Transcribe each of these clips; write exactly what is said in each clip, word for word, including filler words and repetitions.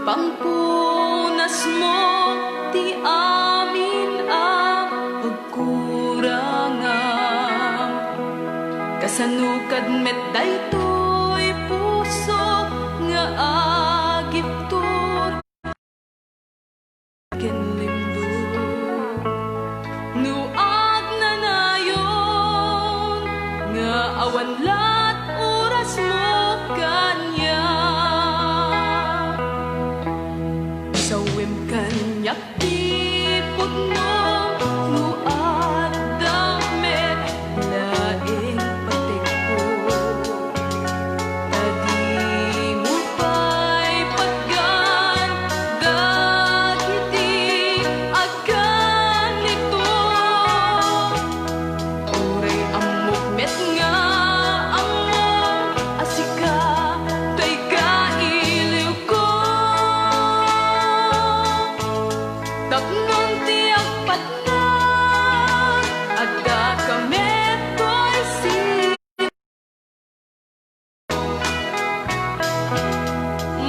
Pangpunasmo ti amin a pagkurangam. Kasano kad met daytoy puso nga agibtur ken limduk? No agnanayon nga awan lat orasmo kaniak, sawem kaniak ti pudno, no adda met laeng patekko. Ta dimo pay patgan dagiti agkanito. Uray ammok met nga ammom a sika tay kailiwko. Tapnon ti agpatnag, adda ka met toy si-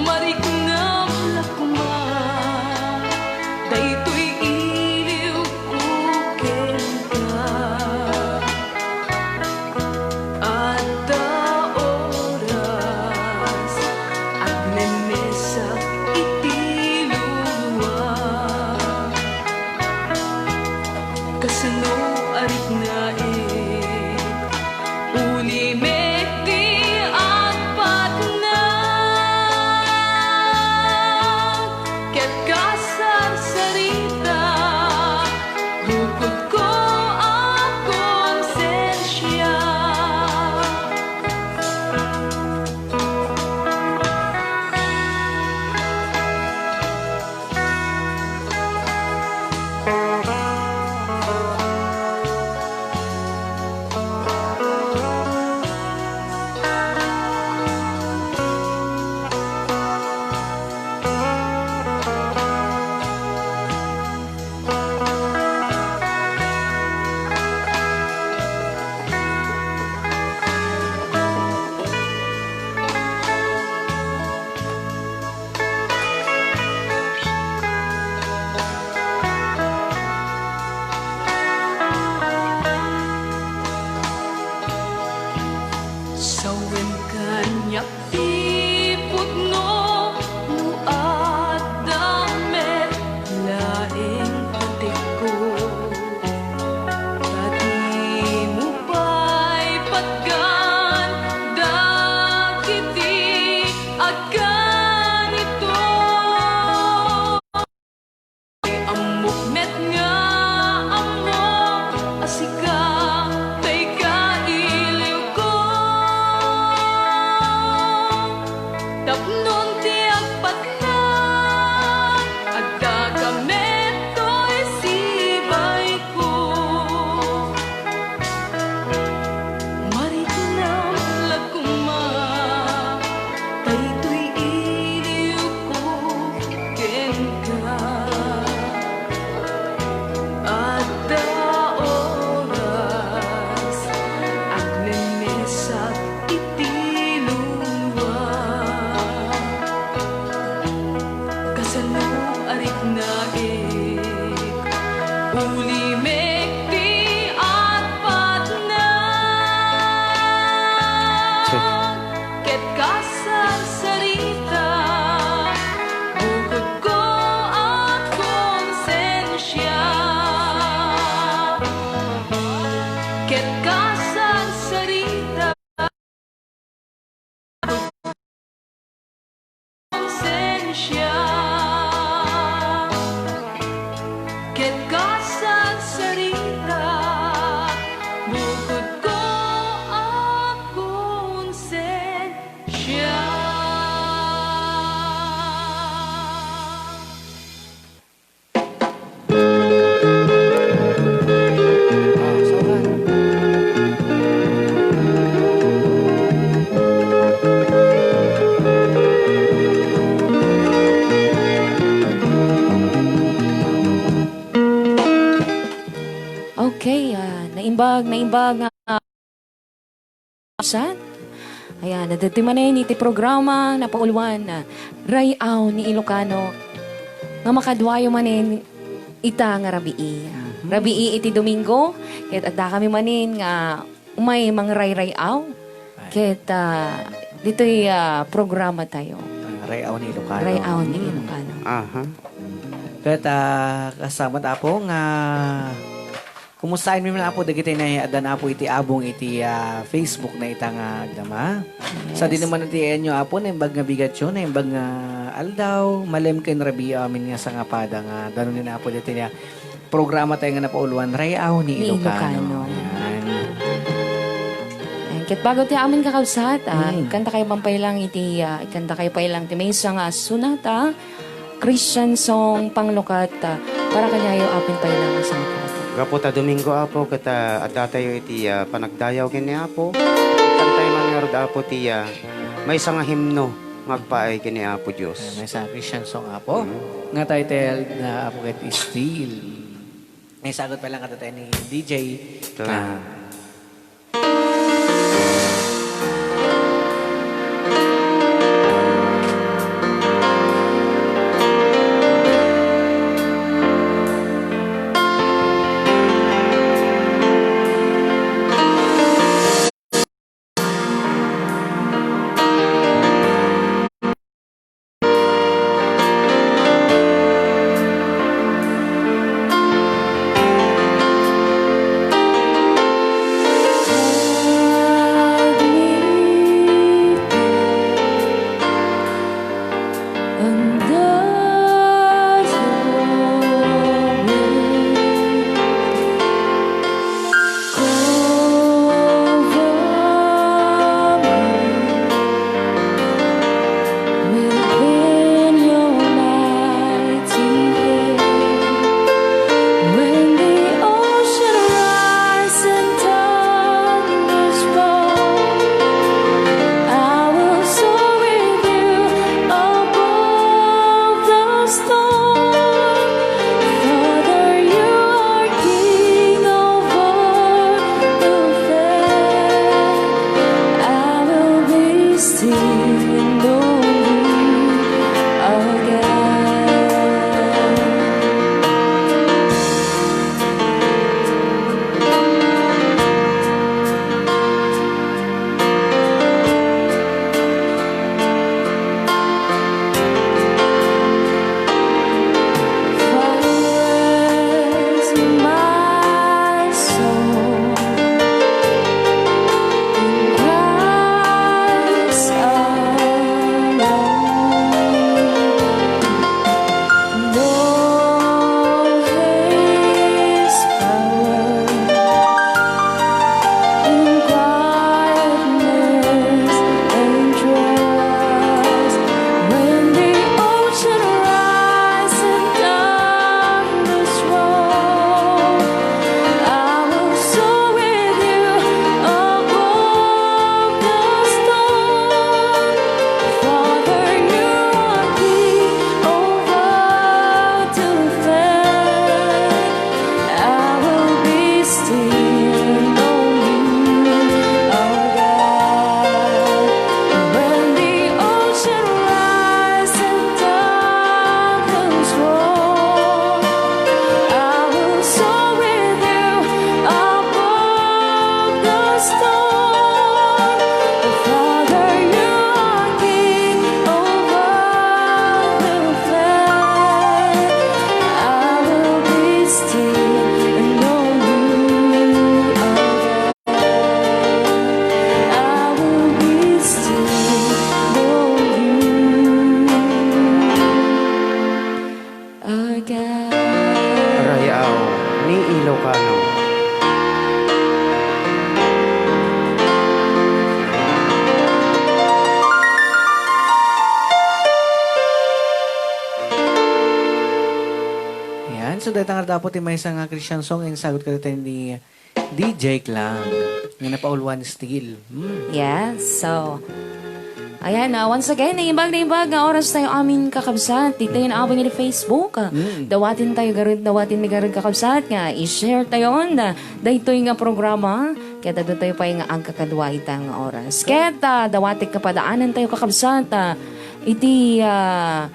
Mariknam la koma daytoy iliwko kenka. Adda oras, agmemesak iti lua. Kasano a riknaek, ulimek ti agpatnag ket kasarsarita, bukodko a konsensia. Sawen kaniak ti pudno no adda met laeng patekko. Ta dimo pay patgan dagiti agkanito. Ammok met nga ammok a sika tay kailiwko. Tapnon ti agpatnag, adda ka met toy sibayko. Mariknam la koma daytoy iliwko kenka. Adda oras, agmemesak iti lua. Kasano a riknaek, ulimek ti agpatnag ket kasarsarita, bukodko a konsensia ket kasarsarita. Konsensia ket kasarsarita, bukodko a konsensia. Okay, ah, naimbag, naimbag nga San? Ayan, daytoy manen iti programa napauluan, ah, Ray-aw ni Ilocano, nga makaduayo manen ita nga rabii. Mhm. Rabii iti Domingo, ket addakami manen nga umay mangrayray-aw. Ay. Ket, ah, ditoy, ah, programa tayo. Ah, Ray-aw ni Ilocano. Ray-aw ni Hmm. Ilocano. Aha. Ket, ah, kasamat, Apo, nga kumustaenmi man, Apo, dagiti naaddan, Apo, iti abong iti, ah, Facebook na ita nga agdama. Yes. Sadino man iti enyo, Apo, naimbag nga bigatyo, naimbag nga aldaw, malem ken rabii amin nga sangapada nga danum ni Apo daytoy nga programa tayo nga napauluan, Ray-aw ni Ni Ilocano. Ilocano. Ayan. Ayan, ket bago ti amin kakabsat, ah, Mm. ikanta kayo man pay lang iti, ah, ikanta kayo pay lang ti maysa nga sonata, Christian song, panglukat, ah, para kaniayo amin pay lang a sangkad. Gapu ta Domingo, Apo, ket, ah, adda tayo iti, ah, panagdayaw ken ni Apo. Ikanta tayo man ngarud, Apo, ti, ah, maysa nga himno nga agpaay ken ni Apo Dios. Ah, maysa nga Christian song, Apo. Mm. Nga title na, Apo, ket Still. May sagot pa lang kada tayo ni D J. Ito na. Ah. Within your mighty hand, when the ocean rise and thunders roar, I will soar with you above the storm. Father, you are King over the faith. I will be still and know you are God. When the ocean rise and thunders roar, I will soar with you above the storm. Father, you are King over the faith. I will be still, know you are God. When the ocean rise and thunders roar, I will soar with you above the storm. Father, you are King over the faith. I will be still and know you are God. I will be still, know you are God. Ray-aw ni Ilocano. Ayan. So, dayta nga dapat ti maysa nga Christian song, insagot ka dito ni D J Klang. Nga napauluan, Still. Hmm. Yes. So, ayan, ah, once again, naimbag, naimbag nga oras tayo amin kakabsat. Dito yung abang ni Facebook. Mm. Dawatin tayo garud, dawatin mi garud kakabsat nga i-share tayo na daytoy nga programa. Ket adu tayo pay nga agkakadua ita nga oras. Ket, ah, dawatek nga padaanantayo, kakabsat, ah, iti, ah,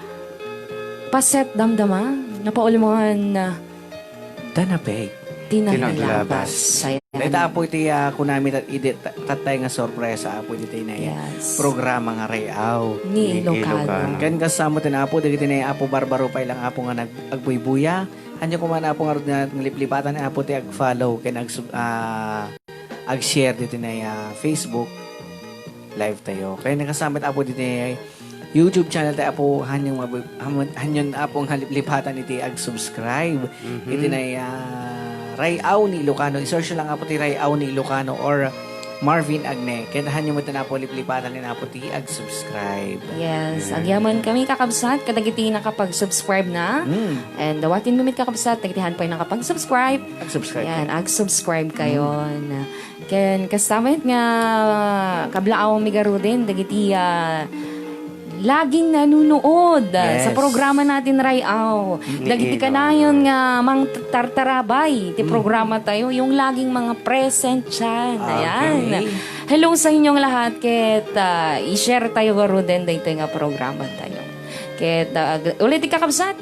paset damdama, napaulmoan, ah, Danapeg. Tinaglabas. Tinaglabas. Ayan. Dayta, Apo, iti, ah, kunami tat-, idi, ta-, tattay nga sorpresa, Apo, iti nay Yes. programa nga Rayaw. Ni Ni Ilocano. Ilocano. Ken kasamo ti, Apo, dagiti nay Apo Barbaro pay lang, Apo, nga nag-, agbuybuya. Ania koma, Apo, nga rud nga liplipatan, Apo, ti ag-follow ken ag-sub-, ah, ag-share diti nay, ah, Facebook live tayo. Kaya nakasama met, Apo, diti nay YouTube channel tayo, Apo, hanyon mabu-, ham-, hanyon, Apo, nga liplipatan iti ag-subscribe. Mhm. Iti nay, ah, Rayaw ni Ilocano. I-search lang, Apo, ti Rayaw ni Ilocano or Marvin Agne. Kaya hanyon met, Apo, liplipatan ni, Apo, ti ag-subscribe. Yes, Mm. agyaman kami, kakabsat, kadagiti nakapag-subscribe na. Mm. And dawaten met, kakabsat, dagiti han pay nakapag-subscribe. Ag-subscribe Yan, kayo. ag-subscribe kayo. Mm. Ken kasta met nga kablaawmi garuden dagiti, ah, laging nanunood, ah, sa Yes. programa natin, Rayaw. Mm, Dagiti ino. kanayon nga mangtartarabay ti Mm. programa tayo, yung laging mga present dyan. Ayan. Okay. Hello sa inyong lahat, ket, ah, i-share tayo garuden daytoy nga programa tayo. Ket, ah, ag-, ulit, kakabsat,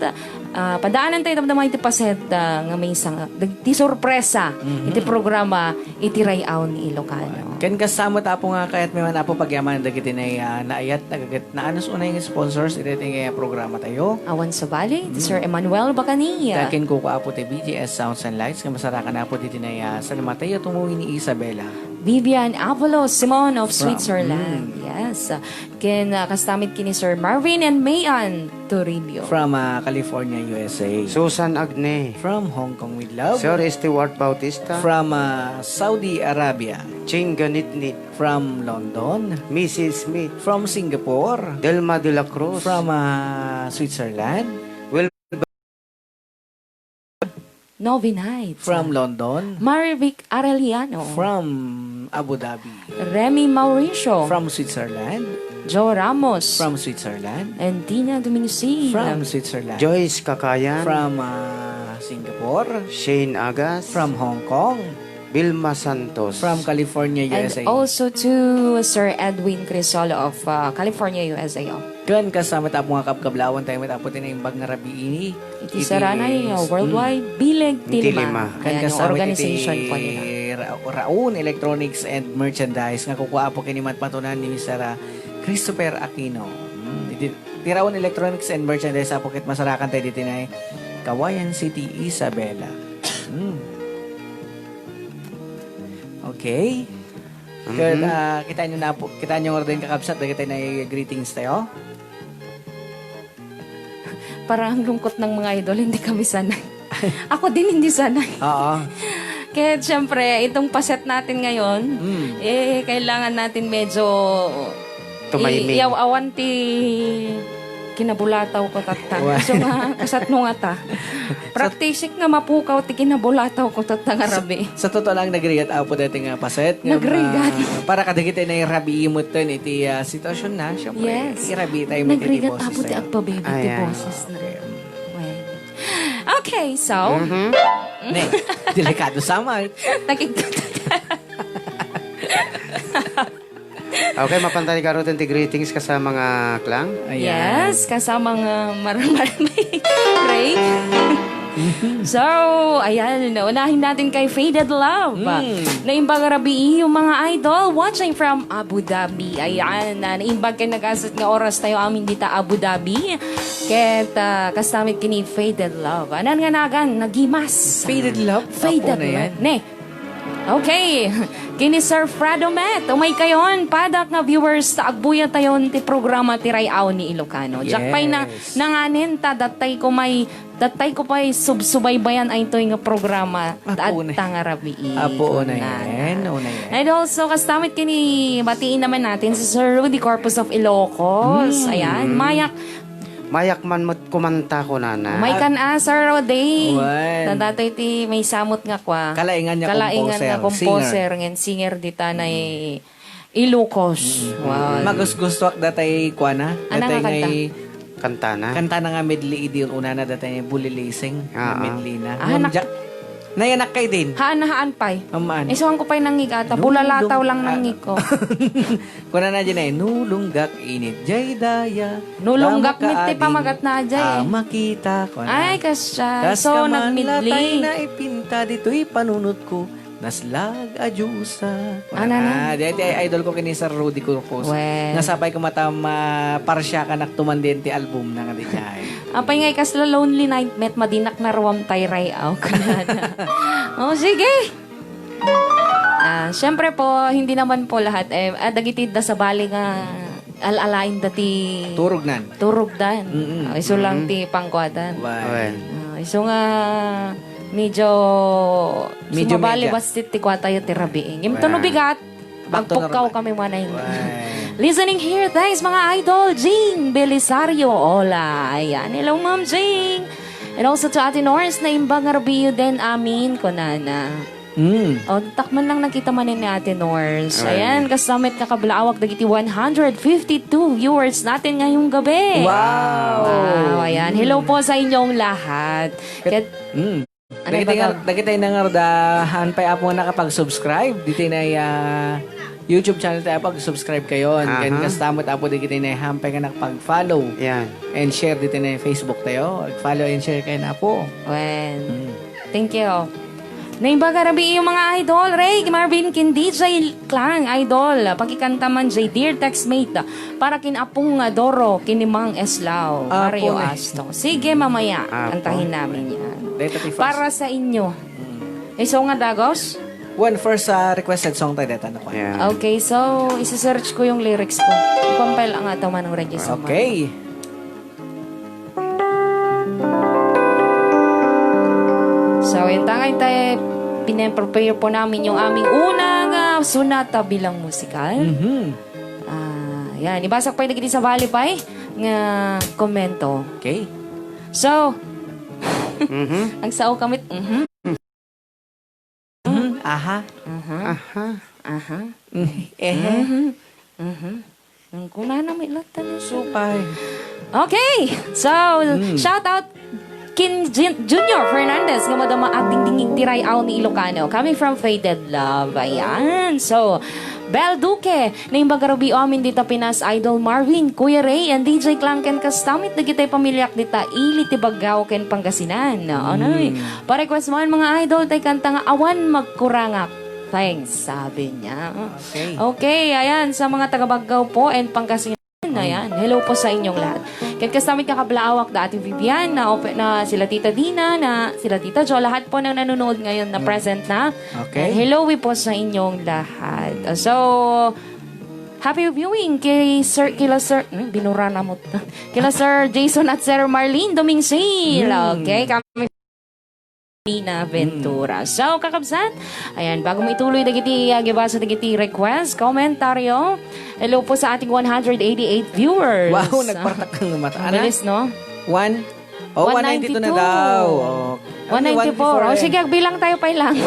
ah, padaanan tayo damdama iti paset, ah, nga maysa nga, dag-, ti sorpresa Mhm. iti programa, iti Rayaw ni Ilocano. Ken kasama ta, Apo, nga kayat mi man, Apo, pagyaman dagiti nay, ah, naayat, nagagat, naanus unay nga sponsors iti, iti nga programa tayo. Awan sabali, ti Mm. Sir Emmanuel Bacani. Dakin kuko, Apo, ti B G S Sounds and Lights, nga masarakan, Apo, diti nay, ah, San Mateo, tumuwi ni Isabela. Vivian Avalos Simon of From, Switzerland. mm. Yes. Ken, ah, kasta met ken ni Sir Marvin and Mayan Toribio. From, ah, California, U S A. Susan Agne. From Hong Kong with love. Sir Stewart Bautista. From, ah, Saudi Arabia. Ching Ganitnit. From London. Missus Smith. From Singapore. Delma de la Cruz. From, ah, Switzerland. Will Novi Knight. From London. Marivic Arellano. From Abu Dhabi. Remy Mauricio. From Switzerland. Joe Ramos. From Switzerland. And Dina Domingosig. From Switzerland. Joyce Kakayan. From, ah, Singapore. Shane Agas. From Hong Kong. Vilma Santos. From California, And U S A. also to Sir Edwin Crisol of, ah, California, U S A. Ken kasama ta, Apo, nga kabkablawan tayo met, Apo, ti naimbag nga rabii. Iti sarana, ah, Worldwide Mm. Bileg ti Ti Lima. Lima. Ken Ayan, yung kasama iti organization po nila. Ra-, Raon Electronics and Merchandise nga kukua, Apo, ken ni matmatunan ni Mister, ah, Christopher Aquino. Mm, iti, ti Raon Electronics and Merchandise, Apo, ket masarakan tayo diti nay Kawayan City, Isabela. Mm. Okay. Ket, Mhm. ah, kitaan nyo na po, kitaan nyo nga rin, kakabsat, dagiti nay greetings tayo. Parang ang lungkot ng mga idol, hindi kami sanay. Ako din hindi sanay. Oo. Kaya siyempre, itong paset natin ngayon, Mm. eh, kailangan natin medyo Tumaiming. i-, iaw-awan ti kinabulataw ko tatta. Wa- So, mga kasatnong ata. Practicing nga mapukaw ti kinabulataw ko tatta nga rabii. Sa totoo lang, nagrigat, Apo, dati nga paset nga Nagrigat. ma-, para kadagiti na irabii mo ito iti, ah, sitwasyon na, syempre, Yes. irabii tayo mo iti Nagrigat, boses Apo, ti tayo. Agpabebe ti Ayan. boses na. Okay. Well. Okay, so, Mhm. Ne, delikado sa amin. Nakik- Okay, mapan tayo garuten ti greetings kasama nga klang. Ayan. Yes, kasama nga mar-, mar-, may break. So, ayan, unahin natin kay Faded Love. Mm. Naimbag a rabii, mga idol, watching from Abu Dhabi. Ayan, ah, naimbag kay nagasat nga oras tayo amin dita Abu Dhabi. Ket, ah, kastamit kini Faded Love. Anan nga nagan, nagimas. Faded Love? Faded Apo na Love. yan. Ne, Okay. Kini Sir Frado Met, umay kayon, padak nga viewers, ta agbuyat tayon ti programa ti Ray-Aw ni Ilocano. Diak pay na, Yes. nanganen ta, datay ko may, datay ko pay subsubaybayan ay toy nga programa, Apo ta na. adta nga rabii. Apo na Kunana. yan, una yan. And also, kastamit kini, batiin naman natin si Sir Rudy Corpus of Ilocos. Mm. Ayan, mayak Mayak man met kumanta, kunana. May kan-a, Sir Rode. Wen. Datoy ti may samot nga kua. Kalaingan nga Kalaingan composer, nga composer, singer. ngan singer dita na i-, Ilocos. Mm. Wow. Magusgustuak datay kuana. Ana Datay nga kanta? ngay Kantana? Kantana nga medley idi unana datay Bulilising nga Ah, ah. medley na. Ah, Ngem nak- diak Nayanak kay din. Haan na haan pay. Amaan. Isuan ko pay nangngig ata. Bulalataw lang nangngig ko. Kunana dyan eh, "Nulunggak init jay daya. Nulunggak met ti pamagat na jay eh. Makita." Kunana. Ay, kasya. So, nagmidli. Latay na ipinta ditoy panunot ko. Naslag a diyosa. Ano na? Ah, di, di, idol ko kini Sir Rudy Corpus. Well. Nasapay ko mata maparsya ka naktuman din ti album na nga di jay. Apay nga kasla lonely night met, madinak na ruam tay ray-aw. Oh, sige. Ah, syempre po, hindi naman po lahat, eh, ah, dagiti da sabali nga al-alain dati turognan. Turogdan. Mm-mm. Ah, isu lang ti pangkuadan. Why? Why? Ah, isu nga medyo medyo sumabali media. Bastit ti kuatayo ti rabii. Ngem ta no bigat, magpukkaw kami manay. Why? Listening here, thanks mga idol, Jing Belisario. Hola, ayan. Hello, Ma'am Jing. And also to Ate Nors, naimbag nga rabiiyo din amin, kunana. Mm. O, takman lang nakita man ni Ate Nors. Ay. Ayan, kastamit nga kablaawak dagiti one hundred fifty-two viewers natin ngayong gabi. Wow! Wow, ayan. Hello po sa inyong lahat. Ket, mm. Ano dagiti ba nga, dagiti na nga da, haan pay apo nga nakapag-subscribe. Diti na, ah, YouTube channel tayo, pag-subscribe kayo. Aha. Ken kastamit apo dagiti na haan pay nga nakapag-follow. Yan. And share diti na Facebook tayo. Follow and share kayo na po. Well, mm. Thank you. Naimbag a rabii, mga idol, Ray, Marvin, ken D J Clang, idol. Pakikanta man jay Dear Textmate para ken Apong Doro, ken ni Mang Eslao, Apo Mario na. Asto. Sige, mamaya, Apo. Kantahin namin yan. Deta ti first. Para sa inyo. Mm. Isu nga dagos? One first, ah, requested song tayo deta, no? Yeah. Okay, so, isi-search ko yung lyrics ko. Ipang-file ang ataw manong Reggie Samar. Okay. So, yun, tangay tayo, pinaprepare po namin yung aming unang, ah, sonata bilang musikal. Mhm. Ah, yan. Ibasa ko pa yung dagiti sabali pa eh, nga komento. Okay. So, mhm. Ang sao kamit, mhm. Mhm. Aha. Aha. Aha. Aha. Mm. Ehe. Mhm. Mhm. Ang kunana may latta na. Supay. Okay. So, mm. Shout out ken Jun-, Junior Fernandez nga madama agdingdingig ti ray-aw ni Ilocano. Coming from Faded Love. Ayan. So, Bel Duque, naimbag a rabii amin dita Pinas, Idol Marvin, Kuya Ray, and D J Clang ken kastamit dagiti pamiliak dita ili ti Baggao ken Pangasinan. Ano eh? Mm. Pa-request man, mga idol, tay kanta nga Awan Magkurangak. Thanks, sabi niya. Okay. Okay, ayan, sa mga taga Baggao po and Pangasinan, ayan, hello po sa inyong lahat. Ket kastamit nga kablaawak da Ate Vivian, na, ope-, na sila Tita Dina, na sila Tita Jo, lahat po ng nanonood ngayon na present na. Okay. Ayan, hello po sa inyong lahat. So, happy viewing kay Sir, kila Sir, hmm, binura na mo. Kila Sir Jason at Sir Marlene Domingsil. Hmm. Okay, kami Lina Ventura. Mm. So, kakabsat, ayan, bago mo ituloy dagiti, ah, gibasa dagiti request, komentaryo, hello po sa ating one hundred eighty-eight viewers. Wow, nagpartak kang mata. Ang bilis, no? One? Oh, one ninety-two na daw. Oh. Ano, one ninety-four. One ninety-four, oh, eh. Sige, agbilang tayo pa lang.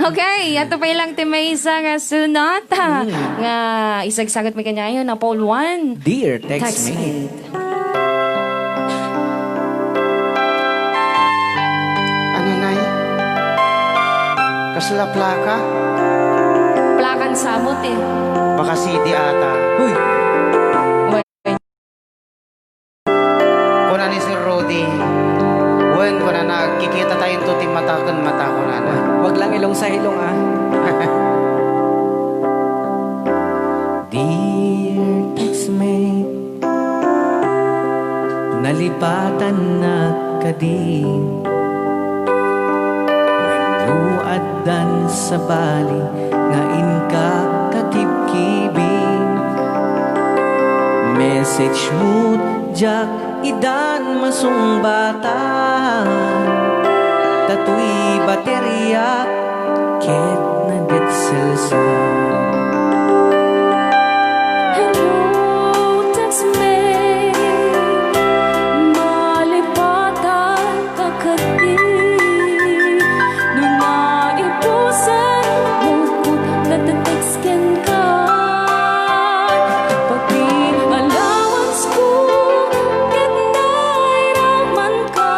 Okay, ato pa lang ti maysa nga sonata. Mm. Nga isagsagat mi kaniayo na Paul Juan. Dear, text me. Text me. Ano, Nay? Kasla plaka? Plakan samot eh. Baka C D ata. Uy! Kuna ni Sir Rudy, wen, kuna na, agkikita tayo into ti mata ken mata, kuna na. Wag lang ilong sa ilong, ah. Dear text me, nalipatannak kadi? Wenno addan sabali nga inka katibkibi? Message mo diak idan masungbatan, ta toy bateriak ket nagitselsa. Hello, text me. Malipatan ka kadi? No naipusan mo ko, nagte-text kenka. Pati allowance ko, ket nairaman ka.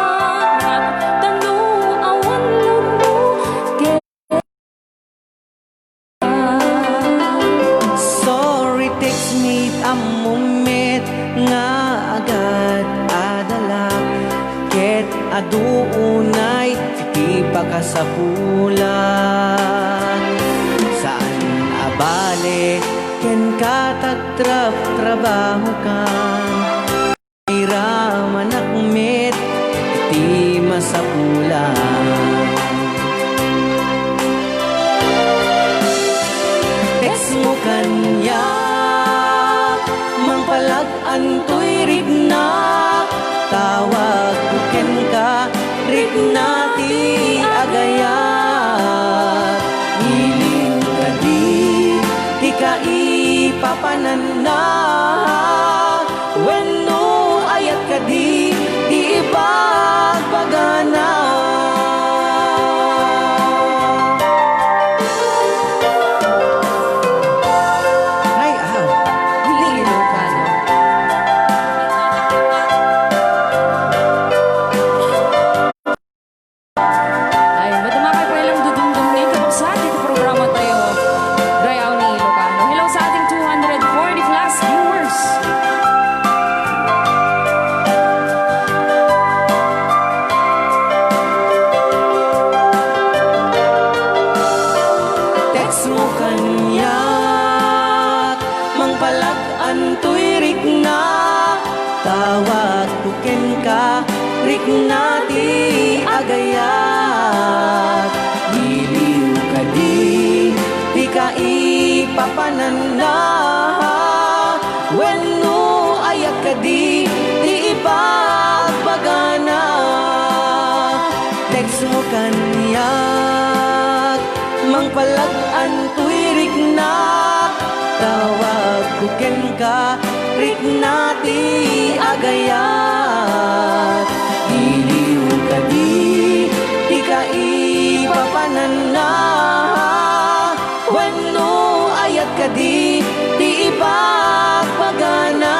Tano awan Adu unay ti pakasapulan. Saan a bale kenka ta agtrab-trabahokan. Iramanak met iti masapulan. Text mo kaniak, mangpalag-antoy rikna, tawagko kenka, rikna ti agayat. Iliw kadi ti kaipapananna, wenno ayat kadi ti ibagbagana? Ay, ah. Dili Ilocano. Ay, madama kay pay lang dudumdum nga ikabagsa ditoy programa tayo. Dayaw ni Ilocano. Hello sa ating two hundred forty plus viewers. Text mo kaniak, mangpalag-antoy rikna, tawagko kenka, rikna ti agayat. Iliw kadi ti kaipapananna, wenno ayat kadi ti ibagbagana? Text mo kaniak, mangpalag-antoy rikna, tawagko kenka, rikna ti agayat. Iliw kadi ti kaipapananna, wenno ayat kadi ti ibagbagana?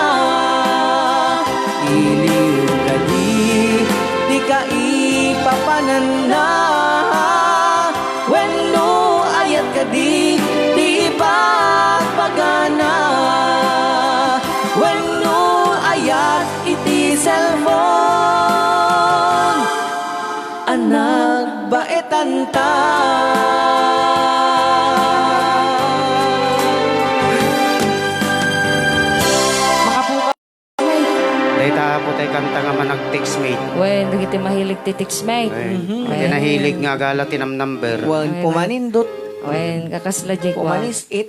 Iliw kadi ti kaipapananna, wenno ayat kadi ti ibagbagana? Wenno ayat iti cellphone a nagbaetanta? Makapukaw. Dayta, apo, tay kanta nga manag-textmate. Wen, dagiti mahilig ti textmate. Wen. Mhm. Wen. Dagiti nahilig nga agala ti nam-number. Wen, pumanindot. Wen, kakasla, Jake, wa. Pumanis it.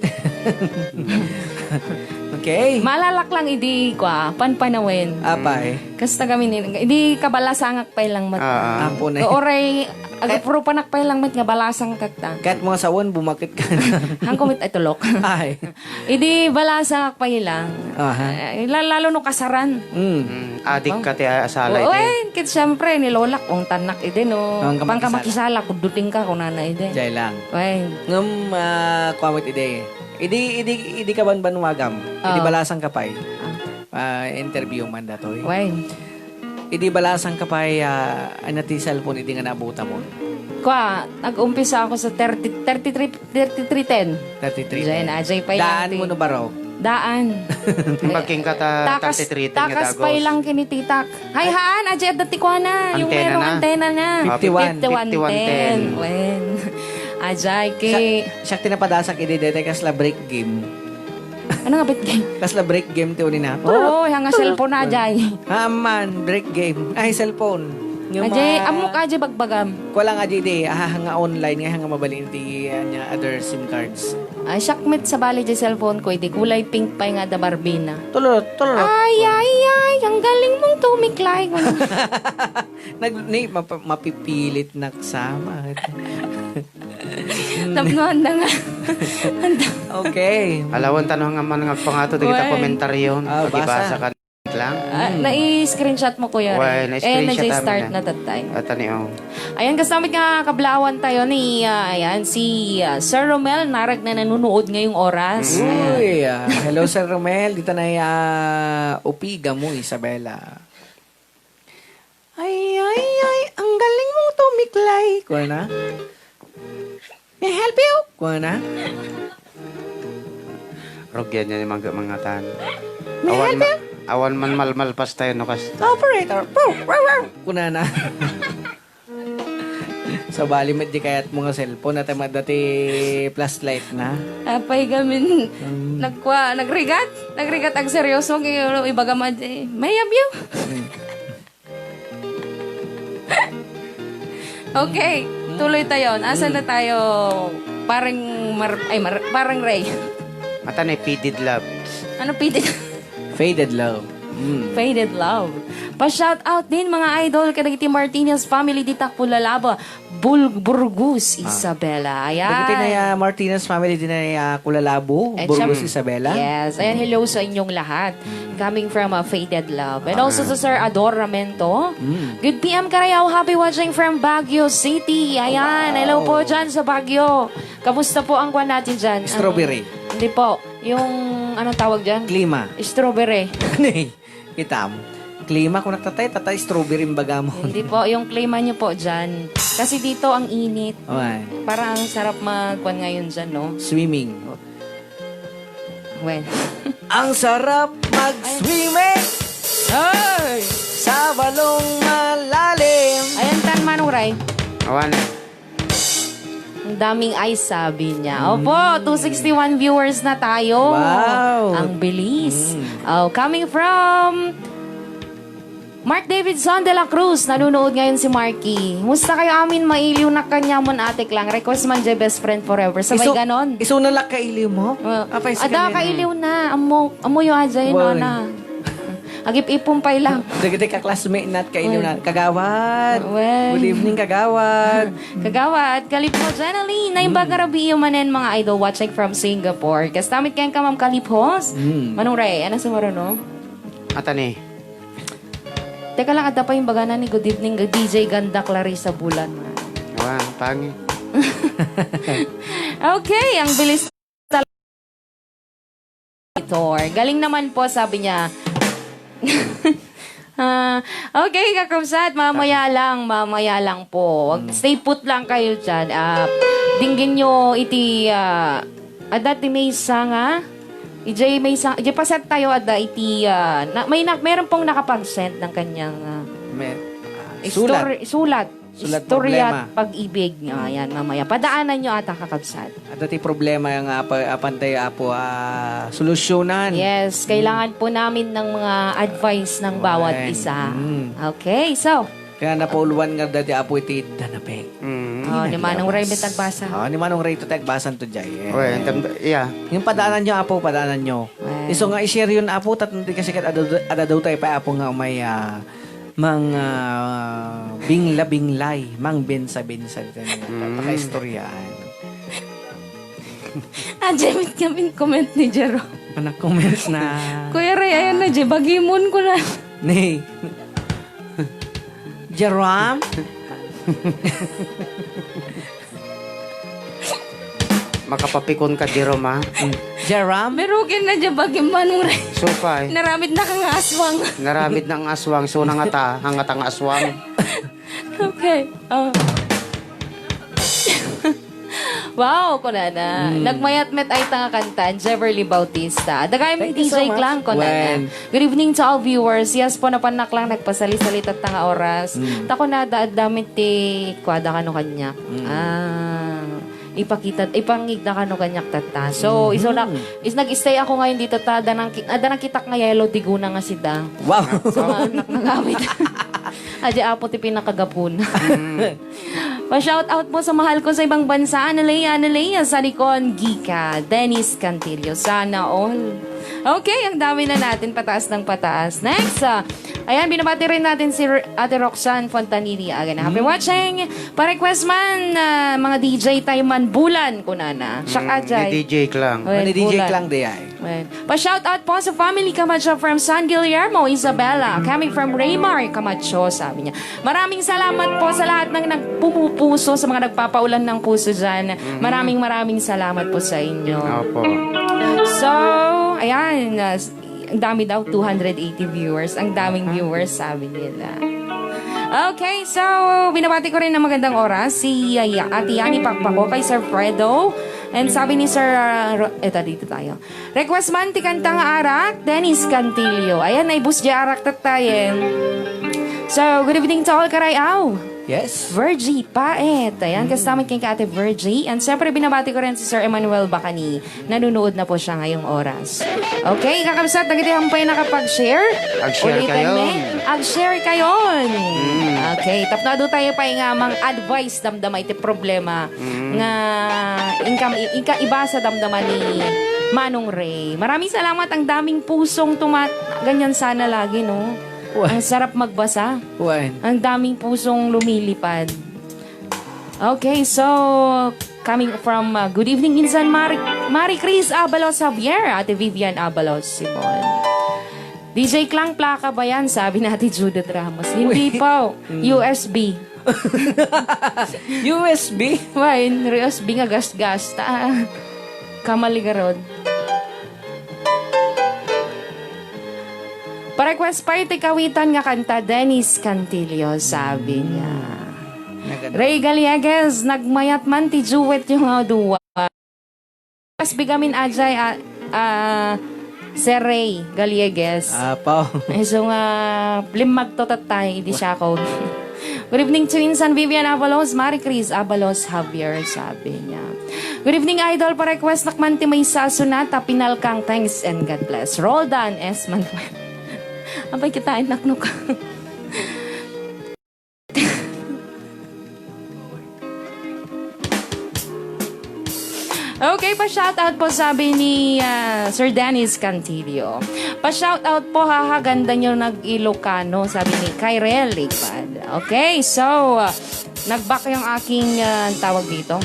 Okay. Maalalak lang idi, kwa, panpanawen. Apay. Kasta kami ni, idi kabalasangak pay lang met. Ah, ah. Apo na. Uray, agaprupanak pay lang met nga balasangkak ta. Ket mo nga sawen, bumakit ka. Hangko met ay tulok. Ay. Idi balasangak pay lang. Aha. Eh, la-, lalo no kasaran. Mm. Mm, adik ka ti asala iti. Wen, ket siyempre, ni lolak, ungtannak idi, no. Pangka makisala, kudduting ka, kunana idi. Jay lang. Wen. Ngem, ah, kua met idi. Idi, idi, idi kabanbanwagam. Idi balasangka pay. Ah. Ah, interview man datoy. Wen. Idi balasangka pay, ah, ania ti cellphone idi nga naabutamon? Kua, nag-umpisa ako sa thirty, thirty-three, thirty-three ten. Thirty-three ten. Ajay, ajay pay lang ti. Daan mo no barok? Daan. Imbag kenka ta, takas, thirty-three ten nga takas pay lang kinititak. Ay, haan, ajay, adda ti kuana. Yung merong antena na. Antena na. Ah, fifty-one. Fifty-one ten. Fifty-one ten. Wen. Ajay, ki. Siak, siak ti napadasak idi, dayta kasla break game. Ano nga bet game? Kasla break game ti unina. Oo, hanga cellphone na, ajay. Aman, break game. Ay, cellphone. Nga ajay, ma-, ammok ajay bagbagam. Kulang ajay di, ah, nga online, nga, nga mabalin ti, ah, nia, other SIM cards. Ay, siak met sabali di cellphone ko, idi kulay pink pay nga da Barbie na. Tulot, tulot. Ay, ay, ay, ang galing mong tumiklay. Nag-, ni, mapa-, mapipilit naksama. Tapno, anda nga. Anda. Okay. Alawan tano nga man nga pangato, dagita komentaryo. Ah, basa. Pagibasa ka lang. Ah, nai-screenshot mo, Kuya Ray. Wen, eh, na-screenshot start na tatay. At ano yung. Ayan, kasama nga kablaawan tayo ni, ah, ayan, si, ah, Sir Romel, narag na nanunood ngayong oras. Mm. Ayan. Uy, ah, hello, Sir Romel. Dito na, ah, upiga mo, Isabela. Ay, ay, ay, ang galing mong tumiklay. Kuha na. May I help you? Kuha na. Rugyan niya yung mga, mga tan. May I help you? Awan man malmalpas tayo, no, kas- Operator. Kunana. Sabali met di kayatmo nga cellphone, at met dati flashlight na. Apay gamin, nagkua, nagrigat? Nagrigat, agseryoso, ibagam a di, mayabyo. Okay, tuloy tayo. Asan na tayo? Parang Mar-, ay, Mar-, parang Ray. Mata na, faded love. Ano faded? Faded love. Mm. Faded love. Pa-shout out din, mga idol, kadagiti Martinez family dita Kulalabo, Bul-, Burgos, Isabela. Ayan. Dagiti na, ah, Martinez family din ay, ah, Kulalabo, Burgos, Isabela. Yes. Ayan, hello sa inyong lahat. Coming from a faded love. And also to Sir Ador Ramento. Good P M Carayaw, happy watching from Baguio City. Ayan, hello po dyan sa Baguio. Kamusta po ang kwan natin dyan? Ang, hindi po. Yung, anong tawag dyan? Klima. Strawberry. Kitam. Klima, kung nagtatay, tatay, strawberry ang baga mo. Hindi po, yung klima nyo po dyan. Kasi dito, ang init. Parang sarap magkwan ngayon dyan, no? Swimming. Well. Ang sarap mag-swimming. Ay! Sa balong malalim. Ayan, tan, Manong Ray. Awan. Ang daming eyes, sabi niya. Opo, two sixty-one viewers na tayo. Wow. Ang bilis. Oh, coming from Mark Davidson de la Cruz, nanonood ngayon si Marky. Musta kayo amin? Mailiw na kanya mon ate Klang. Request man jay best friend forever. Sabay ganon. Isu na lang kailiw mo? Uh, apay, ada kailiw na. Amo, amo yung ajay, no, na. Agip-ipon pay lang. Dagiti ka-classmate nat kailiw na. Kagawad. Good evening, kagawad. Kagawad, Kalipho Jenaline. Naimbag nga rabii manen, mga idol, watching from Singapore. Kastamit kayan ka, Ma'am Kaliphos. Manong Ray, ano sa maruno? Atani. Teka lang, adda pa yung bagana ni Good Evening, D J Ganda Clarissa Bulan. Wa, pangit. Okay, ang bilis. Galing naman po, sabi niya. Ah, okay, kakabsat, mamaya lang, mamaya lang po. Wag, stay put lang kayo dyan. Ah, dinggin nyo iti, ah, adda ti maysa nga, ijay maysa, ijay paset tayo, adda iti, ah, na, may na, meron pong nakapag-send ng kanyang, ah, May, ah, istor-, sulat. Sulat. Sulat. Istorya problema. Pag-ibig. Ayan, mamaya. Padaanan nyo ata, kakabsat. Adda ti problema nga apa-, apan tayo, Apo, ah, solusyonan. Yes, kailangan po namin ng mga advice ng bawat isa. Okay, so. Kaya napauluan nga dati, Apo, iti danapek. Oh, ni Manong Ray may tagbasa. Oh, ni Manong Ray to, tagbasan to, jay. Well, yeah. Yung padaanan nyo, Apo, padaanan nyo. Well. Isu nga i-share yun, Apo, tat-, di kasi kat-, adadaw tayo pa, Apo, nga umay, ah, Mang, ah, bingla-binglay, mang bensa-bensa, dito niya. Pakaistoryahan. Ah, Jemit kami comment ni Jerome. Nag-comment na. Kuya Ray, ayan na, Jay. Bagimon ko na. Ni. Jerome? Makapapikon ka, Jerome, ha? Jerome? Merukin na dyan, bagim Manong Ray. Supay. Naramid na ka nga aswang. Naramid na nga aswang, so nangata, hangata nga aswang. Okay. Oh. Wow, kunana. Nagmayat met ay tanga kantan, Jeverly Bautista. Dagay mi D J Klang, kunana. Good evening to all viewers. Yes po, napannak lang, nagpasali-sali tatta nga oras. Ta kunada, addamin ti kuada kano kaniak. Ah, ipakita, ipangigda kano kaniak tatta. So, isu na, is nag-stay ako ngayon dito, ta, adda nang ki-, adda nang kitak nga yellow ti guna nga sida. Wow. So, anak nagamit. Adi apo ti pinakagapun. Pa-shout out po sa mahal ko sa ibang bansa, Analea, Analea, Salicon, Gica, Dennis Cantillo. Sana all. Okay, ang dami na natin. Pataas ng pataas. Next, ah, ayan, binabati rin natin si R-, Ate Roxanne Fontanilla. Again, happy watching. Pa-request man, ah, mga D J tayo man, Bulan, kunana. Siya ka, Jay. Ni D J Klang. Ni D J Klang, di ay. Ayan. Pa-shout out po sa family Camacho from San Guillermo, Isabela. Coming from Raymar Camacho, sabi niya. Maraming salamat po sa lahat ng nagpumupuso, sa mga nagpapaulan ng puso dyan. Maraming, maraming salamat po sa inyo. Opo. So, ayan, uh, ang dami daw, two hundred eighty viewers. Ang daming viewers, sabi nila. Okay, so, binabati ko rin ng magandang oras si, uh, Ate Yani Pakpako, kay Sir Fredo, And sabi ni Sir, ah, Ro-, eto, dito tayo. Request man ti kanta nga Arak, Dennis Cantillo. Ayan, naibus di Arak tattayen. So, good evening to all, Karayaw. Yes. Virgie Paet. Ayan, kasama kay Ate Virgie. And syempre, binabati ko rin si Sir Emmanuel Bacani. Nanunood na po siya ngayong oras. Okay, kakabsat, dagiti hampay nakapag-share. Ag-share Ulitan kayo. mi. Ag-share kayon. Mm. Okay, tapno adu tayo pa nga mang advice damdama iti problema Mm. nga inka, inka ibasa damdama ni Manong Ray. Maraming salamat. Ang daming pusong tumat-, ganyan sana lagi, no? Wa- Ang sarap magbasa. Wan. Ang daming pusong lumilipad. Okay, so, coming from, uh, good evening, insan Mari, Mari Chris Abalos Javier, Ate Vivian Abalos Simon. D J Klang, plaka ba yan? Sabi ni Ate Judith Ramos. Hindi Uy. po. Mm. U S B. U S B? Why? U S B nga gas-gas. Ta, kamali garod. Pa-request pa iti kawitan nga kanta, Dennis Cantillo, sabi niya. Nagano? Ray Gallegues, nagmayat man ti duet yung nga duwa. Mas bigamin ajay, ah, ah, Sir Ray Gallegues. Apaw. Eh, so nga, limmag to tattay, idi siya ako. Good evening, Twins and Vivian Abalos, Marie Chris Abalos Javier, sabi niya. Good evening, Idol. Pa-request nak man ti maysa a sonata, Pinalkang. Thanks and God bless. Roldan S. Manuel. Apay, kitain nakno ka. Okay, pa-shoutout po, sabi ni, ah, Sir Dennis Cantillo. Pa-shoutout po, haha, ganda niyo nag-Ilocano, sabi ni Kyrel Ligpad. Okay, so, ah, nag-back yung aking, ah, tawag dito.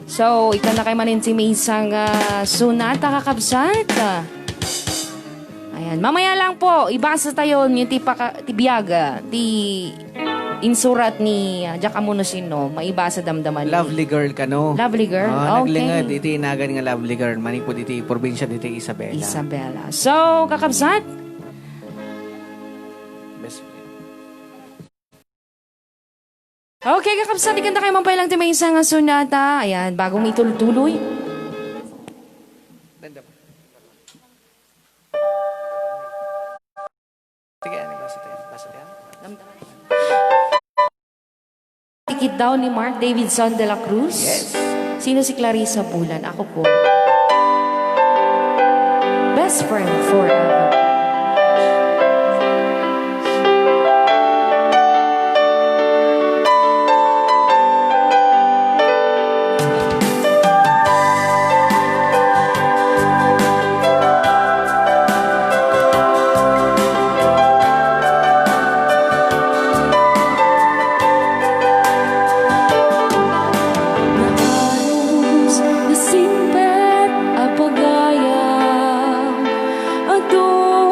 So, ikkan na kay manen ti maysa nga sonata, kakabsat. Ayan. Mamaya lang po, ibasa tayo ni ti paka-, ti biag, ah, ti insurat ni, ah, Jack Amuno Sino, maibasa damdaman ni Lovely girl kano? Lovely girl? Ah, Okay. naglinged iti inagan nga Lovely girl, manipud iti probinsya diti Isabela. Isabela. So, kakabsat? Best friend. Okay, kakabsat, ikkan ta kay manen pay lang ti maysa nga sonata. Ayan, bago mi itultuloy. Sige, ano, basa tayo. Basa tayo. Tikid daw ni Mark Davidson de la Cruz. Yes. Sino si Clarissa Bulan? Ako po. Best friend forever. Naanus, nasimpet a pagayam, adu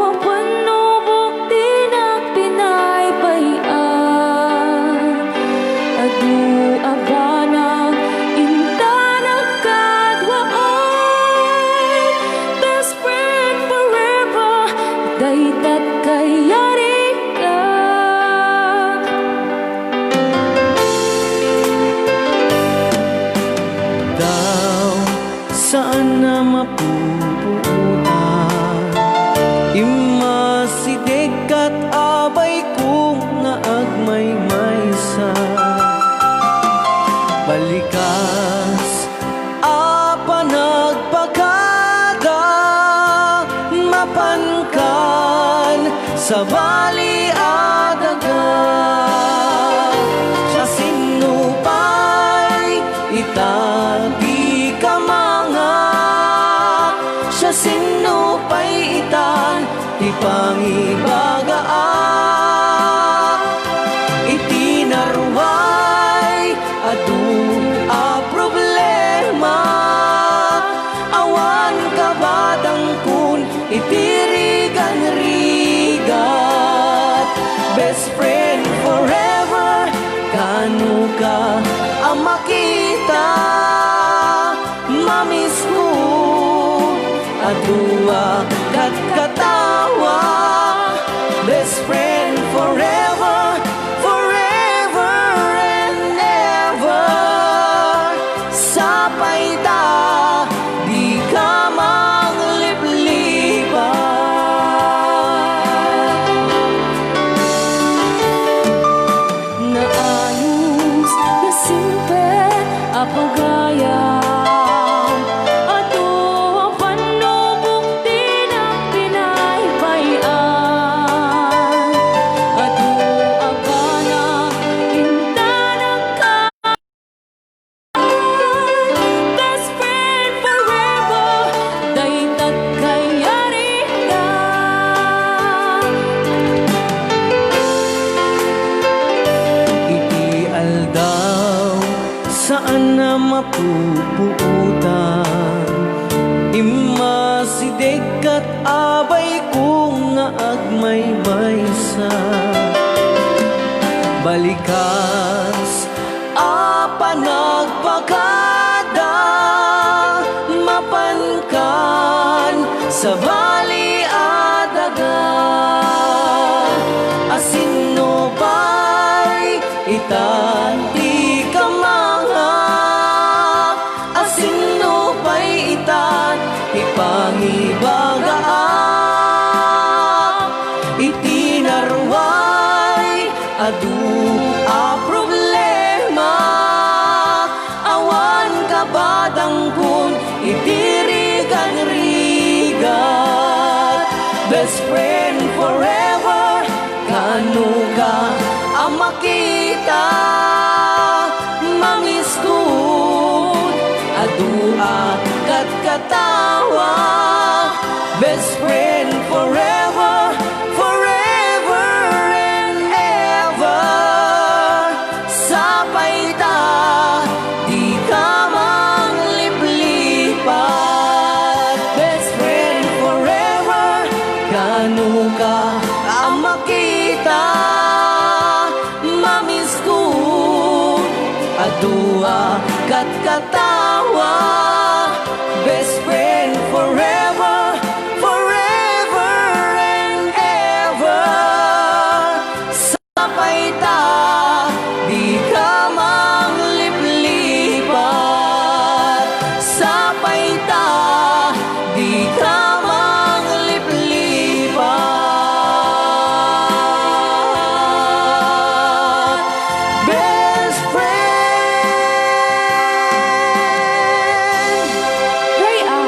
a pannubok ti nagpinaypayan, adu a banag inta nagkaduaan, best friend forever, daytat kayarika. Daw saan a mapupuotan, immasideg kat abayko nga agmaymaysa. Balikas a panagpakada, mapankan sabali a daga. Siasino pay ita ti kamangak? Siasino pay ita ti pangibagaak? Iti naruay adu a problema, awan kabatangkon iti rigan-rigat. Best friend forever, kano ka a makita? Mamisko a dua katkatawa, best friend forever, forever and ever. Sa pupuotan. Immasideg ket abay kong nga agmaymaysa. Balikas a panagpakada, mapankan sabali a daga. Asinno pay ita ti kamanga? Asinno pay ita ti pangibagaak? Iti narway adu a problema, awan kabadangkon iti rigat-rigat. Best friend forever, kaano ka a makita? Mamiskod, adu a katkatawa. Best friend forever, forever and ever. Sapay ta, di ka mangliplipat. Best friend forever, kaano ka a makita? Mamiskod, adu a katkatawa. Best friend forever, forever and ever. Sapay ta, di ka mangliplipat. Sapay ta, di ka mangliplipat. Best friend. Ray Al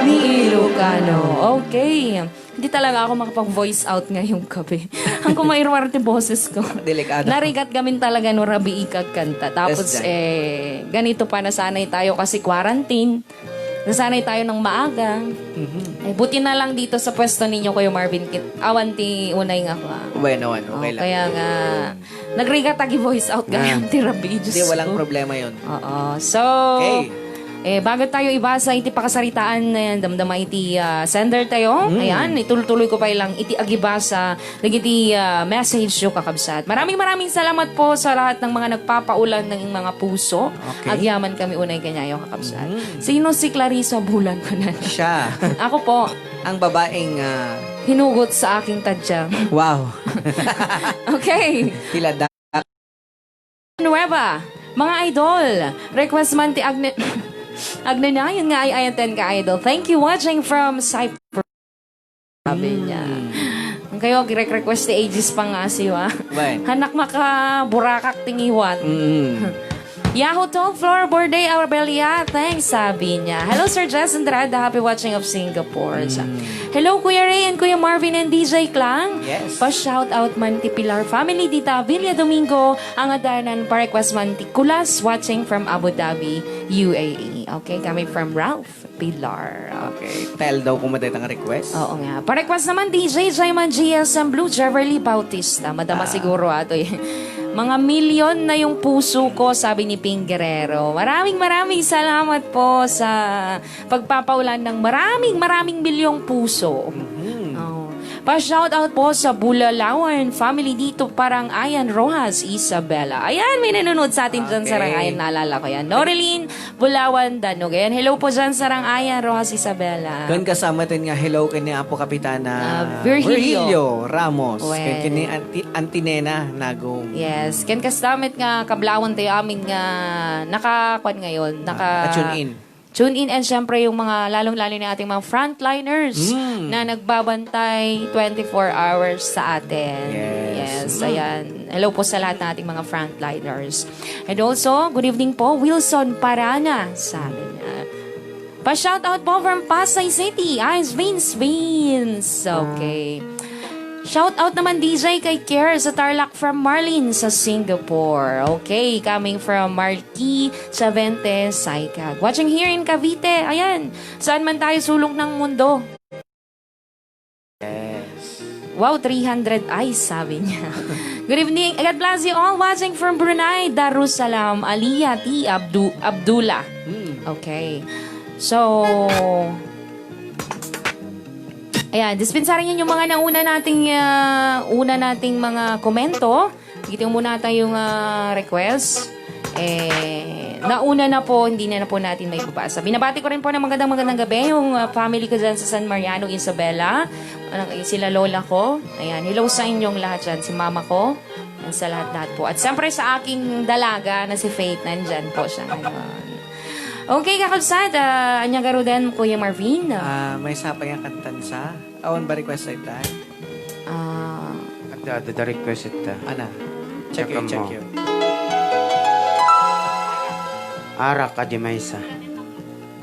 ni Ilocano. Okay. Hindi talaga ako makapag-voice out ngayong gabi. Ang kumairwar ti boses ko. Delikado. Narigat gamin talaga no rabii kagkanta. Tapos, Yes, Jai. eh, ganito pa, nasanay tayo kasi quarantine. Nasanay tayo ng maaga. Mhm. Eh, buti na lang dito sa pwesto ninyo, Kuya Marvin, kit-, awan ti unay nga ako, ah. Bueno, ano, Oh, okay lang. kaya nga, nagrigat agi voice out Ah. gayam ti rabii, Diyos Hindi, walang ko. problema yun. Oo. So, Okay. eh, bago tayo ibasa iti pakasaritaan, eh, damdama iti, ah, sender tayo. Mm. Ayan, itultuloy ko pa lang iti agibasa dagiti, ah, message yo, kakabsat. Maraming, maraming salamat po sa lahat ng mga nagpapaulan ng mga puso. Okay. Agyaman kami unay kanyayo, kakabsat. Mm. Sino si Clarissa Bulan ko na? Siya. Ako po. Ang babaeng, ah, Hinugot sa aking tadyang. Wow. Okay. Tila da- Nueva, mga idol. Request man ti Agne-, Agnanayon nga ay ayanten ka, idol. Thank you, watching from Cyprus. Sabi niya. Mm. Ang kayo, request ti Aegis Pangasiwa. Wen. Hanak maka burakak tingiwan. Mm. Yahoo! Top floor, birthday, Arbelia. Thanks, sabi niya. Hello, Sir Jess Andrade. Happy watching of Singapore. Sa- Mm. Hello, Kuya Ray and Kuya Marvin and D J Klang. Yes. Pa-shout out man ti Pilar family dita Villa Domingo. Ang adanan pa-request man ti Kulas, watching from Abu Dhabi, U A E. Okay, coming from Ralph Pilar. Okay. Tell daw kung madayta nga request. Oo nga. Pa-request naman, D J Jaiman G S M Blue, Jeverly Bautista. Madama Ah. siguro ato eh. Mga milyon na yung puso ko, sabi ni Ping Guerrero. Maraming, maraming salamat po sa pagpapaulan ng maraming, maraming milyong puso. Mhm. Oh. Pa-shout out po sa Bulalawan family dito, Parang Ayan Rojas, Isabela. Ayan, may nanonood sa atin dyan sa Okay. Rangayan. Naalala ko yan. Norilyn Bulawan Danog. Ayan, hello po dyan sa Rangayan, Rojas Isabela. Ken kasama ten nga hello ken ni Apo Kapitana Ah, Virgilio. Virgilio Ramos. Well. Ken, ken ni Auntie, Auntie Nena Nagong. Yes. Ken kastamit nga kablawan tayo amin nga naka-, kwan ngayon, naka- Naka-tune in. Tune in and syempre yung mga, lalong-lalo na ating mga frontliners Mm. na nagbabantay twenty-four hours sa atin. Yes. Yes, Mm. ayan. Hello po sa lahat ng ating mga frontliners. And also, good evening po, Wilson Parana, sabi niya. Pa-shoutout po from Pasay City, Ice Vince Vince. Okay. Shoutout naman, D J, kay Care sa Tarlac from Marlene sa Singapore. Okay, coming from Marquis Chavente Saicag. Watching here in Cavite. Ayan, saan man tayo sulok ng mundo. Yes. Wow, three hundred eyes, sabi niya. Good evening. God bless you all watching from Brunei, Darussalam, Aliyah T. Abdu-, Abdullah. Hmm. Okay. So, ayan, dispensarin niyo yung mga nauna nating, ah, una nating mga komento. Dito muna tayong, ah, request. Eh, nauna na po, hindi na, na po natin maibabasa. Binabati ko rin po ng magandang, magandang gabi yung, ah, family ko dyan sa San Mariano, Isabela. Ano, sila lola ko. Ayan, hello sa inyong lahat dyan. Si mama ko. At sa lahat-lahat po. At siyempre sa aking dalaga na si Faith, nandyan po siya ngayon. Okay, kakabsat, ah, anya garuden, Kuya Marvin? Ah, may sapay nga kantan sa. Awan ba request sa ita? Ah. Adda, adda request ita. Ana. Check you, check you. Arak a di maysa.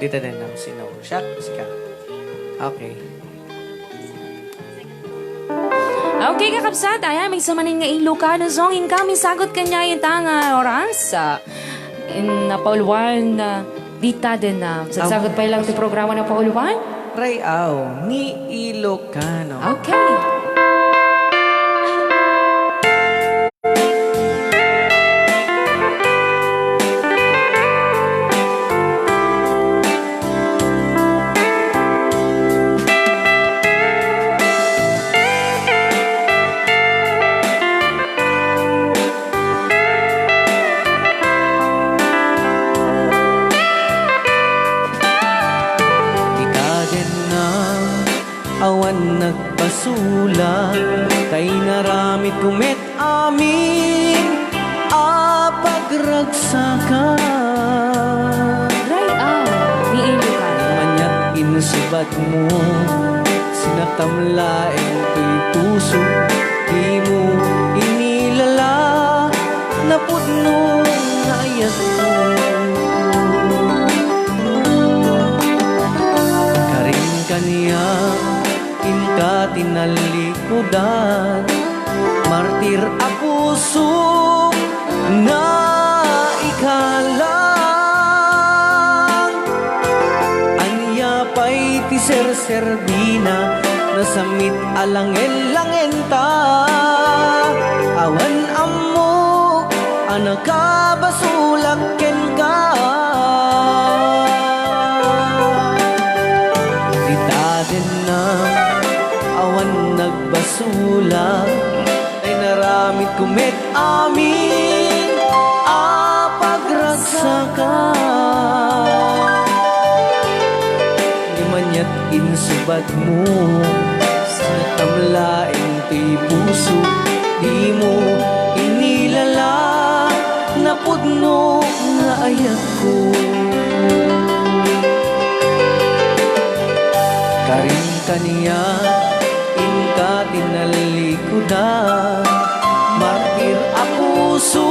Dita din ang sinaw. Siya, sika. Okay. Okay, kakabsat, ayan, may samanin nga Ilocano song. Inka, misagot kanya yung tanga oras. Ah, in, napauluan, ah, dita din na. Sasagot pa lang ti programa na pauluan? Rayaw, ni Ilocano. Okay. Ita din na awan nagpasula, tay naramid ko met amin a pagragsaka. Ray-aw ni Ilocano. Maniat insubat mo, sinatam laeng toy puso, di mo inilala, napudno nga ayatko. Karin kaniak, inka ti nallikudan, martir a puso nga ikalang. Ania pay ti serserbina, nasamit a langen-langenta. Awan ammok a nakabasolak kenka. Dita din na awan nagbasolak, ay naramid ko met amin a pagragsaka. Di maniat insubat mo, sinatam laeng toy puso, di mo inilala, napudno nga ayatko. Karin kaniak, inka ti nallikudan, martir a puso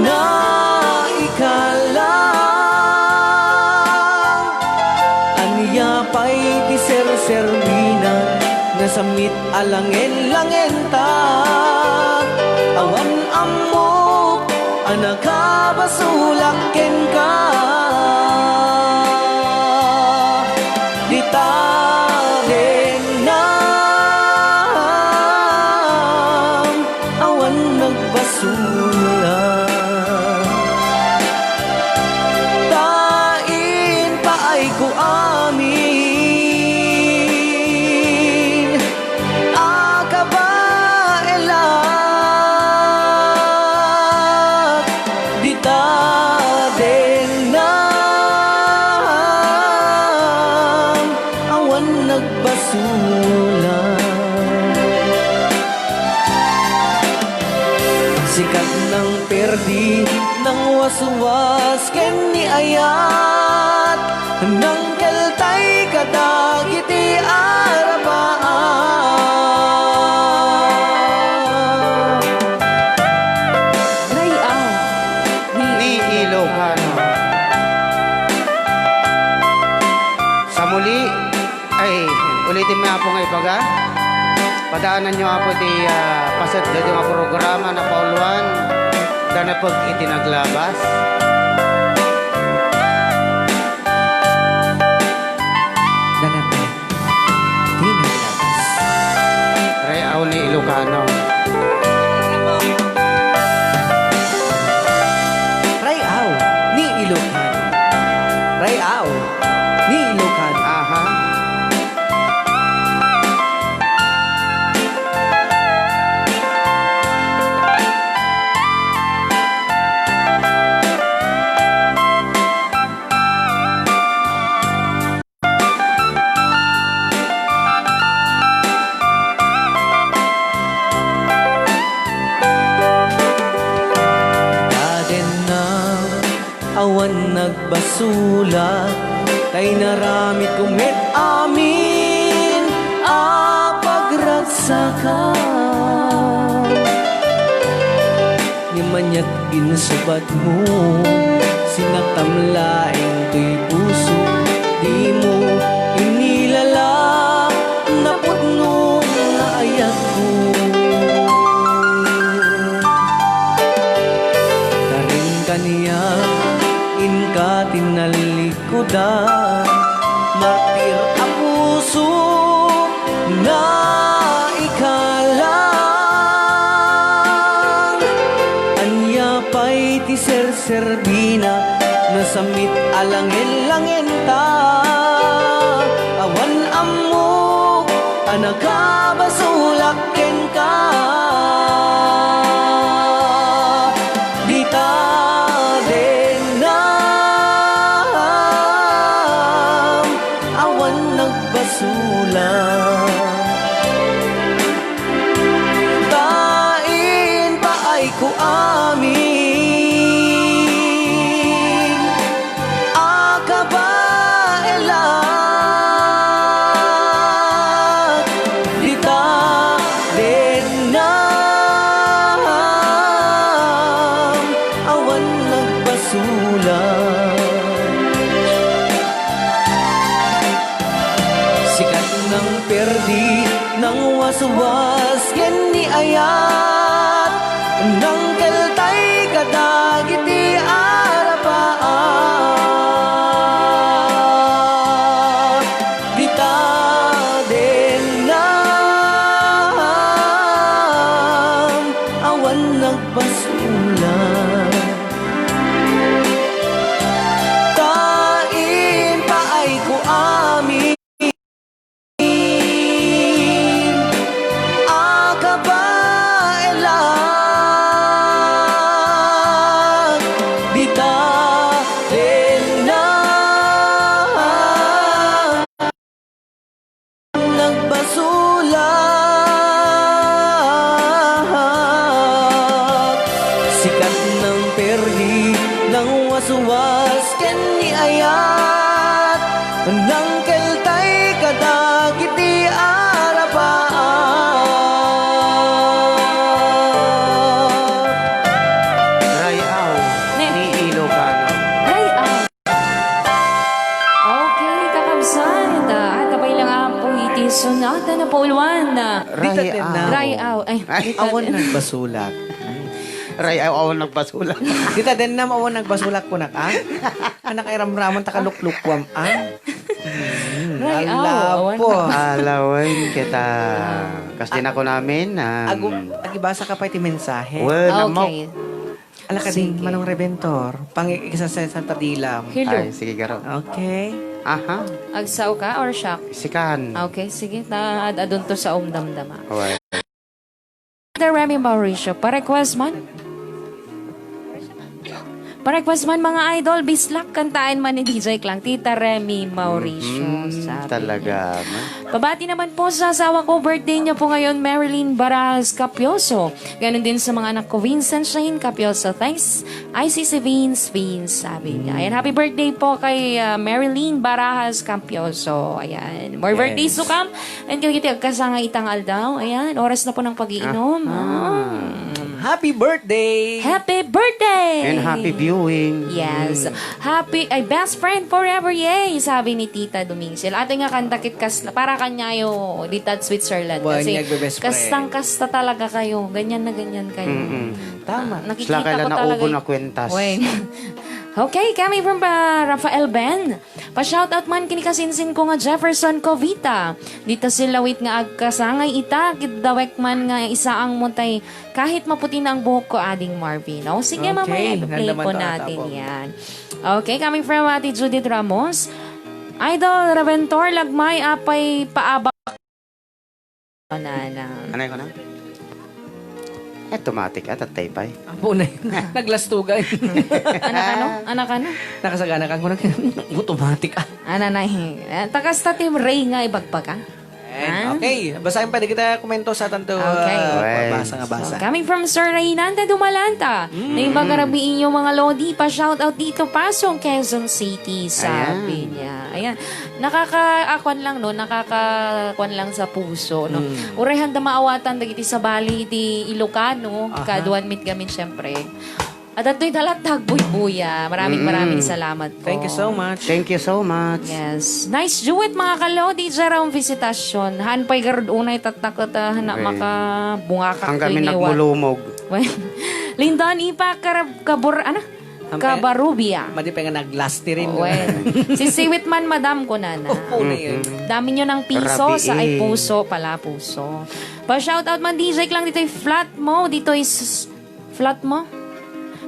nga ikalang. Ania pay ti serserbina, nasamit a langen-langenta. Awan ammok a nakabasolak kenka. Dita din na awan nagbasolak. Ta inpaayko amin a kabaelak. Dita din na awan nagbasolak. Sikat nang perdi, nang waswas ken ni ayat, nang keltay kadagiti arabaan. Ray-aw ni Ilocano. Sa muli, ay, ulitin mi, Apo, nga ibaga. Padaananyo, Apo, ti, ah, paset daytoy nga programa, napauluan, da napeg iti naglabas. Da napeg iti naglabas. Inaramidko met amin a pagragsakan. Ngem aniat insubadmo, sinaktam laeng toy puso, dimo inilala napudno nga ayatko. Karin kaniak, inka tinallik kuda, martir a puso nga ikalang. Ania pay ti serserbina, nasamit a langen-langenta, awan ammo a nakabasolak kenka. Dita dennam, awan nagbasolak. Ta impaayko amin a kabaelak. Dita dennam, awan nagbasolak. Sikat nang perdi, nang waswas ken ni ayat, nang keltay kadagiti arapaak. Dita dennam, awan nagbasolak. Ta impaayko amin a kabaelak. Dita dennam, nagbasolak. Sikat nang perdi, nang waswas ken ni ayat, nang keltay kadagiti arapaak. Ray-aw Ne. Ni Ilocano. Ray-aw. Okay, kakabsat, ah, at abay lang apo iti sunod na napauluan na Ray-aw. Ray-aw. Ay, Ay. Awan nagbasolak. Ray-aw, awan nagbasolak. Dita dennam, awan nagbasolak kunak, ah? Anak ay ramraman, takaluklukwam, ah? Hmm, Ray-aw, ala awan po. Alawen kita. Kas di na ko namin, um, Agu-, agibasa ka pa iti mensahe. Well, Ah, namo. Okay. Ala ka din, Sige. Manong Rebentor, pangikisasensanta dilam. Hello. Ay, sige, garo. Okay. Aha. Agsao ka or siak? Sikan. Okay, sige. Ta ad-adunto sa umdamdama. Alright. Tita Remy Mauricio, pa-request man? Pa-request man, mga idol, bislak, kantaen man ni D J Clang. Tita Remy Mauricio, Mhm, sabi talaga, niya. Man. Pabati naman po sa asawa ko, birthday niya po ngayon, Marilyn Barajas Capioso. Ganun din sa mga anak ko, Vincent Shane Capioso. Thanks, I C C Vince, Vince, sabi niya. Ayan, happy birthday po kay, ah, Marilyn Barajas Capioso. Ayan, more birthdays to Yes. come. And kagiti agkasangay itang aldaw, ayan, oras na po ng pag-iinom. Ah. Ah. Happy birthday! Happy birthday! And happy viewing. Yes. Mm. Happy, ay, best friend forever, yay! Sabi ni Tita Domingsil. Ato nga kanta kit kas-, para kanyayo, dita Switzerland. Wan, Kasi nagbe-best friend. Kastang kasta talaga kayo. Ganyan na ganyan kayo. Mm-mm. Tama. Nakikita Sila kaya ko talaga naubo y-, na kwentas. Wen. Okay, coming from, uh, Rafael Ben. Pa-shoutout man ken ni kasinsin ko nga Jefferson Covita. Dita silawit nga agkasangay ita, ket dawek man nga isaang mo tay kahit maputi na ang buhok ko, Ading Marvin. O, sige, Okay, mamaya i-play nanda man po ta ata natin po. Yan. Okay, coming from Ate Judith Ramos. Idol, Reventor, lagmay, apay, paabak. Nana. Anay ko na? Automatic, ah, tatay pay. Apo na yun. Naglastugan. Anak ano? Anak ano? Nakasagana ka ko na. Automatic, ah. Ana na, eh. Eh, takas ta Team Ray nga ibagbaga. Ah. Okay, basahin pa di kita komento sa tanto, Okay. ah, Right. basa nga So, basa. coming from Sir Reynante Dumalanta, Mm. naimbag a rabii inyo, mga lodi, pa-shoutout dito, Pasong, Quezon City, sabi Ayan. niya. Ayan. Nakaka-, ah, kwan lang, no? Nakaka-, kwan lang sa puso, no? Mm. Uray handa maawatan dagiti sabali iti Ilocano, Aha. kaduan met gamin, syempre. At atoy dalat, Tagbuybuya. Maraming, Mm-mm. maraming salamat po. Thank you so much. Thank you so much. Yes. Nice duet, mga kalo. D J Jerome Visitacion. Han pay garud unay tattaket, ah, na Okay. makabungakak Hanggang toy may ngiwat. nagmulumog. Well, Lindon Ipa Karab-, Kabur-, ano? Hampay, Kabarubia. Madi pa nga naglasti rin, no? Well, sisiwit man, madam, kunana. Opo na yun. Mm-mm. Dami nyo ng piso Rabii. sa ay puso, pala puso. Pa-shoutout man, D J Klang, dito'y flat mo, dito'y s-, Flat mo?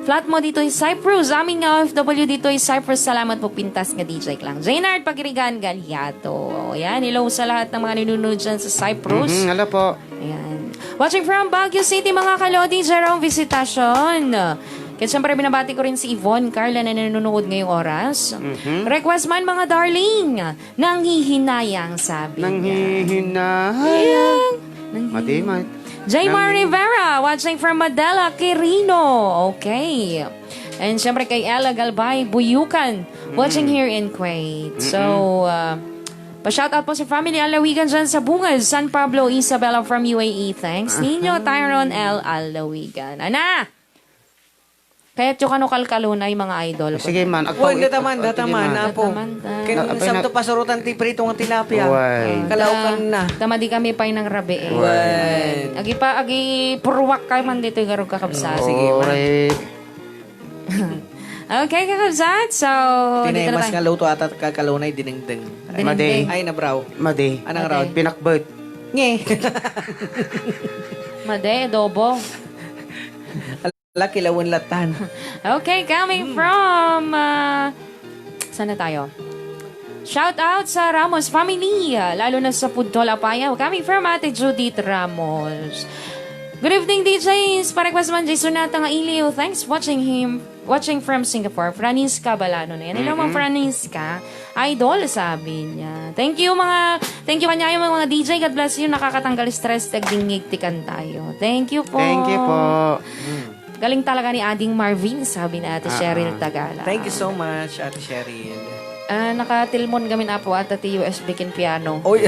Flat mo dito'y Cyprus. Amin nga O F W dito'y Cyprus. Salamat po, pintas nga D J Klang. Jaynard Pagirigan Galiato. Ayan, hello sa lahat ng mga nanonood dyan sa Cyprus. Mhm, hello po. Ayan. Watching from Baguio City, mga kalodi, Jerome Visitacion. Kaya siyempre, binabati ko rin si Yvonne Carla na nanonood ngayong oras. Mhm. Request man, mga darling. Nanghihinayang, sabi niya. Nanghihinayang. Nanghihinayang. Mati, ma-, Jaymar nang- Rivera, watching from Manila, Quirino. Okay. And syempre kay Ella Galbay, Buyukan, watching Mm. here in Kuwait. So, Mm-mm. uh, pa-shoutout po sa family Alawigan dyan sa Bungad, San Pablo, Isabela from U A E. Thanks, Aha. Nino Tyron L. Alawigan. Ana! Kayatyo kano kalkalunay, mga idol ko. Sige man, agpaw-, Wen, dataman, ag-, dataman, sige man. Apo. Dataman, ta. Ken Ah, apay santo na- pasurutan ti prito nga tilapia. Wen. Kalaukan na. Ta, ta madi kami pay nang rabii. Wen. Agi pa, agi purwak kay man ditoy garud kakabsat. Ah, sige, man. Ore. Okay, kakabsat. So, Tinay dito na mas tayo. Nga luto ata kalkalunay, dinengdeng. Dinengdeng. Madi. Ay, nabraw. Madi. Anang Madi. Raw? Pinakbet. Nge. Madi, adobo. Ala, kilawen latan. Okay, coming Hmm. from, ah, saan na tayo? Shout out sa Ramos family, ah, lalo na sa Pudtol Apaya. Coming from Ate Judith Ramos. Good evening, D Js. Pa-request man, Jason Nata nga iliw. Thanks watching him, watching from Singapore. Franisca Balano na yan. Hello, Ma'am Mm-mm. Franisca. Idol, sabi niya. Thank you, mga, thank you kanyayo, mga, mga D J. God bless you. Nakakatanggal stress, tagdingig, tikan tayo. Thank you po. Thank you po. Galing talaga ni Ading Marvin, sabi ni Ate Ah, Cheryl ah. Tagala. Thank you so much, Ate Cheryl. Ah, nakatilmon gamin, Apo, ata ti U S B ken piano. Oy.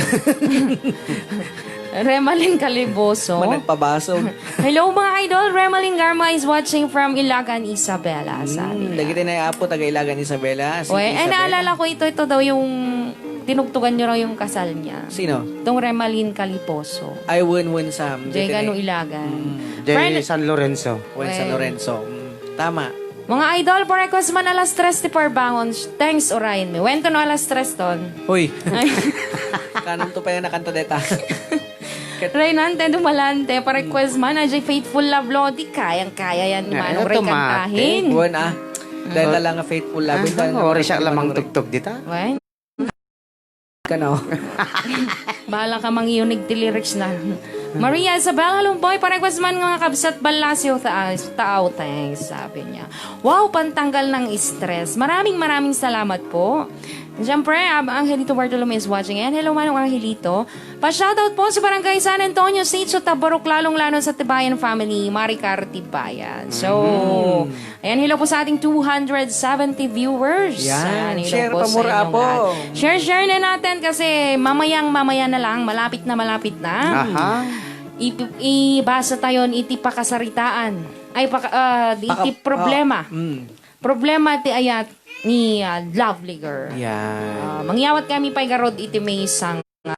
Remalin Caliboso. Managpabasog. Hello, mga idol. Remalin Garma is watching from Ilagan, Isabela, sabi Mm, niya. Dagiti na, Apo, taga Ilagan, Isabela. Sige, Uy, eh, Isabela. Naalala ko ito, ito daw yung tinugtugan nyo raw yung kasal niya. Sino? Itong Remalin Caliposo. Ay, wen, wen, Sam. Jay Dagiti na Gano Ilagan. Mm. Jay Friend- San Lorenzo. Wen, San Wen. Lorenzo. Mm, tama. Mga idol, pa-request man alas tres ti parbangon. Thanks, Orion. Wen to no alas tres ton. Uy. Ay. Kanam to pa yung nakanta deta. Reynante Dumalante, pa-request man, ajay Faithful Love, Lodi, kayang-kaya yan ni Eh, Manong Ray automatic. Kantahin. Wen, ah. Dahil na lang nga Faithful Love. Ah, Ito ang ori siya naman lamang Manong Ray. Tugtog dita. Wen? Kano? Bahala ka mangiunig ti lyrics na. Maria Isabel Halumboy, pa-request man nga kabsat Balasio ta-, tao, thanks, sabi niya. Wow, pantanggal ng stress. Maraming, maraming salamat po. Siyempre, Ab-, Angelito Bartolome is watching. And hello, Manong Angelito. Pa-shoutout po sa Barangay San Antonio, Sitio Tabarok, lalong-lalo sa Tibayan family, Maricar Tibayan. So, Mhm. ayan, hello po sa ating two hundred seventy viewers. Yan, Ayan, hello share po pa sa mura inyong po. Lahat. Share, share na natin kasi mamayang, mamaya na lang, malapit na, malapit na. Aha. Ip-, ibasa tayo iti pakasaritaan. Ay, paka-, ah, iti Paka-, problema. Ah, mm. Problema ti ayat ni, ah, Lovely Girl. Yan. Ah, mangyawat kami pay garud iti maysa nga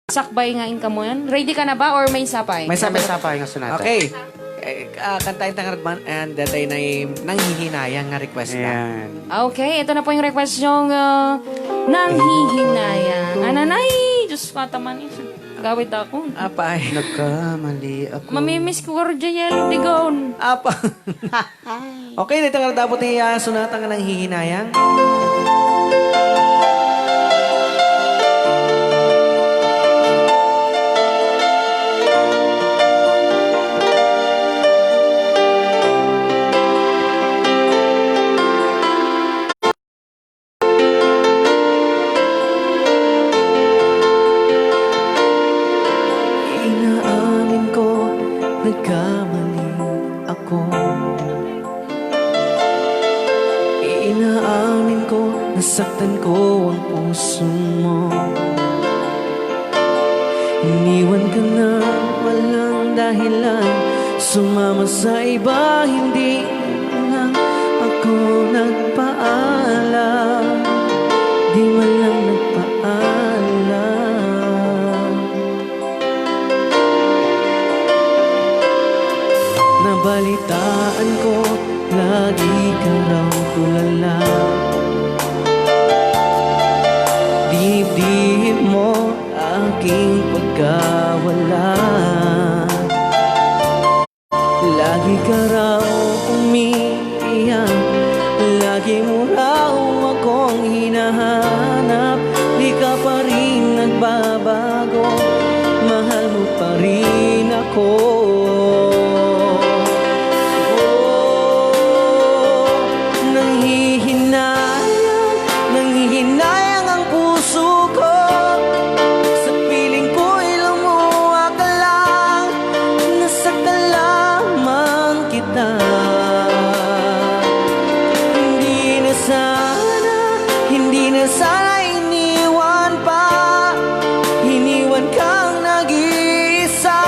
sakbay nga inkamuan. Ready ka na ba or maysa pay? Maysa pay. Maysa pay nga sonata. Okay. Eh, ah, kantahin ta nga man, and that ay na, nanghihinayang nga request na. Yan. Okay, ito na po yung request yung, ah, nanghihinayang. Ananay, Diyos ko, ataman eh. Gawid ako. Apay. Nagkamali ako. Mamimiss ko garud diay Yellow Digon. Apa. Okay, dito nga dapat iya sonata nga nanghihinayang. Iniwan ka na walang dahilan. Sumama sa iba, hindi man lang ako nagpaalam. Di man lang nagpaalam. Nabalitaan ko, lagi ka raw tulala. Dinibdib mo aking pagkawala. Lagi ka raw umiiyak, lagi mo raw akong hinahanap. Di ka pa rin nagbabago, mahal mo pa rin ako. Oh, nanghihinayang, nanghihinayang ang puso ko. Sa piling ko'y lumuha ka lang, nasaktan lamang kita. Hindi na sana, hindi na sana iniwan pa. Iniwan kang nag-iisa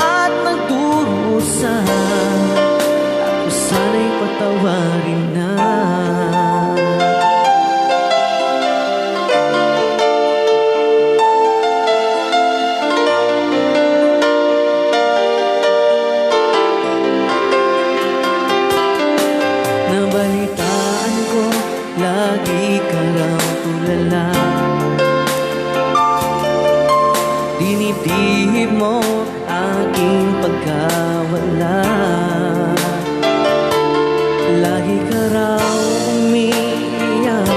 at nagdurusa. Ako sana'y patawarin na. Nabalitaan ko, lagi ka raw tulala. Dinibdib mo aking pagkawala. Lagi ka raw umiiyak,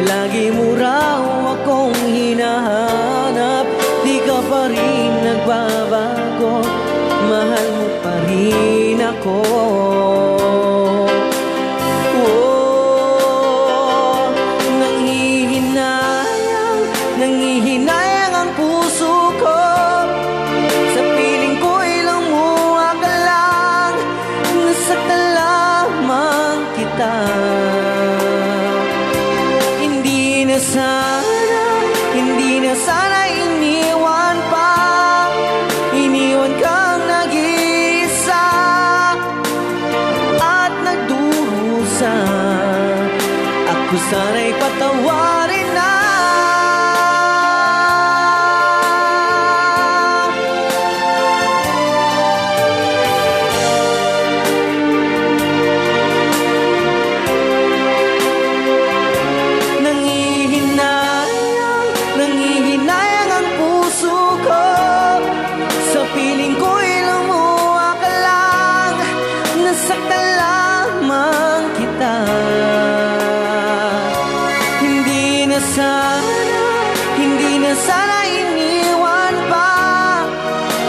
lagi mo raw akong hinahanap. Di ka pa rin nagbabago, mahal mo pa rin ako. Oh, nanghihinayang, nanghihinayang ang puso ko. Sa piling ko'y lumuha ka lang, nasaktan lamang kita. Hindi na sana, hindi na sana iniwan pa. Iniwan kang nag-iisa at nagdurusa. Ako sana'y patawarin na. Nanghihinayang, nanghihinayang ang puso ko. Sa piling ko'y lumuha ka lang, nasaktan lamang kita. Hindi na sana, hindi na sana iniwan pa.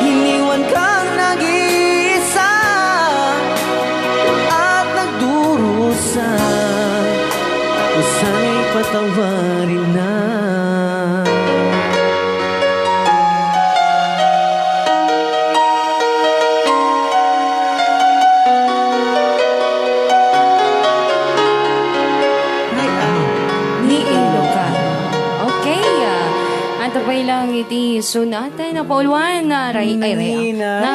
Iniwan kang nag-iisa at nagdurusa. Ako sana'y patawarin na. Ay, ah. Ni Ilocano. Okay, ah. Anta pay lang iti sunat. Ay, napauluan na. Ray-, ay, ray-, ah. Nanghihinayang.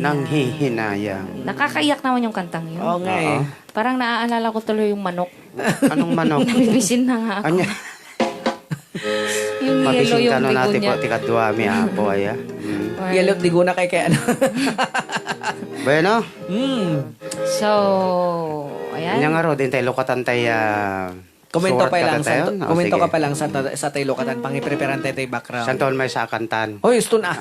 Nanghihinayang. Nanghihinayang. Nakakaiyak naman yung kantang yun. Oo nga eh. Oo. Parang naaalala ko tuloy yung manok. Anong manok? Nabibisin na nga ako. Anya? Yung yellow, mabisin yung kano nati begonia. Po, ti kaduami, apo, aya. Mm. Ay. Yellow, begonia kay, kay ano? Bueno. Mm. So, ayan. Anya nga ro, din tayo lukatan tayo, ah, komento surat pa ka lang, tayo? Santo, o, komento sige. Ka pa lang, Santo, sa tayo lukatan, pangipreparan tayo tayo background. Santo, may sa kantan. Oy, gusto na.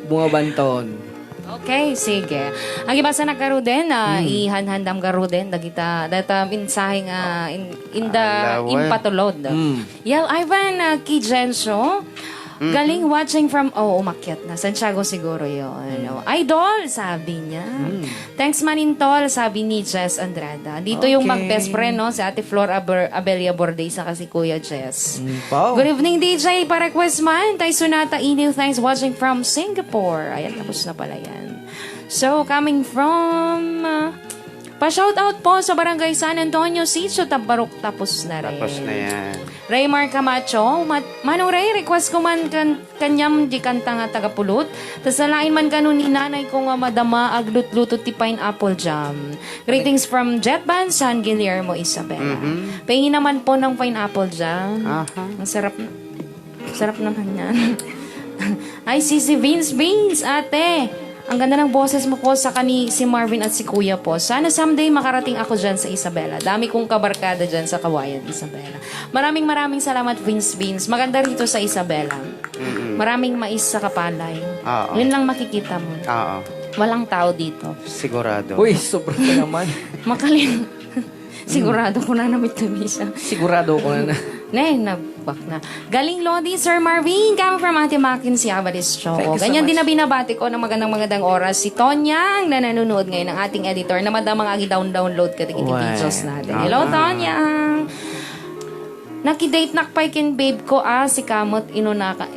Bumabanton. Okay, sige. Ang ibasa na garuden, ah, mm, ihanhandam garuden, dagita, data mensahe nga in, inda impatulod. Mm. Yel Ivan, ah, Kijencio, mm-hmm, galing watching from, oh, umakyat na. Santiago siguro yun. Mm. Oh, idol, sabi niya. Mm. Thanks, Manintol, sabi ni Jess Andrada. Dito yung mag-best friend, no? Si Ate Flor Aber-, Abelia Bordes, saka si Kuya Jess. Mm, wow. Good evening, D J. Pa-request man, tayo Sunata Iniw. Thanks watching from Singapore. Ayan, tapos na pala yan. So, coming from, uh, Pa-shoutout po sa Barangay San Antonio, Sitio Tabarok, tapos na rin. Tapos na yan. Raymar Camacho, mat-, Manong Ray, request ko man kan-, kaniam di kanta nga Tagapulot. Tas alain man kano ni nanay ko nga madama, aglutluto ti pineapple jam. Greetings from Jet Band, San Guillermo, Isabela. Mhm. Pahingi naman po ng pineapple jam. Aha. Ang sarap, sarap naman yan. Ay, si, si Vince, Vince, ate. Ang ganda ng boses mo po sa kani si Marvin at si Kuya po. Sana someday makarating ako dyan sa Isabela. Dami kong kabarkada dyan sa Kawayan, Isabela. Maraming maraming salamat, Vince Vince. Maganda rito sa Isabela. Mm-mm. Maraming mais sa kapalay. Oo. Yun lang makikita mo. Oo. Walang tao dito. Sigurado. Uy, sobra ka naman. Makalin. Sigurado ko na namit na bisa. Sigurado ko na na. Ne, nagbak na. Galing Lodi, Sir Marvin. Kami from Ate Makin, si Abadis Choco. Thank you so Ganyan din much. Na binabati ko ng magandang magandang oras. Si Tonyang na nanonood ngayon, ang ating editor, na madamang agi-down-download ka dagiti Wow. videos natin. Hello, Ah. Tonyang. Nakidate nak pay ken babe ko, ah, si Kamot, inunaka-,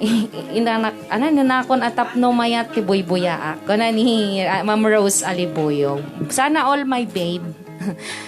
inanak, ano, inunakon a tapno mayat ti buybuyaak. Kuna ni, ah, Ma'am Rose Alibuyo. Sana all, my babe.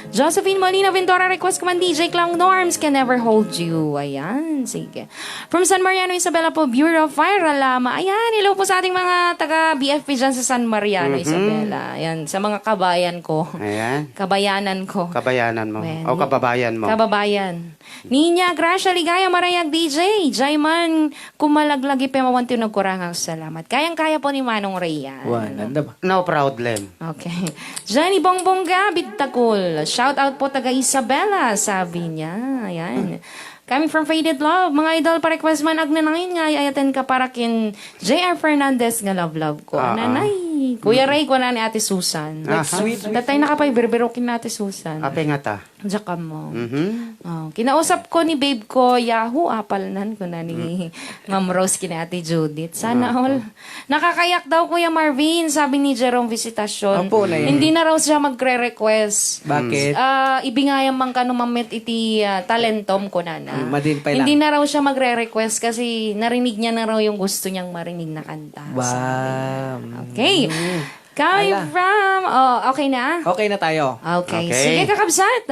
Josephine Molina Ventura request ko man, D J Clown Norms, Can Never Hold You. Ayan, sige. From San Mariano, Isabela po, Bureau of Fire, Alama. Ayan, hello po sa ating mga taga B F P dyan sa San Mariano, Mhm. Isabela. Ayan, sa mga kabayan ko. Ayan. Kabayanan ko. Kabayanan mo. Ayan. O kababayan mo. Kababayan. Niña Gracia Ligaya Marayag D J, jay man kumalaglagipen awan ti nagkurangak, salamat. Kayang-kaya po ni Manong Ray yan. Wa, nanda ba? No problem. Okay. Jenny Bongbongga Bidtakul, shout out po taga Isabela, sabi niya. Ayan. Coming from Faded Love, mga idol, pa-request man agnanayon nga ay-ayaten ka para ken J R Fernandez nga love love ko. Ah, ah. Nanay. Kuya Ray, kuna ni Ate Susan. Aha. Sweet. Tatay nakapay birbiro ken Ate Susan. Apay nga ta? Diak ammo. Mhm. Oh, kinausap ko ni babe ko, Yahoo, apalnan, kuna ni Mm. Ma'am Rose ken Ate Judith. Sana Ah, all. ah. Nakakayak daw, Kuya Marvin, sabi ni Jerome Visitacion. Opo, na yan. Hindi na raw siya magre-request. Bakit? Ah, ibingayam man kano mamit iti, ah, talentom, kunana. Mm, madin pa lang. Hindi na raw siya magre-request kasi narinig niya na raw yung gusto niyang marinig na kanta. Wow. Sabi niya. Okay. Mm. Coming Ala. from, oh, okay na? Okay na tayo. Okay. Okay. Sige, kakabsat.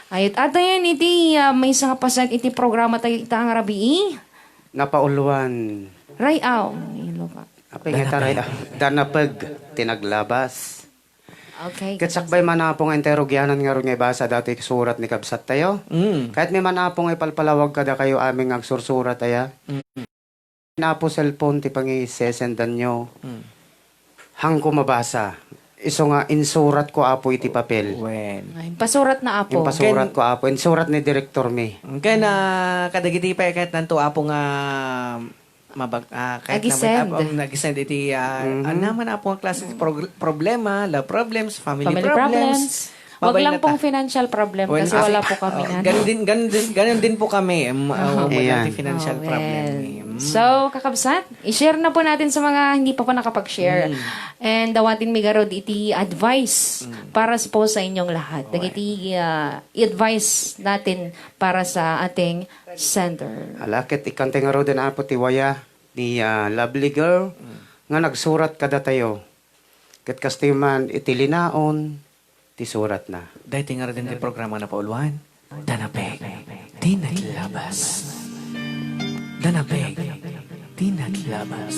Ay, at ato yan, iti, ah, maysa nga paset iti programa tayo, ita nga rabii. Napauluan. Ray, aw, ilo ka. Apay nga Danapeg. Taray, ah, danapeg, ti naglabas. Okay, Ket kakabsat. Sakbay man, Apo, nga entero gyanan ngarud nga ibasa datoy surat ni kabsat tayo. Mm. Kayatmi man, Apo, nga ipalpalawag kadakayo amin nga agsursurat aya. Mm. Apo, cellphone ti pangisesendanyo. Mm. Hangko mabasa. Isu nga insuratko, Apo, iti papel. Wen. Ay, pasurat na, Apo. Impasurat Ken ko, Apo. Insurat ni direktor mi. Ken, ah, kadagiti pay ket nanto, Apo, nga mabag-, ah, ket Agisend. Namay, Apo, ang nagisend iti, ah, Mhm. ano man, Apo, ang klase ti prog-, problema, love problems, family Family problems. problems. Wag Babay lang na ta-, pong financial problem Well, kasi ah, wala po kami oh, na. Ganun din, ganun din, ganun din po kami. Em, ah, Aha. wala Ayan. ti financial Oh, problem, well. em. So, kakabsat, i-share na po natin sa mga hindi pa po nakapag-share. Mm. And dawatin mi garud iti advice Mm. para s-, po sa inyong lahat. Okay. Dagiti, ah, advice natin para sa ating center. Ala, ket ikkan ti ngaruden, Apo, ti waya ni, ah, lovely girl Mm. nga nagsurat kadatayo. Ket kastoy man iti linaon ti suratna. Daytoy ngaruden ti programa napauluan. Danapeg ti naglabas. Danapeg ti naglabas.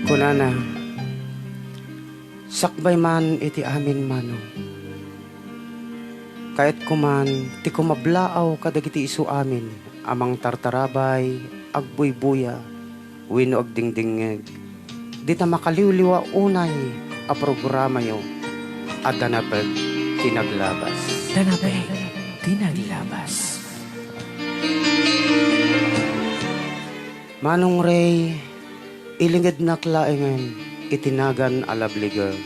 Kunana, sakbay man iti amin, Manong. Kayatko man ti kumablaaw kadagiti isu amin a mangtartarabay, agbuybuya, wenno agdingdingngeg dita makaliwliwa unay a programayo a Danapeg ti Naglabas. Danapeg ti Naglabas. Manong Ray, ilingednak laengen iti nagan a lovely girl.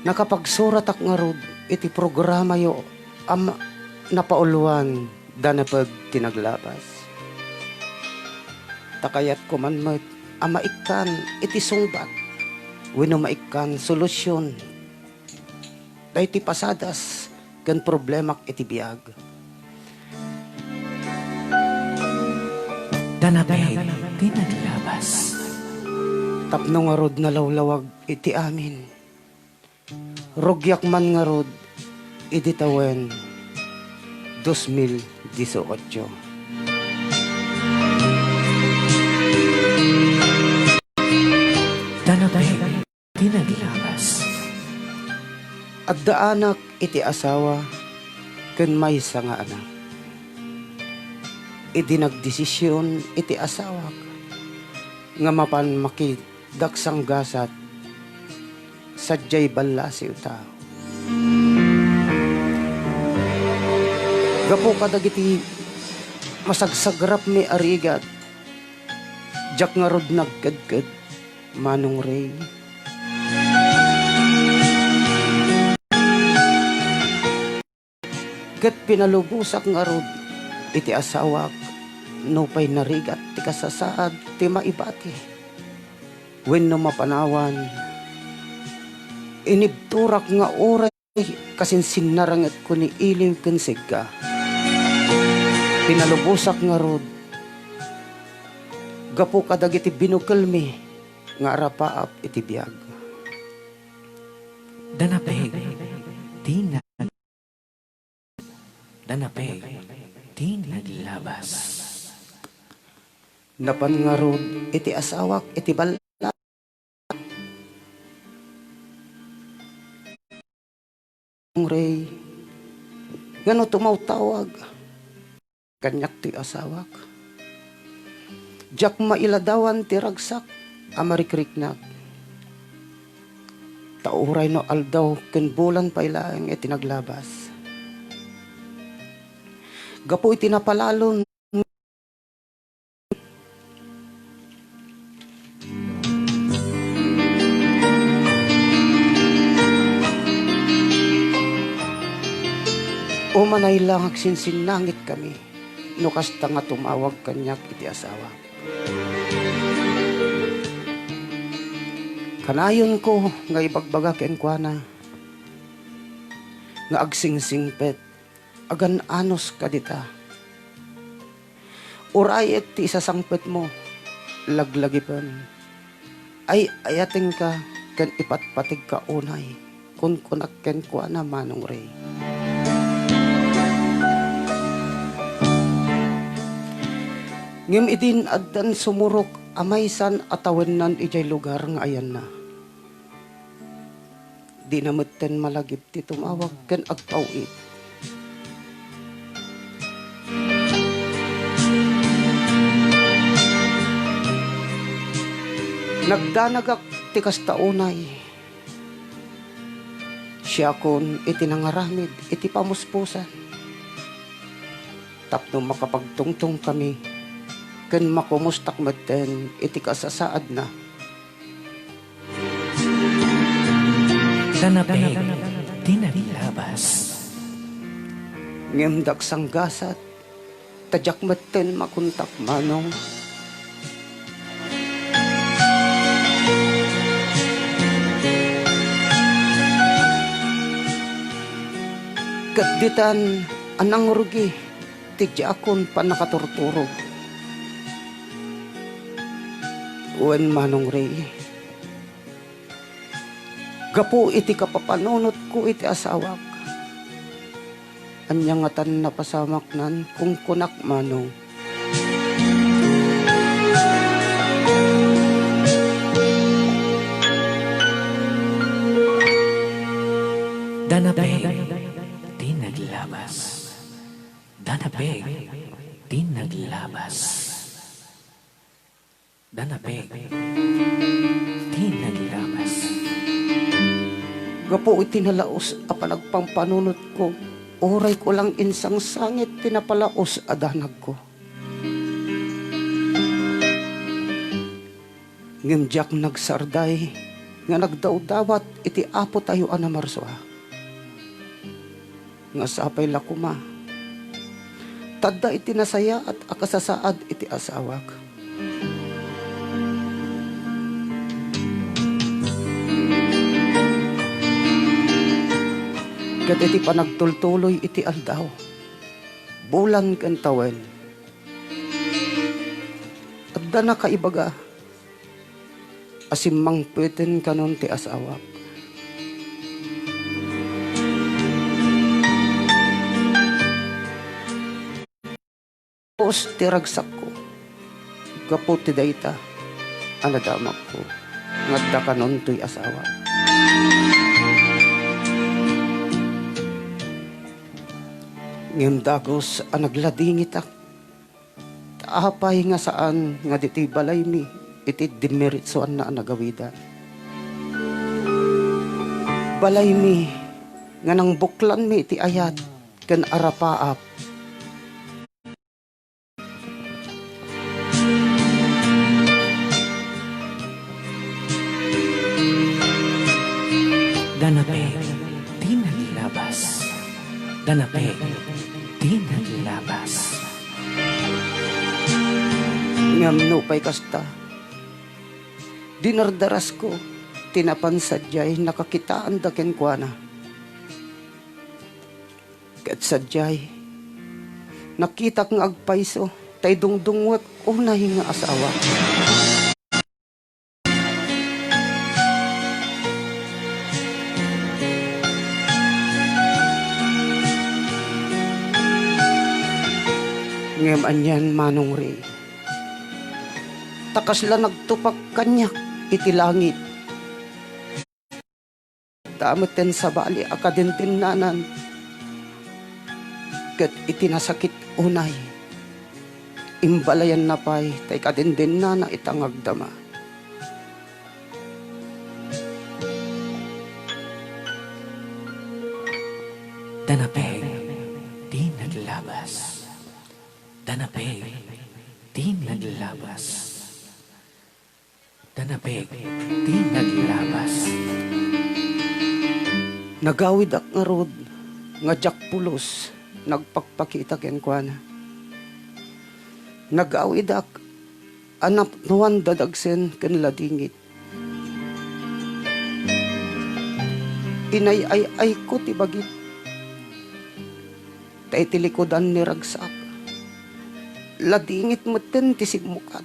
Nakapagsuratak ngarud iti programayo a ma-, napauluan, Danapeg ti Naglabas. Ta kayatko man met a maikkan iti sungbat wenno maikkan solusion daytoy pasadas ken problemak iti biag. Danapeg ti Naglabas. Tapno ngarud nalawlawag iti amin, rugiak man ngarud idi tawen dos mil dieciocho. Tanapeg ti naglabas. Addaanak iti asawa ken maysa nga anak. Idi nagdesision iti asawak nga mapan makidaksanggasat, sadiay ballasiwta. Gapu kadagiti masagsagrapmi a rigat, diak ngarud nagkedked, Manong Ray. Ket pinalubosak ngarud iti asawak nupay narigat ti kasasaad ti maibati wenno mapanawan. Inibturak nga uray kasinsinnarangetko ni Iliw ken Segga. Pinalubosak ngarud gapu kadagiti binukelmi nga arapaap iti biag. Danapeg ti na-, danapeg ti naglabas. Napan ngarud iti asawak iti balla-, Ray, ngano tumawtawag kaniak ti asawak? Diak mailadawan ti ragsak a marikriknak. Ta uray no aldaw ken bulan pay laeng iti naglabas. Gapu iti napalalon Umanay la nga agsinsinnangitkami no kasta nga tumawag kaniak iti asawak. Kanayonko nga ibagbaga kenkuana nga agsingsingpet, agan-anos kadita. Urayek ti isasangpetmo, laglagipen. Ay-ayatenka ken ipatpategka unay, kunkunak kenkuana, Manong Ray. Ngem idin addan sumurok a maysan a tawennan idiay lugar nga ayanna. Dina metten malagip ti tumawag ken agpaw-it. Nagdanagak ti kasta unay. Siakon iti nangaramid iti pamuspusan tapno makapagtungtongkami ken makumustak metten iti kasasaadna. Danapeg ti naglabas. Ngem daksanggasat, ta diak metten makuntak manong. Ket ditan a nangrugi ti diakon pannakaturturog. Wen, Manong Ray, gapu iti kapapanunotko iti asawak, ania ngatan napasamaknan, kunkunak manong. Danapeg ti naglabas. Danapeg ti naglabas. Danapeg ti naglabas. Gapu iti nalaus a panagpampanunotko, urayko lang insangsangit ti napalaus a danagko. Ngem diak nagsarday nga nagdawdawat iti Apotayo a namarsua. Nga sapay la koma ta adda iti nasayaat a kasasaad iti asawak. Ket iti panagtultuloy iti aldaw, bulan ken tawen, adda nakaibaga a simmangpeten kanon ti asawak. Puos ti ragsakko gapu ti dayta a nadamakko nga adda kanon toy asawa. Ngem dagus a nagladingitak. Ta apay nga saan nga ditoy balaymi iti dimiritsuanna a nagawidan? Balaymi nga nangbuklanmi iti ayat ken arapaap. Danapeg ti naglabas. Danapeg ti naglabas. Ngem nupay kasta, dinardarasko ti napan sadiay nakakitaanda kenkuana. Ket sadiay, nakitak nga agpayso tay dungdungngoek unay nga asawa. Ngem anian, Manong Ray, ta kasla nagtupak kaniak iti langit. Daan metten sabali a kadendennaan, ket iti nasakit unay, imbalayanna pay tay kadendennana ita nga agdama. Danapeg ti naglabas. Danapeg ti naglabas. Danapeg ti naglabas. Nagawidak ngarud nga diak pulos nagpakpakita kenkuana. Nagawidak a napnoan dadagsen ken ladingit. Inay-ay-ayko ti bagik. Ta iti likudan ni ragsak, ladingit metten ti simmukat.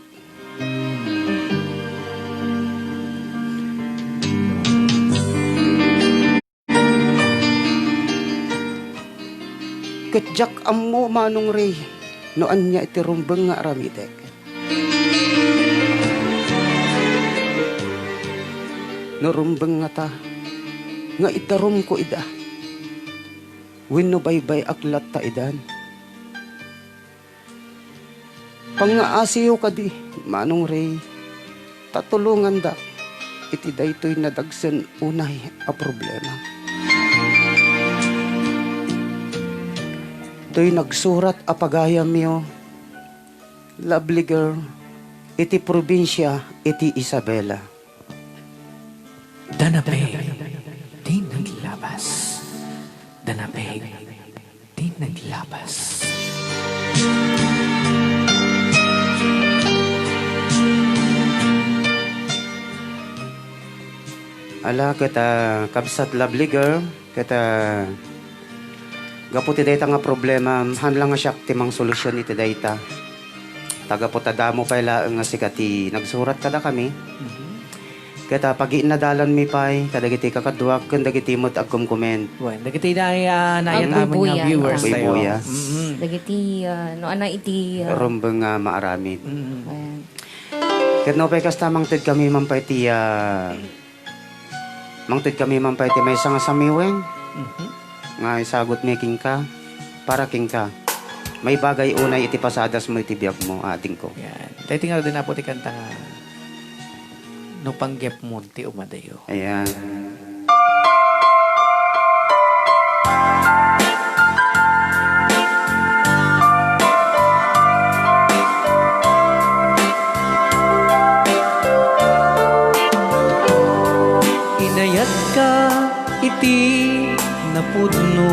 Ket diak ammo, Manong Ray, no ania iti rumbeng nga aramidek. No rumbeng ngata nga idarumko ida, wenno baybay-ak latta idan. Pangngaasiyo kadi, Manong Ray, ta tulongandak iti daytoy nadagsen unay a problema. Toy nagsurat a pagayamyo, lovely girl, iti probinsia iti Isabela. Danapeg ti naglabas. Danapeg ti naglabas. Ala, ket, ah, kabsat, lovely girl, ket, ah, gapu ti dayta nga problema, haan lang nga siak ti mangsolusyon iti dayta. Ta gapu ta damo pay laeng nga sika ti nagsurat kadakami. Mhm. Ket, ah, pagiinnadalanmi pay kadagiti kakaduak ken dagiti met agkomkoment. Wen, dagiti day, ah, naayat amin nga viewers tayo. Agbuybuyang, ah. Agbuybuyas. Mhm. Dagiti, ah, no, ana iti, ah, rumbeng nga maaramid. Mhm. Wen. Ket nupay kasta, mangted kami man pay ti, ah, mangted kami man pay ti maysa nga samiwen. Mhm. Nga isagutmi kenka, para kenka. Maibagay unay iti pasadasmo iti biagmo, adingko. Yan. Daytoy nga din apo ti kanta nga, "No panggepmon ti umadayo." Ayan. Inayatka iti napudno.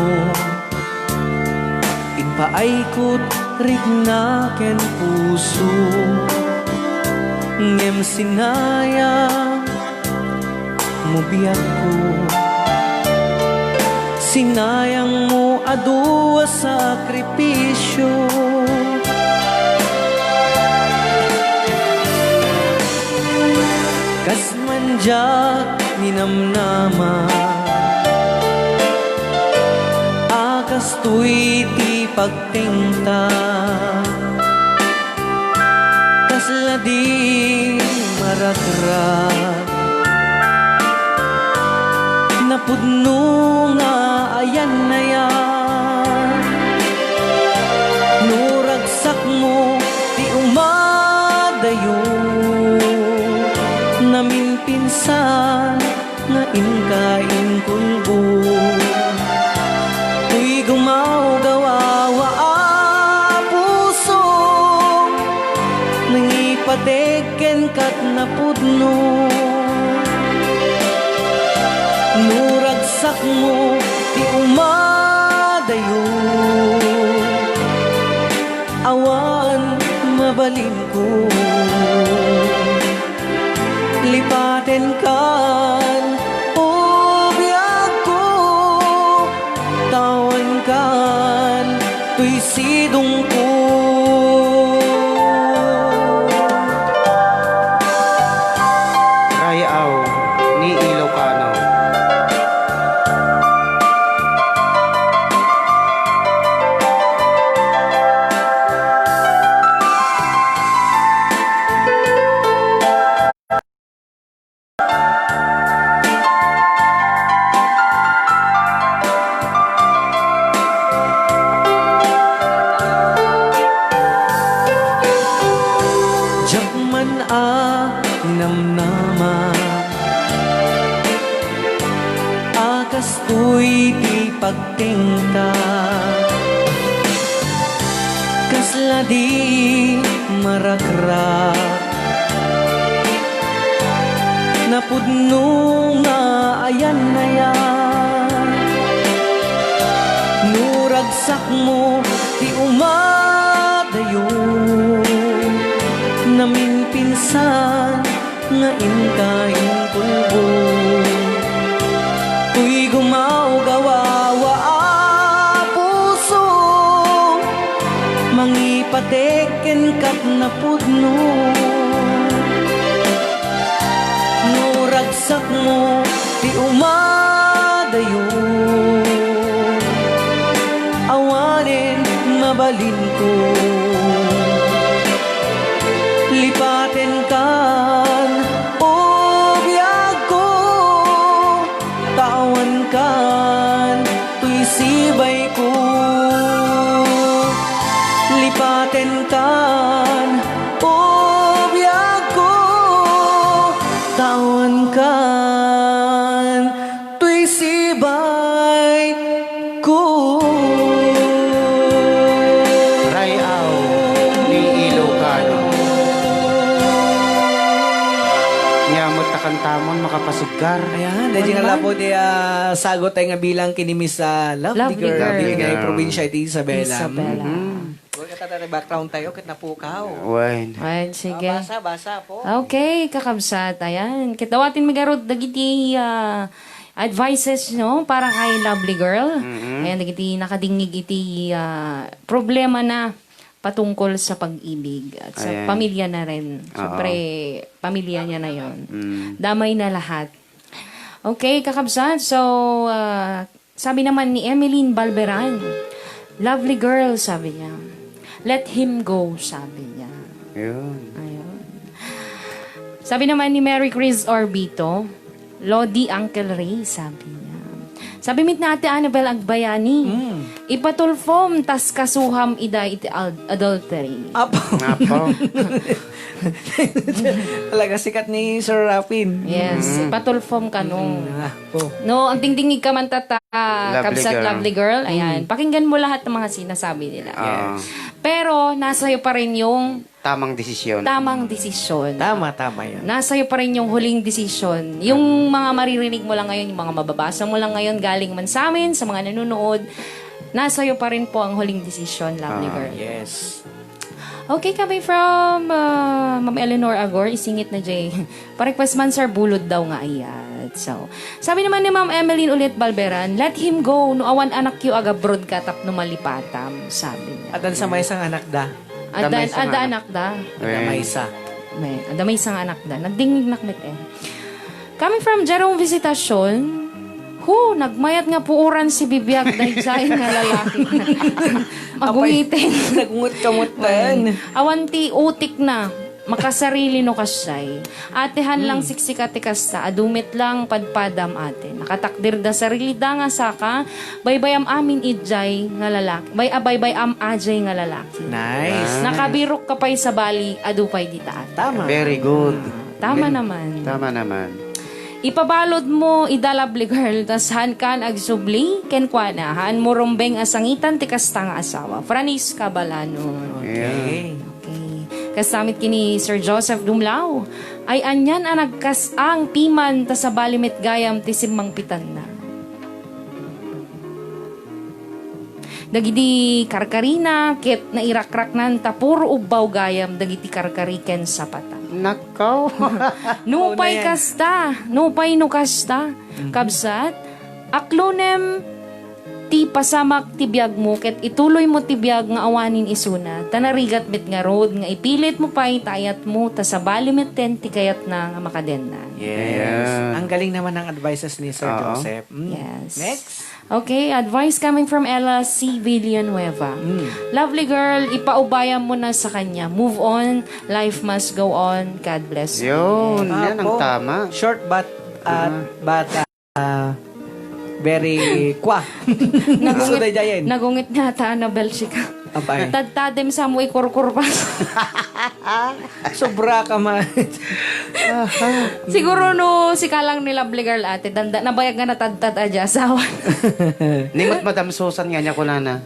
Impaayko't rikna ken puso, ngem sinayangmo biagko. Sinayangmo adu a sakripisio. Kas Diak ninamnama a kastoy ti pagtengta, kasla di marakrak. Napudno nga ayan-ayan, no ragsakmo ti umadayo, naminpinsan nga inka inkulbo. Toy gumawgaw a pusok, nangipatek kenka ket napudno. No ragsakmo ti umadayo, awan mabalinko. Lipatenkan, o biagko, tawankan, toy sidongko. Ray-aw ni Ilocano. Diak man a namnama a kastoy ti pagtengta, kasla di marakrak. Napudno nga ayan-ayan, no ragsakmo ti umadayo, naminpinsan nga inka inkulbo. Toy gumawgaw a puso, mangipatek kenka ket napudno. No ragsakmo ti umadayo, awanen mabalinko. Lipatenkan, o biagko, tawankan toy sibayko. Lipatenkan, o biagko, tawankan toy sibayko. Ray-aw ni Ilocano. Nia met ta kantamon, makapasugkar. Ayan, dahil nga lapo di, ah, sagot ay nga bilang kini Miss, ah, Lovely Lovely Girl. Girl. Nga probinsya iti Isabela. Isabela. Mhm. Huwag ka tayo, background tayo, ket napukaw. Wen. Wen, sige. Ah, basa, basa po. Okay, kakabsat, ayan. Ket awaten mi garud dagiti, ah, advices, no, para kay Lovely Girl. Mhm. Ayan, dagiti nakadingig iti, ah, problema na patungkol sa pag-ibig at sa Ayan. pamilya na rin. Oo. Siyempre, pamilya niya na yon. Mm. Damay na lahat. Okay, kakabsat. So, ah, sabi naman ni Emeline Balberan, "Lovely girl," sabi niya. "Let him go," sabi niya. Yun. Ayun. Sabi naman ni Mary Chris Orbito, "Lodi, Uncle Ray," sabi niya. Sabi met ni Ate Annabel Agbayani, Mm. "Ipatulfom tas kasuham ida iti ad-, adultery." Apo. Apo. Talaga sikat ni Sir Rapin. Yes, Mm. ipatulfom kano. Mm, ah, po. No, agdingdingig ka man tata, Lovely kabsat girl. Lovely girl. Ayan, Mm. pakinggan mo lahat ng mga sinasabi nila. Oo. Yes. Pero, nasa iyo pa rin yung Tamang desisyon. Tamang desisyon. Tama, tama yun. Nasa iyo pa rin yung huling desisyon. Yung Mm. mga maririnig mo lang ngayon, yung mga mababasa mo lang ngayon, galing man sa amin, sa mga nanonood, nasa iyo pa rin po ang huling desisyon, Lovely Ah. Girl. Yes. Okay, coming from, ah, Ma'am Eleanor Agor, isingit na, Jay. Pa-request man, sir, bulod daw nga ayat. So, sabi naman ni Ma'am Emeline ulit Balberan, "Let him go, no awan anak yu agabroad ka tapno malipatam," sabi niya. Adan sa may isang anak da. Adan, Damay sa ada anak. anak da. Ada Eh. may isa. May, ada may isang anak da. Nagdingig nak met eh. Coming from Jerome Visitacion, hu, nagmayat nga puoran si bibiag daydiay nga lalaki. Apay, magungiten. Nagunget ka met. Awan ti utik na. Makasarili no kasdiay. Ate, han lang siksika ti kasta, adu met lang padpadam, ate. Nakatakdirda sarilida nga saka, baybay-am amin idiay nga lalaki. Bay-, a, baybay-am adiay nga lalaki. Nice. Nakabirok ka pay sabali, adu pay dita, ate. Tama. Very good. Tama naman. Tama naman. Ipabalud mo ida, lovely girl, tas han kan agsubli kenkuana, han mo rumbeng a sangitan ti kasta nga asawa. Franis Cabalanon. Okay. Okay. Kasta met ken ni Sir Joseph Dumlao, ay anian a nagkas-ang piman ta sabali met gayam ti simmangpitanna. Dagiti karkarina ket nairakraknan ta puro ubbaw gayam dagiti karkari ken sapatan. Nakaw. Nupay kasta, nupay no kasta, kabsat, aklonem ti pasamak ti biagmo ket ituloymo ti biag nga awanen isuna, ta narigat met ngarud nga ipilitmo pay ta ayatmo ta sabali metten ti kayatna nga makadenna. Yes. Yeah. Ang galing naman ng advices ni Sir Oo. Joseph. Mm. Yes. Next. Okay, advice coming from Ella C. Villanueva. Mm. Lovely girl, ipaubayam mo na sa kanya. Move on, life must go on. God bless you. Yun, yan ang Apo. Tama. Short but, uh, Ah. but, uh, very kwa. Nagungit, Gusto daydiayen. Nagungit nga ta, Annabel, sika. Apay. Tadtadem sa mo ikurkurpas. Sobra ka man. Siguro no, sika lang ni Lovely Girl, ate, danda, nabayag nga natadtad a di asawa. Ni met Madam Susan nga niya kunana.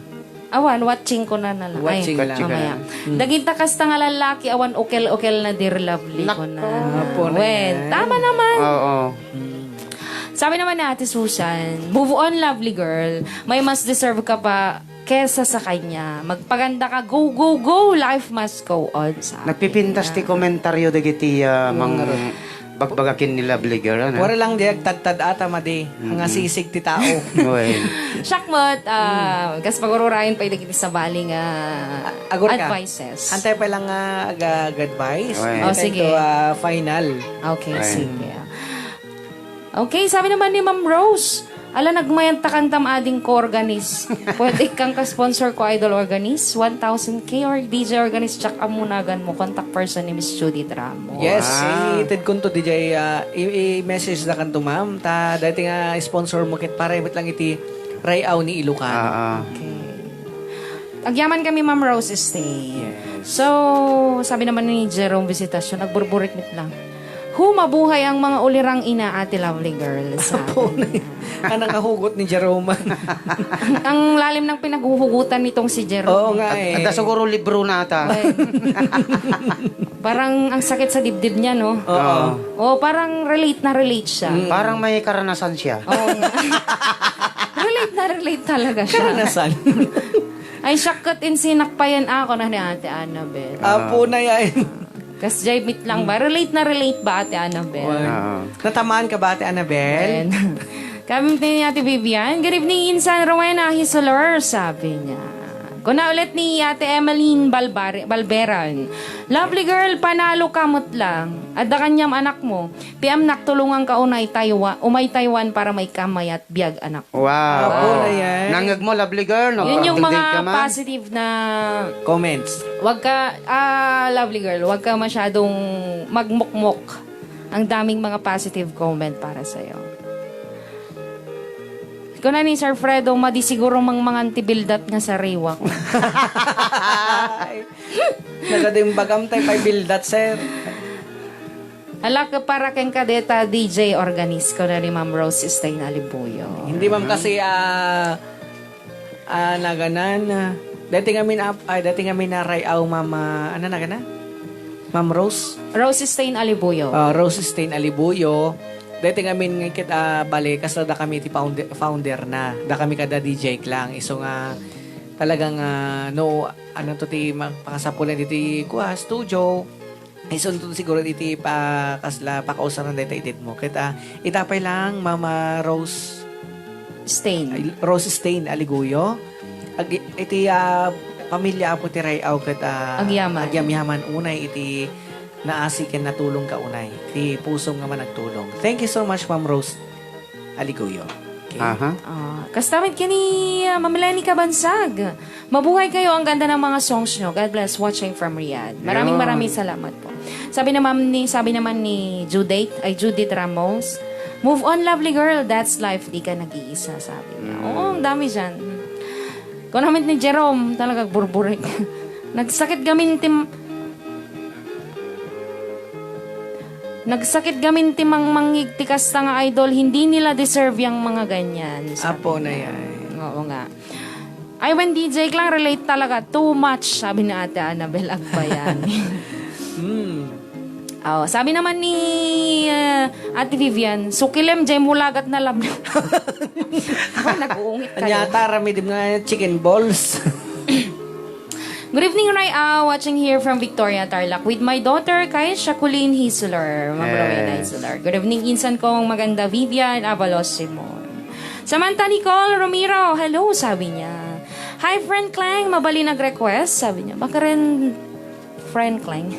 Awan, watching ko na na lang. Ay, watching lang. Mamaya. Mm. Dagita kasta nga lalaki, awan ukel-ukel na, dear lovely ko na. Nako. Apo na. Wen, yan. Tama naman. Oo. Mm. Sabi naman ni Ate Susan, "Move on, lovely girl. May mas deserve ka pa kesa sa kanya. Magpaganda ka. Go, go, go. Life must go on," sabi niya. Nagpipintas ti komentaryo dagiti, ah, mang-, Mga ro- Bagbaga ken ni Lovely Girl, ano? Wara lang di agtadtad ata, madi. Mm-mm. Nga sisig ti tao. Uy. Siak met, ah, kas pagururayan pay dagiti sabali nga A-, agur ka. Advices. Antay pay lang nga aga-, ag-advise. Uy. Oh, sige. Ito, ah, final. Okay, uy, sige. Okay, sabi naman ni Ma'am Rose, Ala, nagmayat ta kantam ading ko organist. Pwede kang ka-sponsor ko, idol organist. One thousand K or D J organist, tsak ammo nagan mo. Contact person ni Miss Judith Ramos. Yes, wow, ited kunto, D J, ah, i-, i-message da kanto, ma'am. Ta, dati nga sponsor mo, ket para met lang iti Ray-aw ni Ilocano. Ah, ah. Okay. Agyaman kami, Ma'am Rose, stay. Yes. So, sabi naman ni Jerome Visitacion, nagburburik mit lang. Hu, mabuhay ang mga ulirang ina, Ate Lovely Girl, sabi niya. Anang kahugot ni Jerome? Ang, ang lalim ng pinaghuhugutan nitong si Jerome. Oo nga eh. Adda siguro libro na ata. Ay. Parang ang sakit sa dibdib niya, no? Oo. Oo, parang relate na relate siya. Mm. Parang may karanasan siya. Oo nga. Relate na relate talaga siya. Karanasan. Ay, siak ket insinak payen ako na ni Ate Annabel. Apo na yan. Kasjay mit lang ba? Relate na relate ba, Ate Annabel? Wan. Oo. Natamaan ka ba, Ate Annabel? Ayan. Kami ni Ate Vivian, "Good evening, Insan Rowena Hisolor," sabi niya. Kuna ulit ni Ate Emeline Balbare-, Balberan, "Lovely girl, panalo ka met lang. Adda kaniam anak mo. Piamnak, tulungan ka unay Taiwan, umay Taiwan para maikam mayat biag anak." Wow. Apo na yan. Nangngeg mo, lovely girl, no? Yun yung mga positive na comments. Wag ka, ah, lovely girl, wag ka masyadong magmukmok. Ang daming mga positive comment para sa'yo. Kuna ni Sir Fredo, "Madi siguro mangmangan ti bildat nga sariwak." Ay, nagadimbagam tayo kay bildat, sir. Ala, ket para kenka deta D J organist, kuna ni Ma'am Rose Stein Alibuyo. Hindi, ma'am, kasi, ah, ah, naganan, ah, dati ngamin ap-, ay, dati ngamin na Ray-aw, ma'am, ah, ano naganan? Ma'am Rose? Rose Stein Alibuyo. Ah, Rose Stein Alibuyo. Dati ngamin nga ket, ah, bale, kasla da kami ti founder, founder na. Da kami kada D J lang. Isu nga talagang, ah, no, ano to ti ma-, pakasapulan diti, kua, studio. Isunton siguro iti pa-, kasla pakausaran dayta itedmo. Ket, ah, ita pay lang, Mama Rose Stain. Ay, Rose Stain Aligoyo. Ag-, iti, ah, pamilya apo ti Ray-aw ket, ah, agyamanan. Agyamanan unay iti, naasi ken natulongka unay. Ti pusom nga managtulong. Thank you so much, Ma'am Rose Aligoyo. Okay? Aha. Ah, kasta met ken ni, ah, Ma'am Leni Kabansag. Mabuhay kayo, ang ganda ng mga songs nyo. God bless, watching from Riyadh. Maraming, Yun. maraming salamat po. Sabi naman ni, sabi naman ni Judith, ay, Judith Ramos, "Move on, lovely girl, that's life, di ka nag-iisa," sabi niya. Mm. Oo, ang dami dyan. Kung naman ni Jerome, talaga burburik. Nagsakit gamin tim-, nagsakit gamin ti mangmangig ti kasta nga idol, hindi nila deserve yang mga ganyan, sabi Apo na niya. Yan. Oo nga. "I went D J lang, relate talaga. Too much," sabi ni Ate Annabel Agbayani. Hmm. Oh, sabi naman ni, ah, Ate Vivian, "Sukilem, jay mulagat na lab." Ay, nag-uungit kayo. Anyata, ramidim nga chicken balls. Good evening, Ray Au. Watching here from Victoria, Tarlac with my daughter, kay Jacqueline Hisuler. Ma'am Rowena Yes. Hisuler. Good evening, insan kong maganda, Vivian Avalos Simon. Samantha Nicole Romero, "Hello," sabi niya. "Hi, friend Klang, mabalin nag-request," sabi niya. Baka rin friend Klang.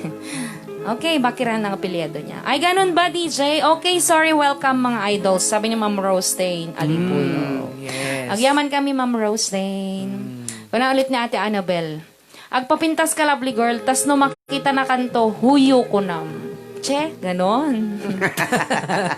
Okay, baka rin ang apelyido niya. "Ay, ganun ba, D J? Okay, sorry, welcome, mga idols," sabi ni Ma'am Rostein Alipuyo. Mm, yes. Agyaman kami, Ma'am Rostein. Mm. Kuna ulit ni Ate Annabel. "Agpapintas ka, lovely girl, tas no makita na kanto, huyo kunam." Che, ganon.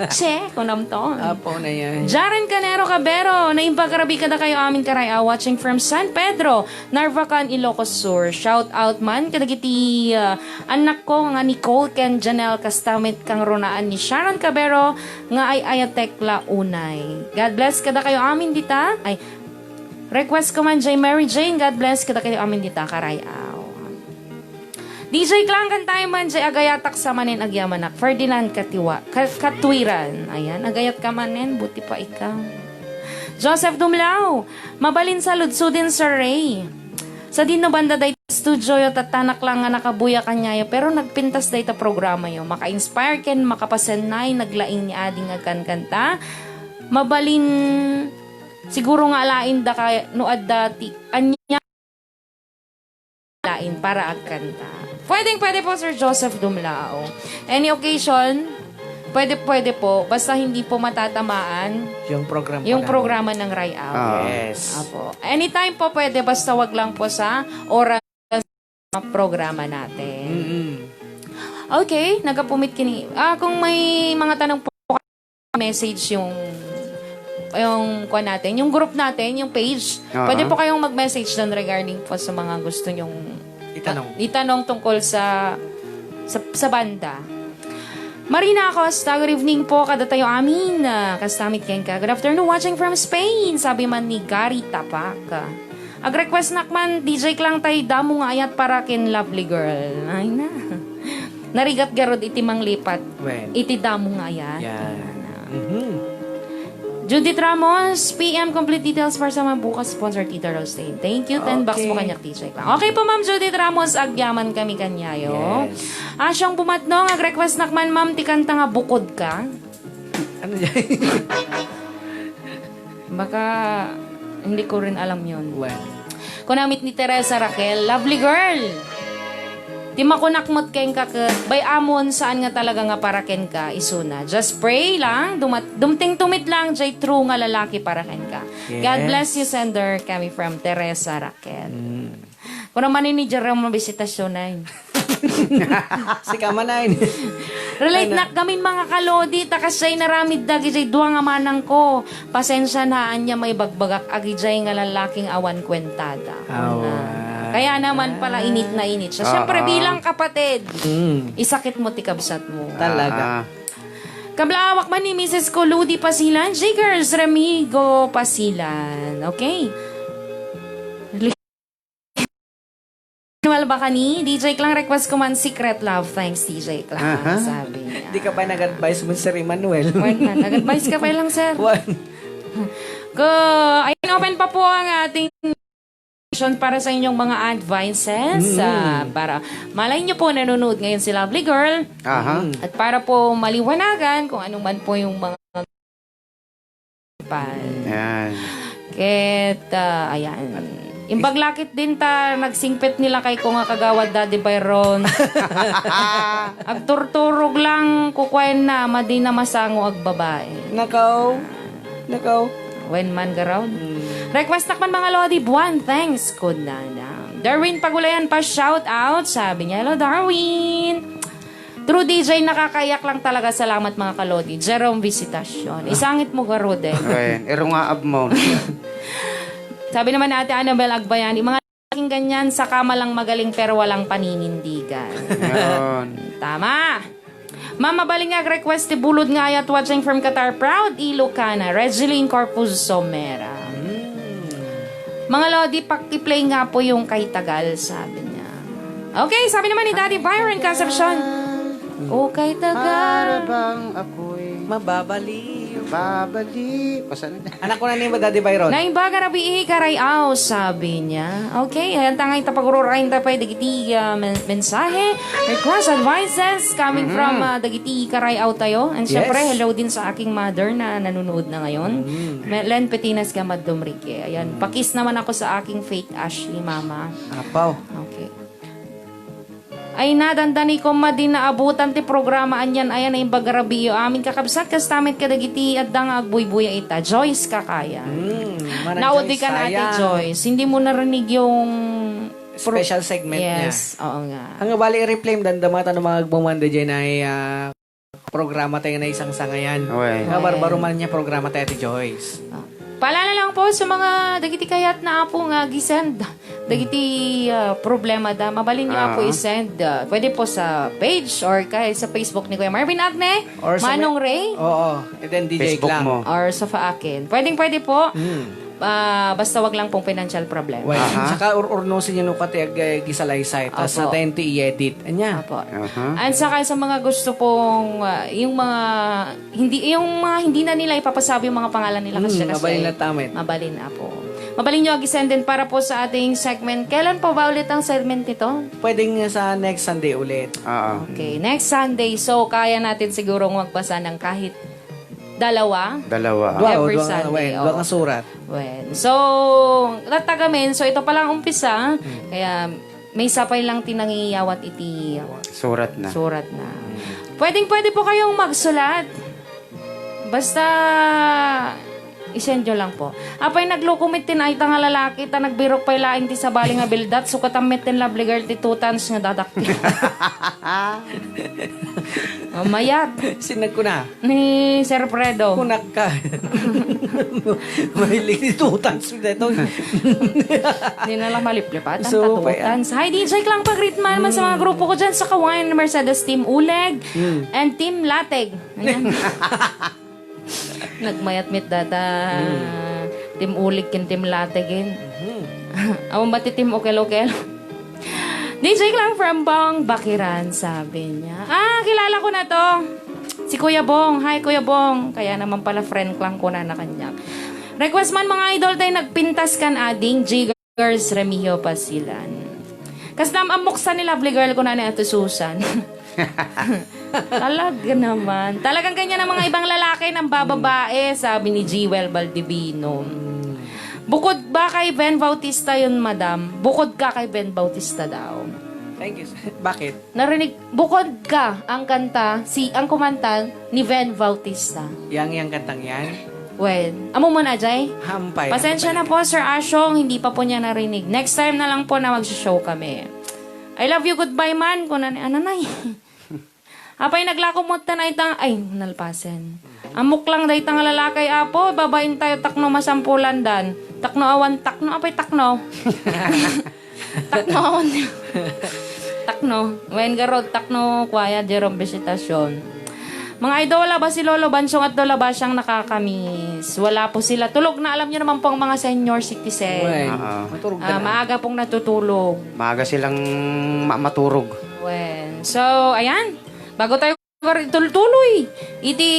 Che, kunam to. Apo na yan. Jaren Canero Cabero, "Naimbag a rabii kadakayo amin, Karay Au, watching from San Pedro, Narvacan, Ilocos Sur." Shout out man kadagiti, ah, anak ko nga Nicole ken Janelle, kasta met kangrunaan ni Sharon Cabero nga ay-ayatek la unay. God bless kadakayo amin dita. Ay, Request ko man jay Mary Jane, God bless kadakayo amin dita, Karay Au. D J Klang, kantayo man jay Agayatak sa manen agyamanak, Ferdinand Katiwa, Ka-, Katwiran. Ayan, agayat ka manen, buti pa ikaw. Joseph Dumlao, "Mabalin saludsuden, Sir Ray. Sadino banda dayta studioyo, tattanak lang nga nakabuya kaniayo, pero nagpintas dayta programayo. Maka-inspire ken makapasennay, naglaing ni Ading agkankanta. Mabalin siguro nga alaen daka no adda ti ania lain para agkanta." Pwedeng pwede po, Sir Joseph Dumlao. Any occasion, pwede, pwede po. Basta hindi po matatamaan Yung program yung pala. programa ng Ray Au. Ah. Yes. Apo. Anytime po pwede, basta wag lang po sa oras ng programa natin. Mm-mm. Okay, nagapumit kini. Ah, kung may mga tanong po, message yung, yung kuwan natin, yung group natin, yung page. Oo. Pwede po kayong mag-message doon regarding po sa mga gusto nyong Itanong. itanong tungkol sa, sa, sa banda. Marina Acosta, "Good evening po, kadatayo amin. Ah, kastamit kenka. Good afternoon, watching from Spain," sabi man ni Gary Tapak. "Ag-request nak man, D J Klang, tay damo nga ayat para ken Lovely Girl." Ay na. Narigat garud iti manglipat. Wen. Iti damo nga ayat. Yan. Mhm. Judith Ramos, "P M complete details para sa mga bukas, sponsor Tita Rostaine." Thank you, ten bucks po Okay. kaniak, D J Klang. Okay po, Ma'am Judith Ramos, agyaman kami kaniayo. Yes. Asyong Bumatnong, ag-request nak man, Ma'am, ti kanta nga Bukod Ka. Ano yan? Baka hindi ko rin alam yun. Well. Kunamit ni Teresa Raquel, "Lovely girl. Ti makunak met kenka ket bay-amon, saan nga talaga nga para kenka, isuna. Just pray lang, dumat-, dumting tumit lang, jay true nga lalaki para kenka." God Yes. bless you, sender kami from Teresa Raquel. Mm. Kuna man ni Jerome ang bisitasyon ay. Sika man ay. Relate Ano? nak gamin, mga kalodi, ta kasjay naramid dagijay dua nga manang ko. Pasensia na, ania maibagbagak agijay nga lalaking awan kuentada. Awa. Una. Kaya naman pala init na init siya. Siyempre, Oo. bilang kapatid, Mm. isakit mo ti kabsat mo. Talaga. Ah. Kablaawak man ni Misis ko, Ludi Pasilan, Jigers Remigo Pasilan. Okay. Manuel Bacani, "D J Klang, request ko man Secret Love. Thanks, D J Klang," Aha. sabi niya. Di ka pa nag-advise mo, Sir Emmanuel? Wen man, nag-advise ka pa lang, sir. Wen. Go! Ayun, open pa po ang ating option para sa inyong mga advices. Mm. Ah, para malay nyo po, nanonood ngayon si Lovely Girl. Aha. Mm. At para po maliwanagan kung ano man po yung mga pa. Yan. Ket, ah, ayan. Imbag lakit din ta nagsingpet ni lakay ko nga kagawad Daddy Byron. Agturturog lang kukuaenna, madi na masango agbabae. Nakaw. Nakaw. Wen man garaw. Hmm. Request nak man, mga lodi, buwan. Thanks, kunana. Darwin Pagulayan pa shout out, sabi niya. Hello, Darwin. True D J, nakakaiyak lang talaga. Salamat, mga kalodi. Jerome Visitacion. Isangit mo, garode. Wen, irungaab mo. Sabi naman ni Ate Annabel Agbayani, mga laking ganyan, sa kama lang magaling pero walang paninindigan. Yun. Tama. Mama, bali nga request ti bulod nga ayat, watching from Qatar. Proud Ilocana. Regeline Corpus Somera. Hmm. Mga lodi, paki-play nga po yung kay Tagal, sabi niya. Okay, sabi naman ni Daddy Byron Concepcion. Oh, kay Tagal. Para bang ako'y Mababaliw. Babali. Pasan? Anak ko na ni Daddy Byron. Naimbaga rabii, karayaw, sabi niya. Okay, ayan ta nga ita pagururayan ta pa dagiti, ah, men-, mensahe, request, advices coming Mhm. from, ah, dagiti karayaw tayo. And syempre, Yes. hello din sa aking mother na nanonood na ngayon. Mm. Me-, Len Petinas Gamad Dumrique. Ayan, Mm. pakis naman ako sa aking Faith Ashley, mama. Apaw. Okay. Ay, nadandani ko, madi naabutan ti programa, anian aya naimbag a rabii. Amin kakabsat, kasta met kadagiti adda nga agbuybuya ita. Joyce Kakaya. Mm, Manang Naudikan, Joyce, Ate sayang. Joyce. Hindi mo narinig yung pro- Special segment niya. Yes, oo nga. Ang bali, i-replay mo, dandama ta no mga agmamanda dyan ay, ah, programa tayo na isang sangayan. Okay. Nga barbaro man niya programa tayo, Ate Joyce. Ah. Paalala lang po sa mga dagiti kayat na apo nga gisend dagiti, ah, problema da. Mabalin niyo apo Ah. isend. Ah, pwede po sa page or kay sa Facebook ni Kuya Marvin Agne, Or sa Manong may- Ray, Oo. And then D J Facebook Clang. mo. Or sa fa-, akin. Pwedeng pwede po. Hmm. Ah, basta wag lang pong financial problem. Well, Aha. saka ur-, urno sinyo no kati ag-, eh, gisalaysay. Tas Apo. sa tayong ti i-edit. Anya? Apo. Aha. And saka sa mga gusto pong, ah, yung mga hindi, yung mga hindi na nila ipapasabi yung mga pangalan nila kasi Hmm, kasi mabalin na tamit. Mabalin, apo. Mabalin nyo agi-send din para po sa ating segment. Kailan po ba ulit ang segment nito? Pwedeng sa next Sunday ulit. Oo. Okay, next Sunday. So, kaya natin siguro magbasa ng kahit dalawa. Dalawa. Dua, Every dua nga, Sunday, wen, dua oo. nga surat. Wen. So, tatagamin, so ito pa lang umpisa, Hmm. kaya may sapay lang ti nangiyawat iti Surat na. surat na. Hmm. Pwedeng pwede po kayong magsulat. Basta, isend nyo lang po. Apay, nagluko met ti naita nga lalaki, ta nagbirok pay laeng ti sabali nga bildat, so katammet ti lovely girl ti two tons nga dadakkel. Mamayat. Sinag ko na. Ni Sir Fredo. Kunak ka. Mahilig ni two tons dito. Hindi na lang maliplipatan, So, ta two pa yan. tons. Hi, D J Clang, pag-greet man, man sa mga Hmm. grupo ko dyan sa Kawayan, Mercedes, Team Uleg, Hmm. and Team Lateg. Ayan. Nagmayat met data. Hmm. Team Ulig ken Team Lateg, eh. Hmm. Awan ba ti Team Okel-okel? D J Clang from Bong, Bakiran, sabi niya. Ah, kilala ko na to. Si Kuya Bong. Hi, Kuya Bong. Kaya naman pala friend ko lang kuna na kanya. Request man, mga idol, tayo nagpintas kan ading G Girls Remigio Pasilan. Kas nam-, amok sa ni lovely girl ko na ni Ate Susan. Talaga naman. Talagang ganyan ang mga ibang lalaki nang bababae, sabi ni Jewel Baldivino. Bukod ba kay Ben Bautista yun, madam? Bukod ka kay Ben Bautista daw. Thank you. Bakit? Narinig, bukod ka ang kanta, si, ang kumanta ni Ben Bautista. Yang, yang kantang yan? Well, amo mo na, Jay? Hampay. Pasensya na po, Sir Ashong, hindi pa po niya narinig. Next time na lang po na magsho-show kami. I love you, goodbye man, kuna ni, ananay. Apay, naglako mo ta na itang, ay, nalpasen. Amok lang da itang lalaki, apo, babain tayo, takno masampulan dan. Takno awan, takno, apay, takno. Takno awan. Takno. Wen garod, takno, kuaya, Jerome Visitacion. Mga idol, wala ba si Lolo Bansong at Lola Basyang nakakamiss? Wala po sila. Tulog na, alam nyo naman po ang mga senior citizen. Wen, Oo. matulog Ah, na. maaga pong natutulog. Maaga silang ma-, maturog. Wen. So, ayan. Bago tayo tultuloy, iti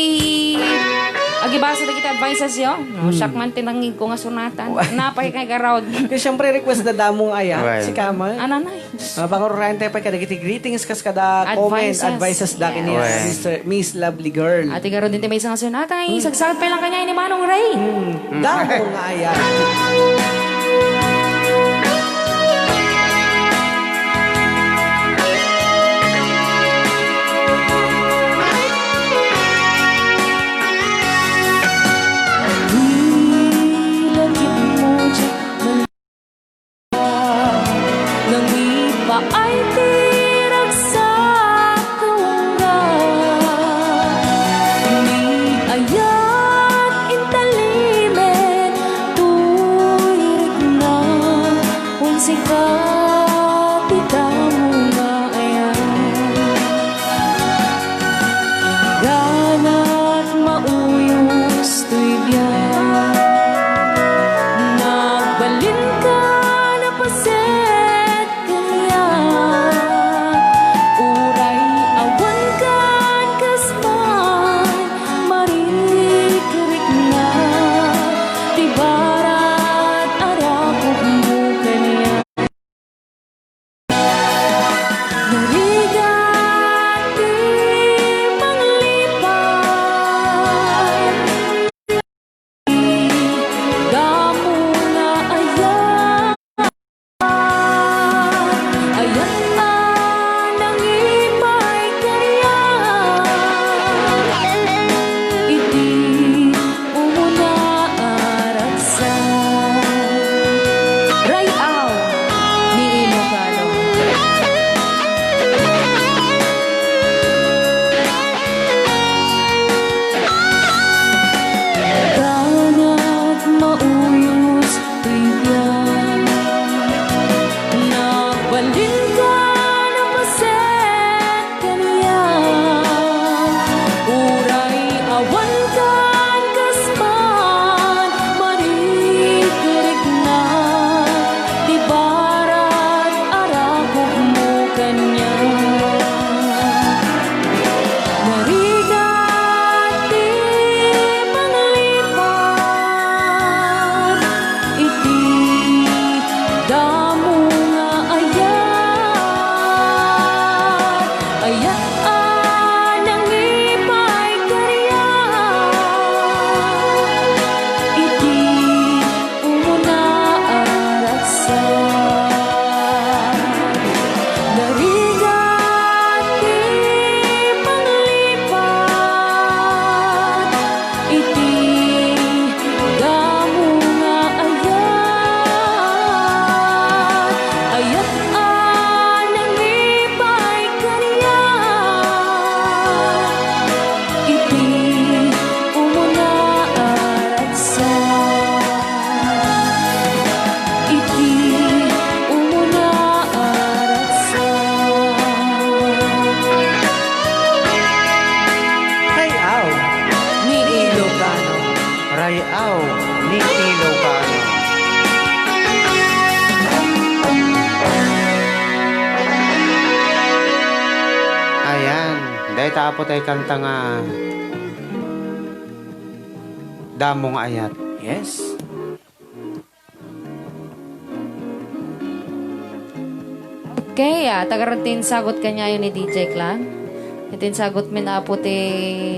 agibasa dagiti advices yo. No, Hmm. siak man tinangig ko nga sunatan. Wa- Napay kay garaod. Kaya siyempre, request na damong aya. Well. Si Kamal. Ananay. Ah, pangururayan tayo pa kadagiti greetings kas kada comment, Advices. advices da kini, Yes. ah, Mister, Miss Lovely Girl. Ati garo din ti may isang sunatay. Hmm. Sagsagat pa lang kanya ni Manong Ray. Hmm. Damo nga aya. Narigat ti panglipat iti damo nga ayat, ayat a nangipay kaniak iti umuna a ragsak. Iti umuna a ragsak. Rayaw ni Ilocano. Rayaw ni Ilocano. Ayan. Dayta, Apo, tay kanta nga damo nga ayat. Yes. Okay, ah, tagarud ti insagot kaniayo ni D J Clan. Iti insagot min, Apo, ti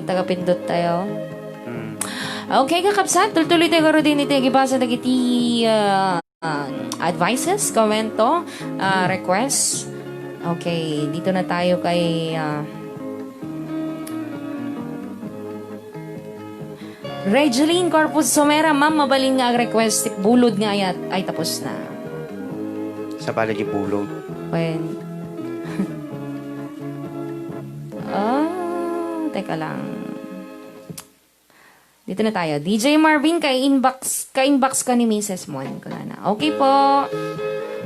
tagapindot tayo. Mm. Okay, kakabsat, tultuloy tayo garud iti agibasa dagiti, ah, ah, advices, komento, ah, request. Okay, dito na tayo kay, ah, Regeline Corpus Somera, ma'am, mabalin nga ag-request ti bulod nga ayat. Ay, tapos na. Sabali di bulod. When? Ah, teka lang. Dito na tayo. D J Marvin, ka-inbox, ka-inbox ka ni Misis Mon. Kunana. Okay po.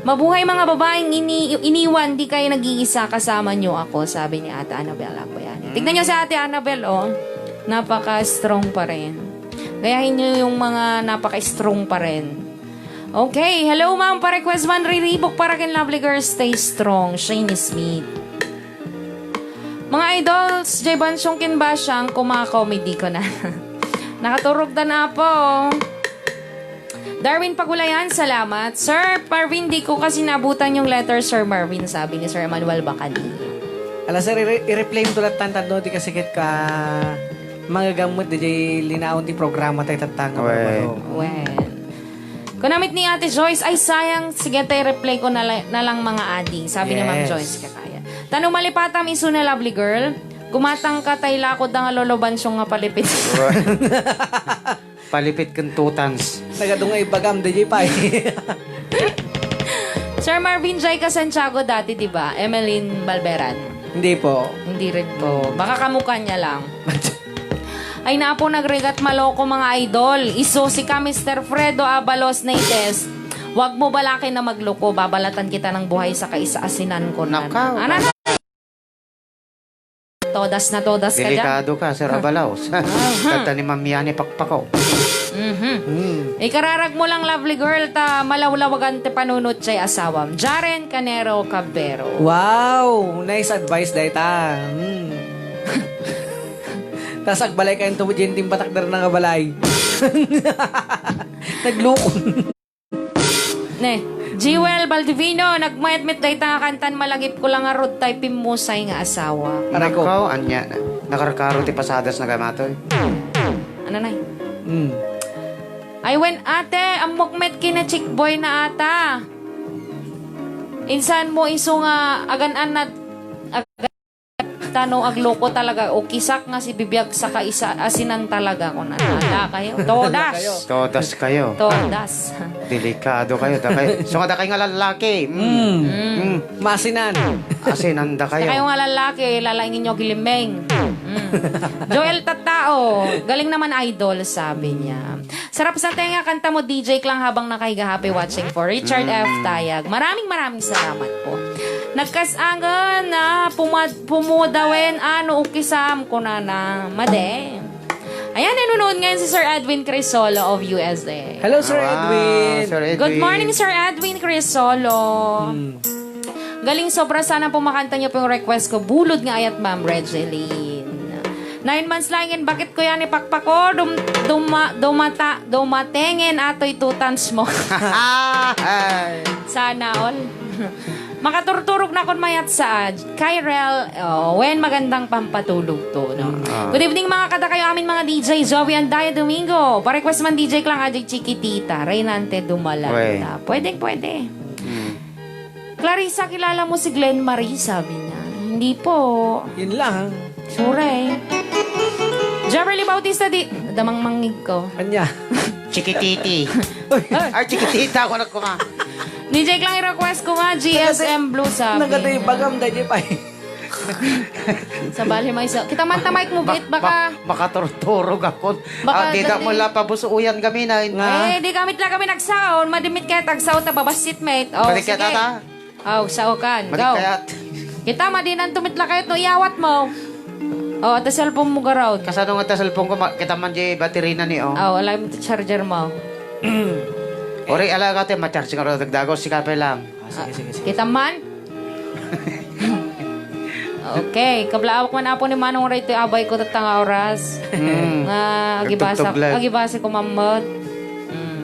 Mabuhay, mga babaeng ini-, iniwan, di kayo nag-iisa, kasama niyo ako, sabi ni Ate Annabel Agbayani. Tignan niyo si Ate Annabel, oh. Napaka-strong pa rin. Gayahin niyo yung mga napaka-strong pa rin. Okay, hello, ma'am. Pa-request man, Riribok para ken Lovely Girls, stay strong. Shane Smith. Mga idols, Jay Bansong ken Basyang, kuma-comedy ko na. Nakaturog na na po. Darwin Pagulayan, salamat. Sir Marvin, di ko kasi naabutan yung letter, Sir Marvin, sabi ni Sir Emmanuel Bacani. Ala, sir, i-, i-replay mo tulat tan, no, di kasi ket ka magagamot, di jay linaon ti programa tayo tatanga. Wen. Barbaro. Wen. Kunamit ni Ate Joyce, ay sayang, sige, tay replay ko na la-, na lang mga adi, sabi ni Ma'am Yes. Joyce Kakaya. Tano malipatam isu na lovely girl, gumatang ka tay lakod nga lolo Bansong nga palipit. Palipit ken tutans. Nagadungay bagam, D J Pai. Sir Marvin Jai ka Santiago dati, di ba? Emeline Balberan. Hindi po. Hindi rin po. Baka kamukha niya lang. Ay napo, nagrigat maloko, mga idol. Isu sika, Mister Fredo Abalos Naites. Wag mo balakin na magloko. Babalatan kita ng buhay sa kaisa-asinan ko na. Nakaw. Ano na? Todas na todas ka dyan. Delikado ka, Sir Abalaos. Aha. Tagta ni Ma'am Yani pakpakaw. Mhm. Mm. Ikararag mo lang, lovely girl, ta malawlawagan ti panunot jay asawam. Jaren Canero Cabero. Wow! Nice advice dayta. Mm. Tas agbalay kayo to, Jen, timbatak dar na nga balay. Naglukon. Ne, Jewel Baldivino, nagmayat met dayta nga kantan, malagip ko lang nga rod tay pimmusay nga asawa. Aray ko. Nakaw, anya, nakarkaro ti pasadas na gamatoy. Ano, nay? Mm. Ay, wen, ate, ammok met kina Chick Boy na ata. Insan mo isu nga agan-anat, ag-, tano agloko talaga, o kisak nga si bibiag sa kaisa-asinan talaga, kunana. Ala kayo. Todas. Todas kayo. Todas. Delikado kayo, da kayo. So, nga da kayo nga lalaki. Mm. Mm. Mm. Maasinan. Asinan da kayo. Kayo nga lalaki, lalaingin nyo gilimeng. Mm. Joel Tatao, galing naman idol, sabi niya. Sarap sa tenga, kanta mo, D J Klang, habang nakahiga, happy watching for Richard F. Mm. Tayag. Maraming, maraming salamat po. Nagkasangan na pumad-, pumudawen, ano, ukisam, kunana. Made. Ayan, nanonood ngayon si Sir Edwin Crisolo of U S A. Hello, Sir Edwin. Ah, wow, Sir Edwin. Good morning, Sir Edwin Crisolo. Hmm. Galing sobra, sana po makanta niyo po yung request ko. Bulod nga ayat, Ma'am Regeline. Nine months lang yan, bakit ko yan ipakpako? Dum-, duma-, dumata-, dumatengen atoy two tons mo. Ay. Sana all. Makaturturog na kon mayat sa Kyrel, oh, when magandang pampatulog to, no? Mm, ah. Good evening, mga kada kayo amin, mga D J, Joey and Daya Domingo. Pa-request man, D J Klang, Ajay Chiquitita, Reynante Dumalanta. Pwede, pwede. "Clarissa, kilala mo si Glenn Marie?" sabi niya. "Hindi po." Yun lang. Sure. Jefferly Bautista, di, damang mangig ko. Anya? Chikititi. Uy. Ay, chikitita ako nagkuma. D J Klang, i-request ko nga, G S M Blue, sabi. Nagada yung bagam, dahil pa eh. Sa bali, may isa. Kita man ta, Mike, mo, bit, baka makaturturog ako. Baka ah, di ta dati mo la pabusuyan kami na. Nga. Eh, di kami talaga kami nagsaon. Madimit kaya tagsaon ta babassit, mate. Oh, balik sige. Ka, tata? Oh, saokan. Balik go. Kayat. Kita, madinan tumitla kayat no iyawat mo. Oh, ata cellphone mo, garaw. Kasano nga ta cellphone ko? Ma-, kita man di battery na ni, oh. Oh, alam mo charger mo. Ori, ala ka, te, ma-charge nga ro, dagdago, si kape lang. Ah, sige, sige, sige. Kita man? Okay, kablaawak man apo ni Manong Ray, ti abay ko tatta nga oras. Mm. Nga agibasa, nagtugtuglag. Agibasa ko, mamot. Mm.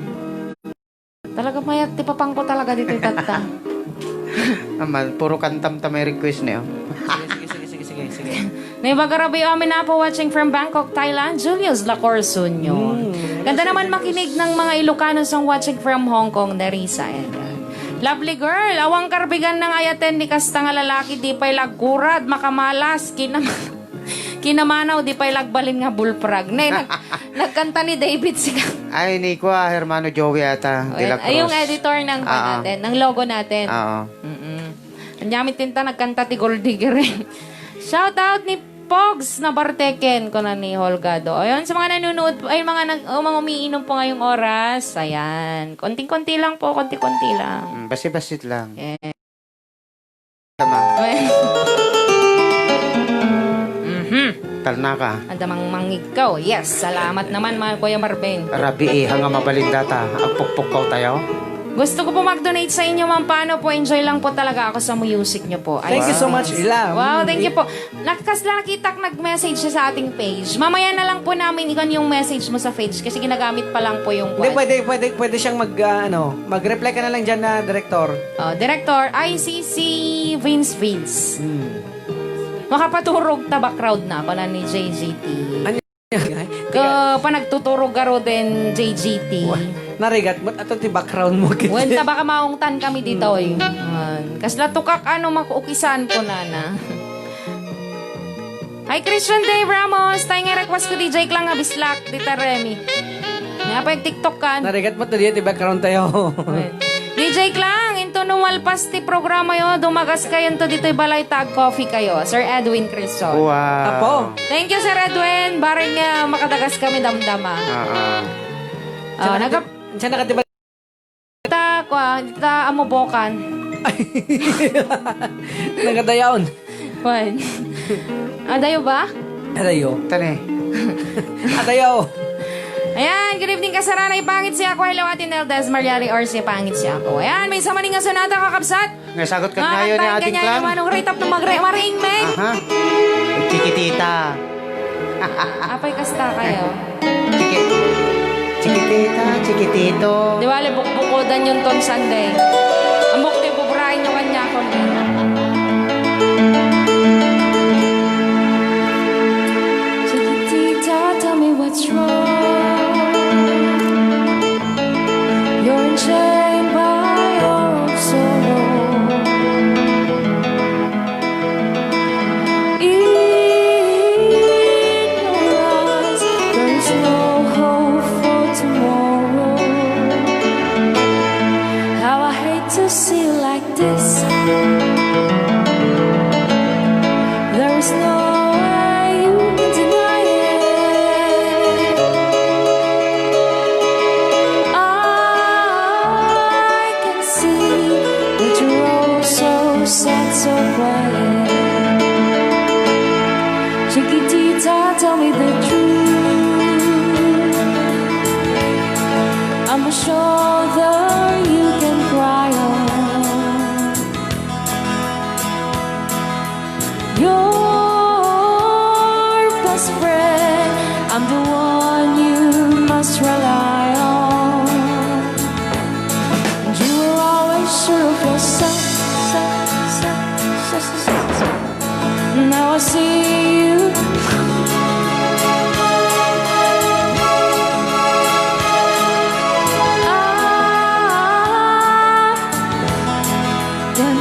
Talaga mayat ti papangko talaga ditoy tatta. Aman, puro kantam ta may request niyo. Sige, sige, sige, sige, sige, sige. Naibaga rabii amin apo watching from Bangkok, Thailand, Julius Lacor Sunyo. Mm. Ganda naman makinig ng mga Ilocano song watching from Hong Kong, Nerissa Edgar. Lovely girl, awang karbigan nang ayaten ni kasta nga lalaki, di pay lagkurad, makamalas, kinam-, kinamanaw, di pay lagbalin nga bulprag. Ne, nag-, nagkanta ni David Sigal. Ay, ni kua, Hermano Joey ata, de la Cruz. Ay, yung editor ng, ah, natin, ng logo natin. Oo. Mm-mm. Ang gamit tinta, nagkanta ti Gold Digger eh. Shout out ni Pogs Nabarteken, kuna ni Holgado. Ayun, sa mga nanonood po, ay, mga nag-, o, mga umiinom po ngayong oras. Ayan. Konting-konti lang po, konti-konti lang. Mm, basi-basit lang. Eh. Tama. Mhm. Talnaka. Adda mang mangigkaw. Yes, salamat naman, mga Kuya Marvin. Rabii, hanga mabalin data. Agpukpukkaw tayo. Gusto ko po mag-donate sa inyo, ma'am. Paano po? Enjoy lang po talaga ako sa music nyo po. Ay, thank you so much, Ila. Wow, thank you po. Nakasla, nakitak nag-message siya sa ating page. Mamaya na lang po namin ikan yung message mo sa page kasi ginagamit pa lang po yung kwan. Hindi, pwede, pwede, pwede siyang mag, ah, ano, mag-reply ka na lang dyan na, Director. Oh, Director, I C C Vince Vince. Hmm. Makapaturog ta background na ako na ni J G T. Ano? Ka panagtuturog garo den J G T. Wah, narigat mo, ato ti background mo, kiti. Wen, ta baka maungtan kami ditoy. Mm. Wen, kasla tukak, ano, makuukisan ko, nana. Hi, Christian Dave Ramos. Tayo nga request ko, D J Klang nga bislak, dita Remy. Nga pa yung TikTok kan. Narigat mo to, di ti background tayo. Wen. D J Klang, into no malpas ti programa yo, dumagas kayo into ditoy balay, tag coffee kayo. Sir Edwin Cristo. Wow. Apo. Thank you, Sir Edwin. Bareng, ah, makadagas kami damdama. Ah, ah. Ah, siya naka-, nagap- siya nakatiba- Ta, kwa, ta, amubokan. Nagadayaon. Kwan. Adayo ba? Adayo. Tani. Adayo. Ayan, good evening, kasarana. Ipangit siya ako. Hello, Ate Neldes, Mariari Orsi, ipangit siya ako. Ayan, may isa maning nga sonata, kakabsat. Nga sagot ket ngayon ni kantaen Ating kanya Klang. Manong Ritap no magre-, maring, men. Aha. Chikitita. Apay, kasta kayo. Chiki-, chikitita, chikitito. Di bale, bukbukodan yung ton Sunday. Ambok ti bubrain nyo kanya ko. Chikitita, tell me what's wrong. You're enchained by your own sorrow. In your eyes, there is no hope for tomorrow. How I hate to see you like this. There is no way you can deny it. I can see that you're all so sad, so quiet. Chiquitita, tell me the truth. I'm a shoulder you can cry on. Your best friend, I'm the one you must rely on. And you were always sure of yourself. Now I see you. I can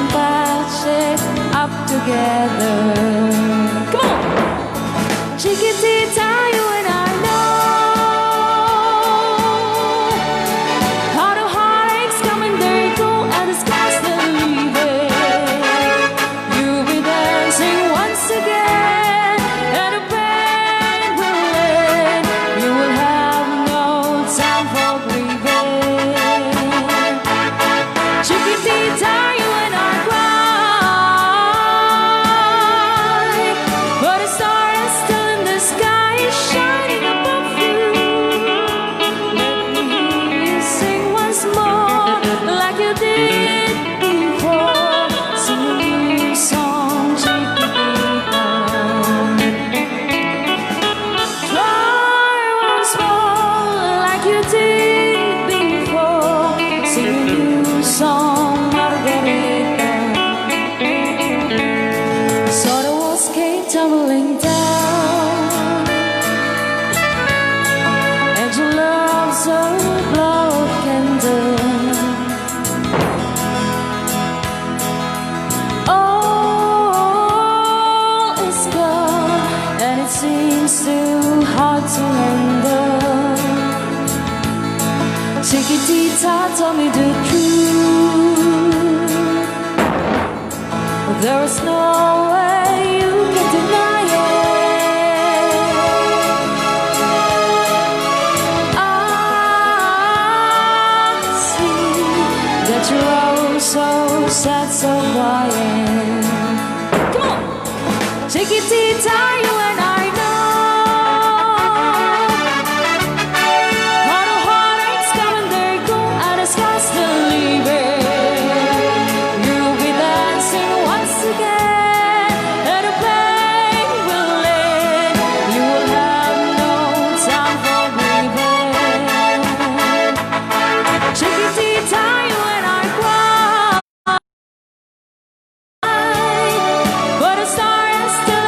There's no way you can deny it. I see that you're oh so sad, so quiet. Come on! Chiquitita, you and I know. All the heartaches come and they go, and the sky's still leaving. You'll be dancing once again, and the pain will end. You will have no time for grieving. Chiquitita, you and I cry, but the star is still.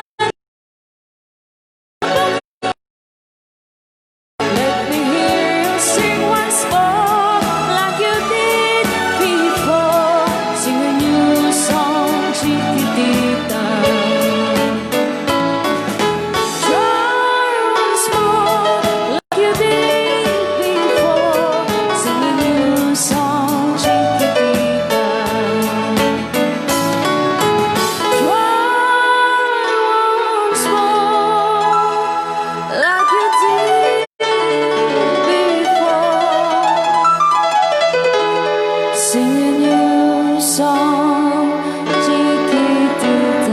Let me hear you sing once more, like you did before. Sing a new song, Chiquitita. Try once more, like you did before. Sing a new song, Chiquitita. Try once more, like you did before. Sing a new song, Chiquitita.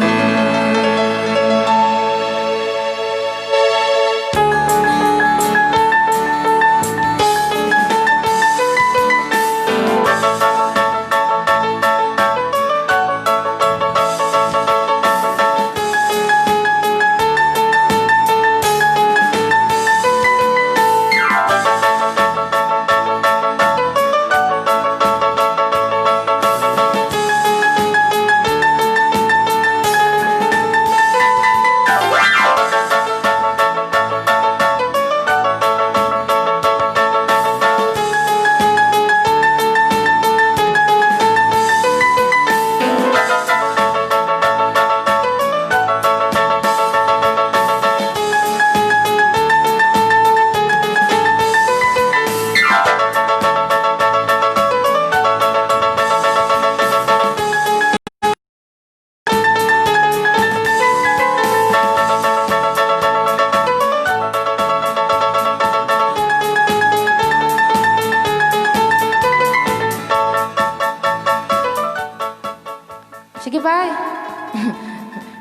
Sige, bay.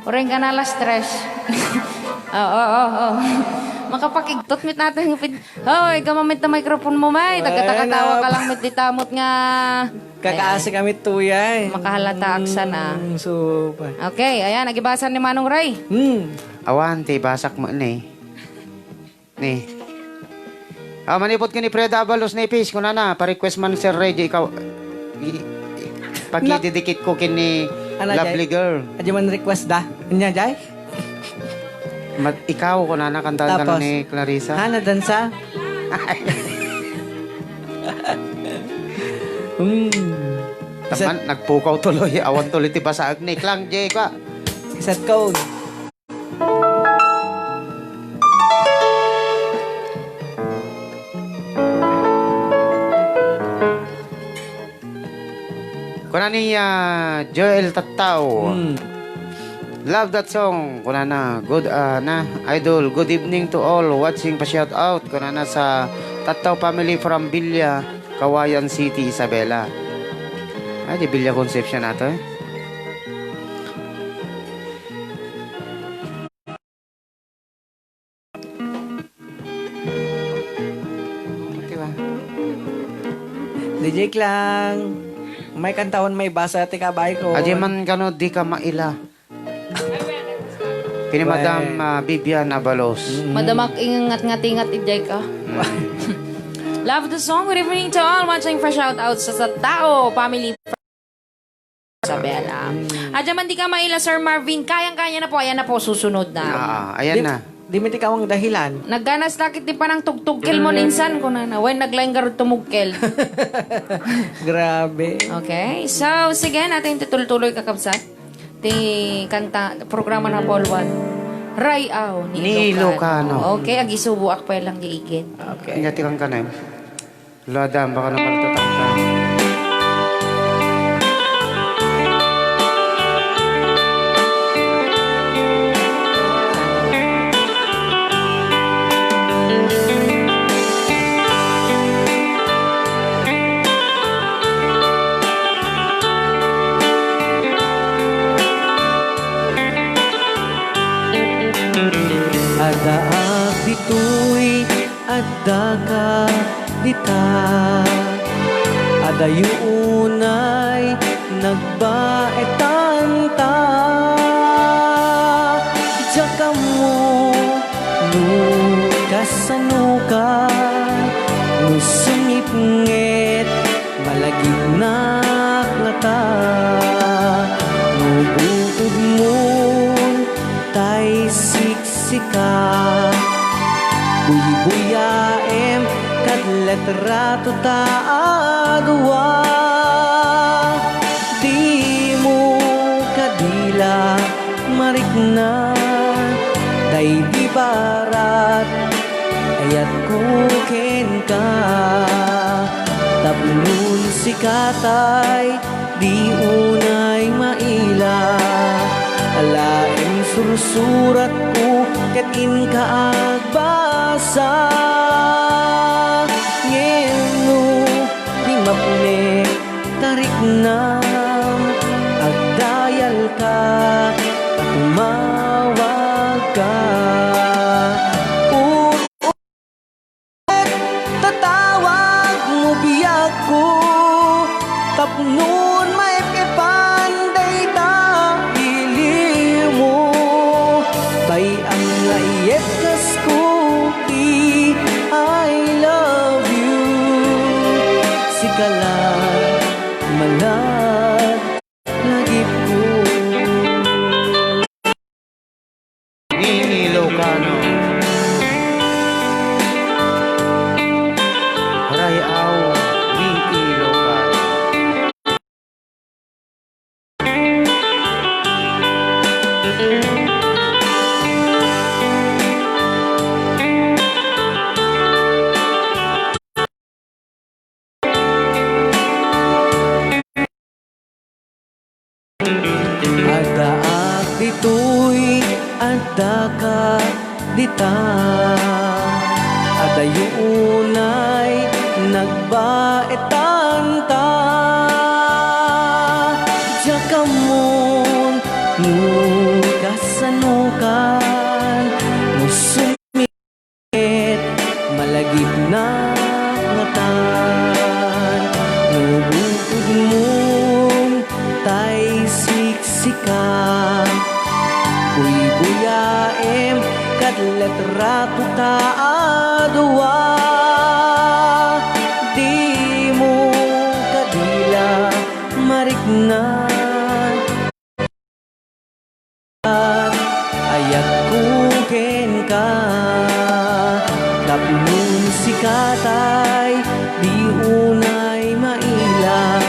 Uray ka na alas tres. Oo, oo, oo. Makapakigtot met natin. Hoy, gamamit na microphone mo, may. Taga-, ay, takatawa ka lang met di tamot nga. Kakaasi kami tuya, eh. Makahalata aksan, ah. Mm, so, pa. Okay, ayan, nagibasan ni Manong Ray. Hmm. Awan, ti basak mo, ni. Ni. Ah, manipod ken ni Freda Abalos Nepis, kunana, pa-request man, Sir Ray, di ikaw, i-, i-, pakididikit ko ken ni Ana, Lovely Jay? Girl. Adi man request da. Anya, Jay? Mat-, ikaw, kunana, kantaen ka na ni Clarissa. Ha, nadansa? Hmm. Taman, nagpukaw tuloy. Awan tuloy ti basaag ni Klang J ka. Isat ko. Kuna ni, ah, Joel Tattao. Hmm. Love that song. Kuna na, good, ah, na, idol. Good evening to all watching. Pa-shout out. Kuna na sa Tattao family from Villa, Cauayan City, Isabela. Ay, di Villa Concepcion ato, eh. Diba? D J Klang, may kantaon, may basa ti kabay ko. Adi man kano di ka maila. Kini Madam, ah, Vivian Abalos. Mm. Madam, ak-, ingat-ngatingat, ijay ka. Mm. Love the song. Good evening to all. Watching for shout out sa, sa Tattao family. Isabela. Mm. Adya man di ka maila, Sir Marvin. Kayang-kaya na po. Ayan na po, susunod na. Ah, ayan na. Di, di mi ti kawang dahilan. Nagganas lakit di panang tugtugkel mo ninsan, kunana. Wen, naglaing garud tumugkel. Grabe. Okay. So, sige, natin tutultuloy, kakabsat. Ti kanta, programa na Paul Juan. Ray-aw ni Ni Ilocano. Ilocano. Okay, agisubuak pa lang di igid. Okay. Ingati kang kanem. Lada, baka naman tatakta. Addaak ditoy, addaka dita. Adayo unay nagbaetanta. Diak ammo no kasanoka, no sumipnget malagipnak ngata. No butodmon tay siksika, buybuyaem kad litrato ta a dua. Dimo kadi la marikna, daydi barat ayatko kenka. Tapnon sika tay di unay maila. Alaem sursuratko ket inka agbasa. Ngem no di mapnek ta riknam, agdayalka ta tumawagka. Tatawag mo biagko, tapnon maep-epan dayta ilimo. Bay-am nga iyepkasko ti I love you. Sika la, malag lagipko. Ni Ilocano. Ray-aw ni Ilocano. Addaak ditoy, addaka dita. Adayo unay nagbaetanta. Diak ammon no kasanokan, no sum- Ket malagipnak ngatan no butodmon tay siksika. Buybuyaem kad litrato ta a dua. Dimo kadi la marikna. Ayatko kenka, tapnon sika tay di unay maila.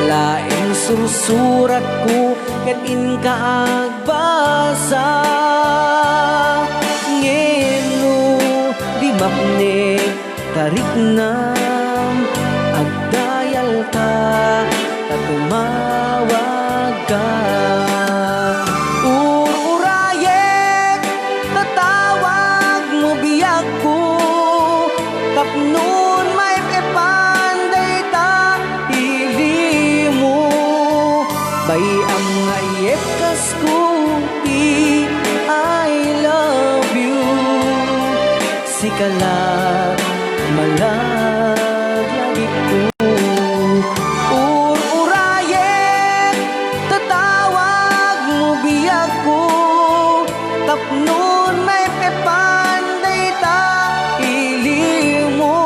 Alaem sursuratko ket inka agbasa. Ngem no di mapnek ta riknam, agdayalka ta tumawagka. Ur-urayek ta tawag mo biagko, tapnon maep-epan dayta ilimo. Bay-am nga iyepkasko ti I love you. Sika la, malag lagipko. Ur-urayek ta tawag mo biagko, tapnon maep-epan dayta ilimo.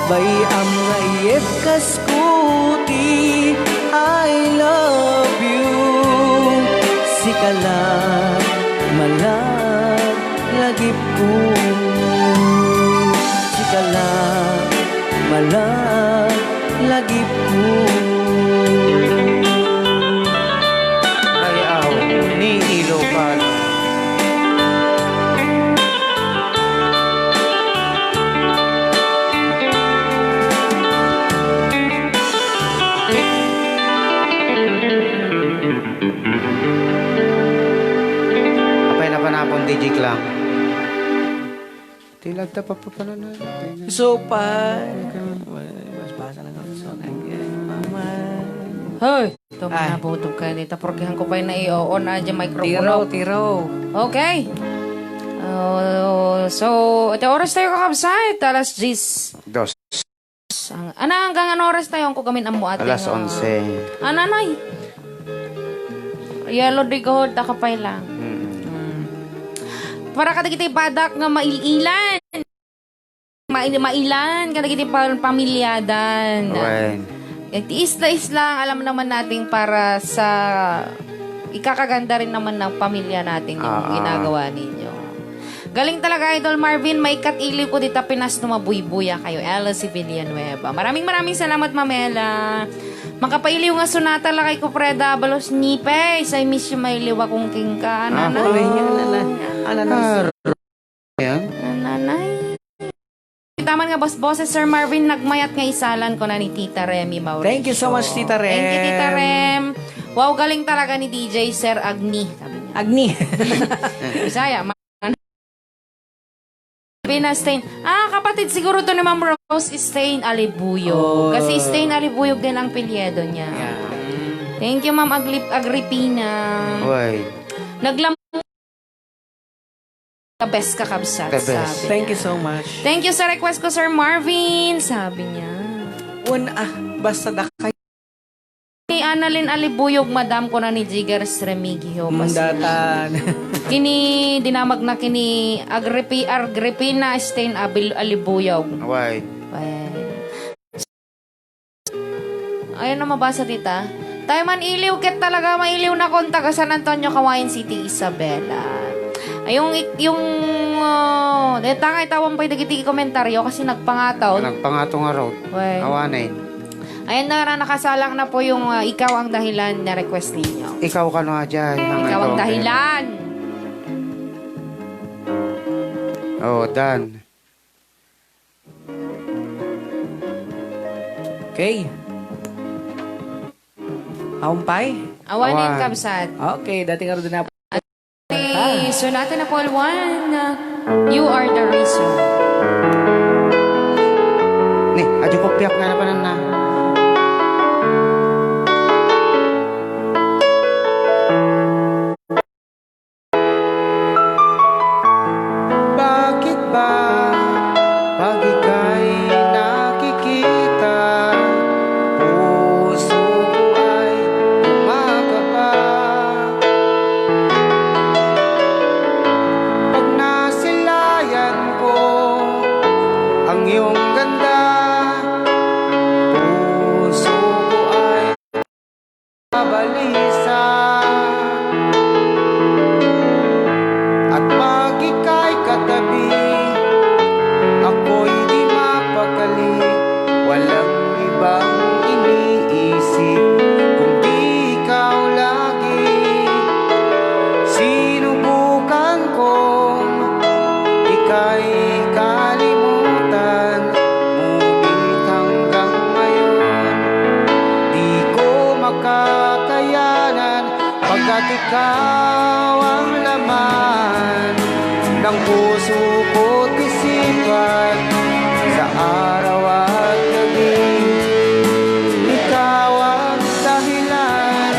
Bay-am nga iyepkasko ti I love you. Sika la, malag lagipko. Sika la, malag lagipko. Ay, aw, ni Ilocano. Apay napanapon, D J Clang. Tilag ta papapanano. Supa. Mas basa lang ako sa akin. Mama. Hoy! Ito, ay, mga butong kayo nito. Porkehan ko pa yung nai-on na dyan microphone. Tiro, tiro. Okay. Oh, so, iti oras tayo, kakabsat, alas diyes. Dos. Ang, ana, hanggang ano oras tayo? Ang kugamin ammo ate Alas nga onse. Ananay. Yellow de gold, takapay lang. Mm. Mm. Para kadagiti badak nga mail-ilan. Mail-, mailan, kadagiti pa-, pamilyadan. Wen. Tiis-tiis lang, alam naman natin para sa ikakaganda rin naman ng pamilya natin yung Ah, ah. ginagawa ninyo. Galing talaga, Idol Marvin, maikat-iliw ko dita Pinas no mabuybuya kayo. Ella C. Villanueva. Maraming, maraming salamat, Ma'am Ella. Makapailiw nga sonata lakay ko, Freda, balos nipes. I miss you, mailiw akong kingka. Ah, Nanay. Ano yan, nanay? Ano, nanay? Ar-, yan? Nanay. Kita man nga bos-, boses, Sir Marvin, nagmayat nga isalan ko na ni Tita Remy Mauricio. Thank you so much, Tita Rem. Thank you, Tita Rem. Wow, galing talaga ni D J Sir Agni, sabi niya. Agni. Bisaya, ma-, Pina Stain. Ah, kapatid siguro to ni Ma'am Rose Stain Alibuyog. Oh. Kasi Stain Alibuyog din ang apelyido niya. Yeah. Thank you, Ma'am Agli-, Agripina. Why? Naglam-, the best, kakabsat, The best. Sabi Thank you niya. So much. Thank you sa request ko, Sir Marvin, sabi niya. Un-, ah, basta dakay. Ni Annalyn Alibuyog, madam, kuna ni Jigers Remigio, Mm, Pascual. Datan. Kini dinamag na kini Agripi-, Agripina Stain Abil-, Alibuyog. Why? Well. Ayaw na mabasa dita. Tayo man iliw, ket talaga mailiw na kon taga San Antonio, Cauayan City, Isabela. Ay, yung ik-, yung, ah, deta nga itawan pay dagiti komentaryo kasi nagpangato. Nagpangato nga raw. Well. Awanen. Ayan na, nakasalang na po yung, ah, Ikaw ang Dahilan na request ninyo. Ikaw kano, Ajay? Ikaw ang dahilan. Oh, done. Okay. Awan pay? Awanen, Awan. Kabsat. Okay, dating araw din na. Ni Sonata na Paul one, You Are the Reason. Ni, adyo ko piak nga na panan na. Bakit ba pag ika'y nakikita, puso ko ay kumakaba? Pag nasilayan ko ang iyong ganda, puso ko ay balisa. At pag ika'y katabi, ako'y di mapakali. Walang ibang iniisip kundi ikaw lagi. Sinubukan kong ika'y kalimutan, ngunit hanggang ngayon, di ko makakayanan, pagkat ikaw ang laman ng puso ko't isipan sa araw at gabi. Ikaw ang dahilan,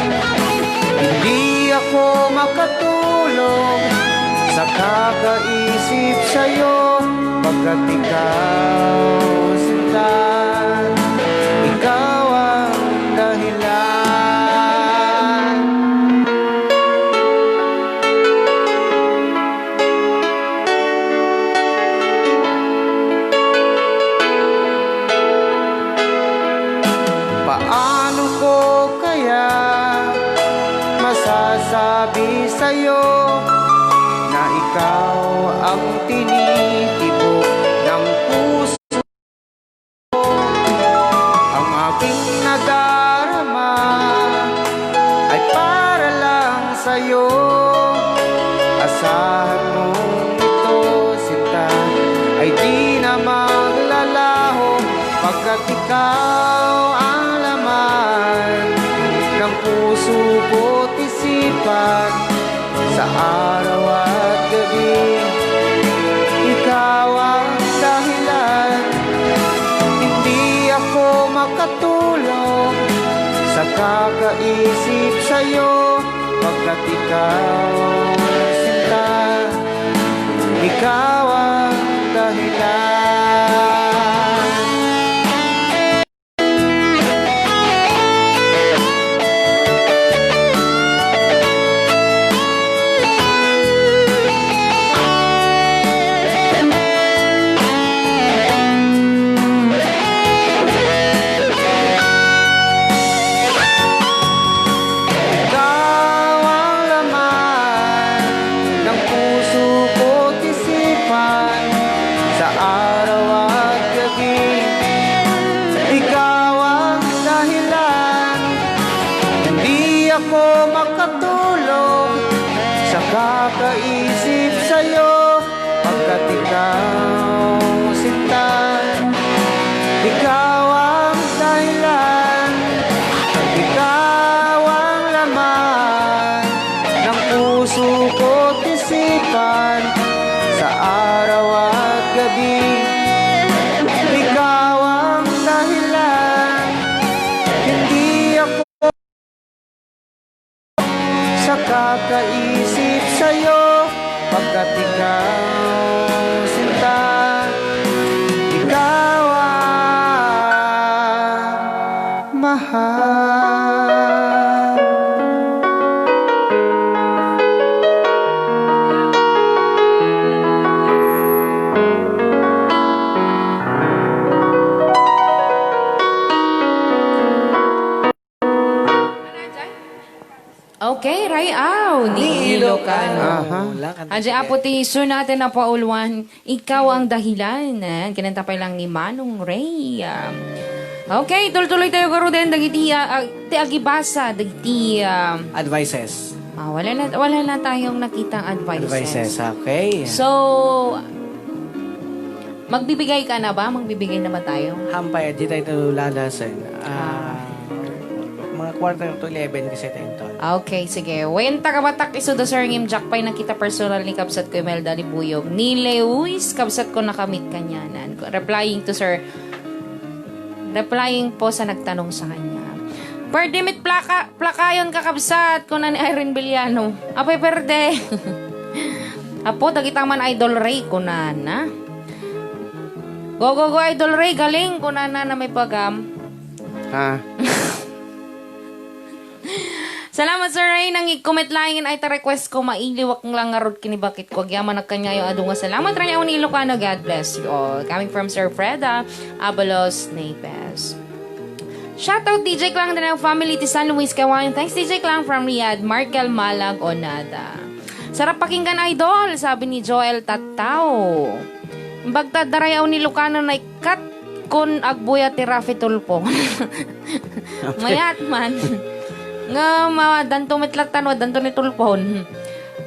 hindi ako makatulog sa kakaisip sa'yo, pagkat ikaw, sinta, ikaw ang dahilan. Paano ko kaya masasabi sa'yo na ikaw ang tinitibok ng puso? Ang aking nadarama ay para lang sa'yo. Asahan mong ito, sinta, ay di na maglalaho, pagkat ikaw ang laman ng puso ko't isipan. Sa araw at gabi, ikaw ang dahilan. Hindi ako makatulog sa kakaisip sa'yo, pagkat ikaw, sinta, Ikaw ang dahilan. Ikaw ang laman ng puso ko't isipan sa araw at gabi. Ikaw ang dahilan, hindi ako makatulog sa kakaisip sa'yo. Pagkat ikaw, sinta, ikaw ang dahilan, ikaw ang laman ng puso ko't isipan sa araw at gabi. Ikaw ang dahilan, hindi ako sa kakaisip sa'yo, pagkat ikaw, sinta, ikaw ang mahal. Okay, Rayaw ni Ilocano. Aha. Wala, kanta Adya ka. Apo ti isu natin a pauluan, Ikaw ang Dahilan. Ayan, kinanta pa lang ni Manong Ray. Um, okay, tultuloy tayo, garuden, dagiti, ah, ah, ti agibasa, dagiti, ah, Advices. Ah, wala na, wala na tayong nakitang advices. Advices, okay. So, magbibigay ka na ba? Magbibigay na ba tayo? Hampay, di tayo lalasen. Ah, Ah. mga quarter to eleven kasi tayo to. Okay, sige. Wen, tagabatak, isu da Sir Ngimjak pay nakita personal ni Kabsat ko Imelda Libuyog. Ni Lewis, Kabsat ko nakamit kanyanan. Replying to Sir, replying po sa nagtanong sa kanya. Pwede met plaka, plakayon ka, Kabsat, kuna ni Irene Villano. Apay perde. Apo, dagita man Idol Ray, kunana. Go, go, go, Idol Ray, galing, kunana na may pagam. Ha? Salamat, Sir Ray. Nangigko met laeng ay ta request ko, mailiwak lang ngarud kinibakit ko. Agyaman a kaniayo adu nga salamat, Ray Aw ni Ilocano. God bless you all. Coming from Sir Freda Abalos Napes. Shoutout, D J Klang, the family ti San Luis, Kawayan. Thanks, D J Klang from Riyadh. Markel Malag Onada. Sarap pakinggan, idol, sabi ni Joel Tattao. Bagta da Ray Aw ni Ilocano na ikat kun agbuya ti Raffy Tulfo. Mayat man. Nga madanto met latta no, danto ni Tulfon.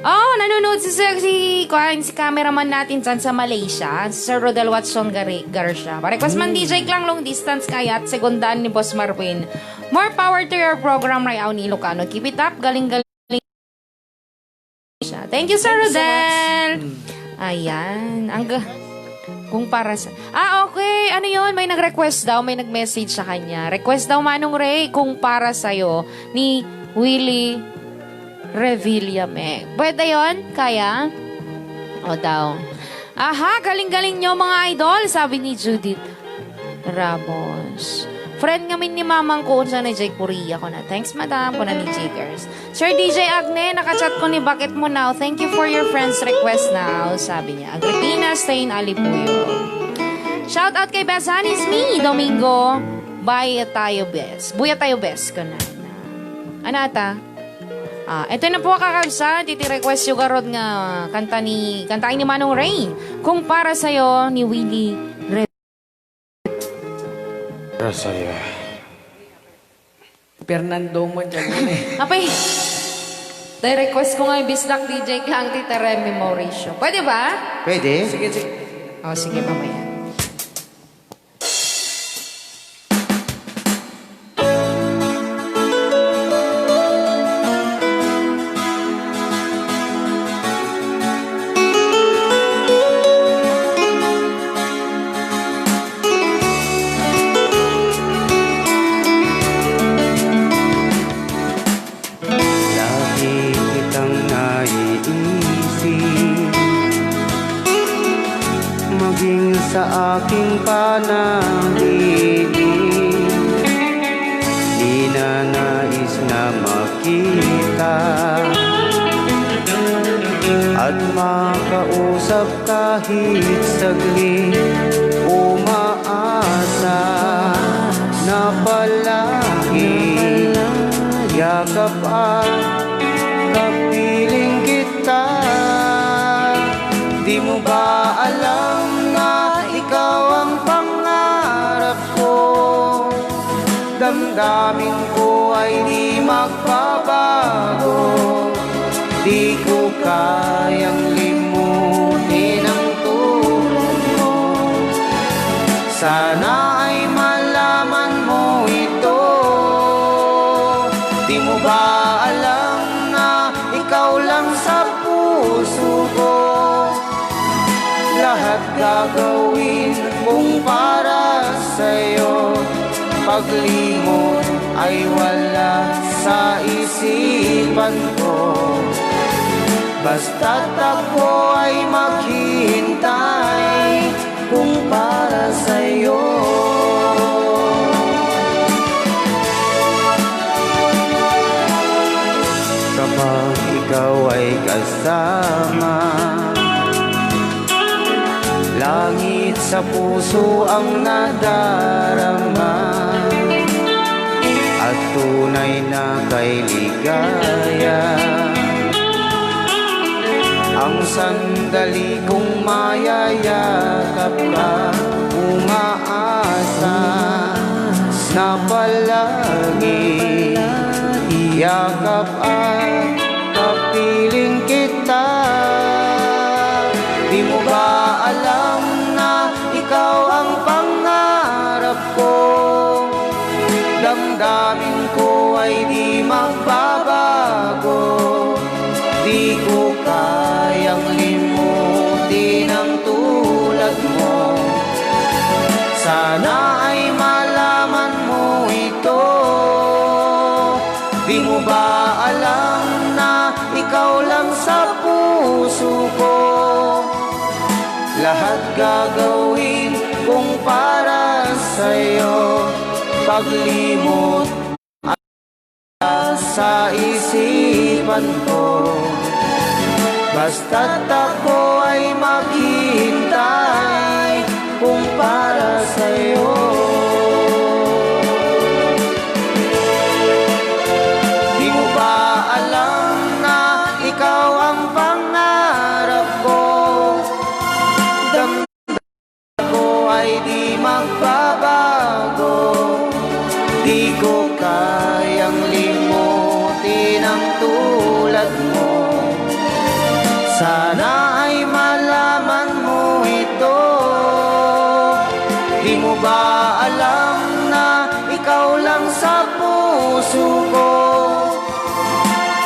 Oh, nanonood si Sir, si, kuan, si cameraman natin dyan sa Malaysia, si Sir Rodel Watson Gari-, Garcia. Pa-request man, Mm. D J Klang, long distance kayat, segundaan ni Boss Marvin. More power to your program, Ray Aw ni Ilocano. Keep it up, galing-galing siya. Thank you, Sir Thank you so much. Rodel. Mm. Ayan. Ang ga-, kung para sa, ah, okay. Ano yon? May nag-request daw, may nag-message sa kanya. Request daw, Manong Ray, Kung Para Sa'yo ni Willie Revillame. Pwede yon? Kaya? O daw. Aha, galing-galing nyo, mga idol, sabi ni Judith Ramos. Friend ngamin ni mamang ko, unsa na jay Korea ko na. Thanks, madam, ko na ni Jigers. Sir D J Agne, nakachat ko ni Bakit Mo Now. Thank you for your friend's request now, sabi niya. Agripina Stain Alipuyo. Shout out kay Best Honey Smee Domingo. Buya tayo, bes. Buya tayo, bes. Ko na. Anata? Ah, ito na po, kakabsat, iti request yu garud nga kanta ni, kanta ni Manong Ray, Kung Para Sa'yo ni Willie Re-, Para sa'yo. Fernando mo dyan yun eh. Apay, tay request ko nga ibisdak D J Klang ti Teremi Mauricio. Pwede ba? Pwede. Sige, sige. Oh, sige, mamaya. Lagi kitang naiisip. na makita at makausap kahit saglit. Umaasa na palagi, yakap at kapiling kita. Di mo ba alam na ikaw ang pangarap ko? Damdamin ko ay di magbabago. Di ko kayang limutin ang tulad mo. Sana ay malaman mo ito. Di mo ba alam na ikaw lang sa puso ko? Lahat gagawin kong para sa'yo. Paglimot ay wala sa isipan ko. Basta't ako ay maghihintay kung para sa'yo. Kapag ikaw ay kasama, langit sa puso ang nadarama, at tunay na kay ligaya. Ang sandali kong mayayakap ka, umaasa na palagi, yakap at kapiling kita. Di mo ba alam na ikaw ang pangarap ko? Damdamin ko ay di magbabago. Di ko kayang limutin ang tulad mo. Sana ay malaman mo ito. Di mo ba alam na ikaw lang sa puso ko? Lahat gagawin kong para sa'yo. Paglimot sa isipan ko. Basta't ako ay maghihintay kung para sa'yo. Di mo ba alam na ikaw ang pangarap ko? Damdamin ko ay di magbabago. Di ko kayang limutin ang tulad mo. Sana ay malaman mo ito. Di mo ba alam na ikaw lang sa puso ko?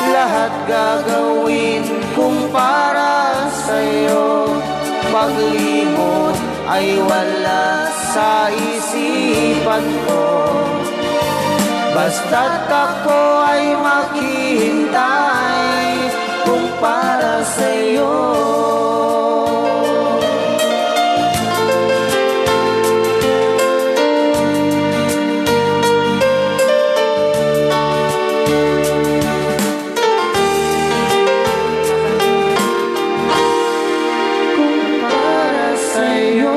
Lahat gagawin kong para sa'yo. Paglimot ay wala sa isipan ko. Basta't ako ay maghihintay kung para sa'yo. Kung para sa'yo.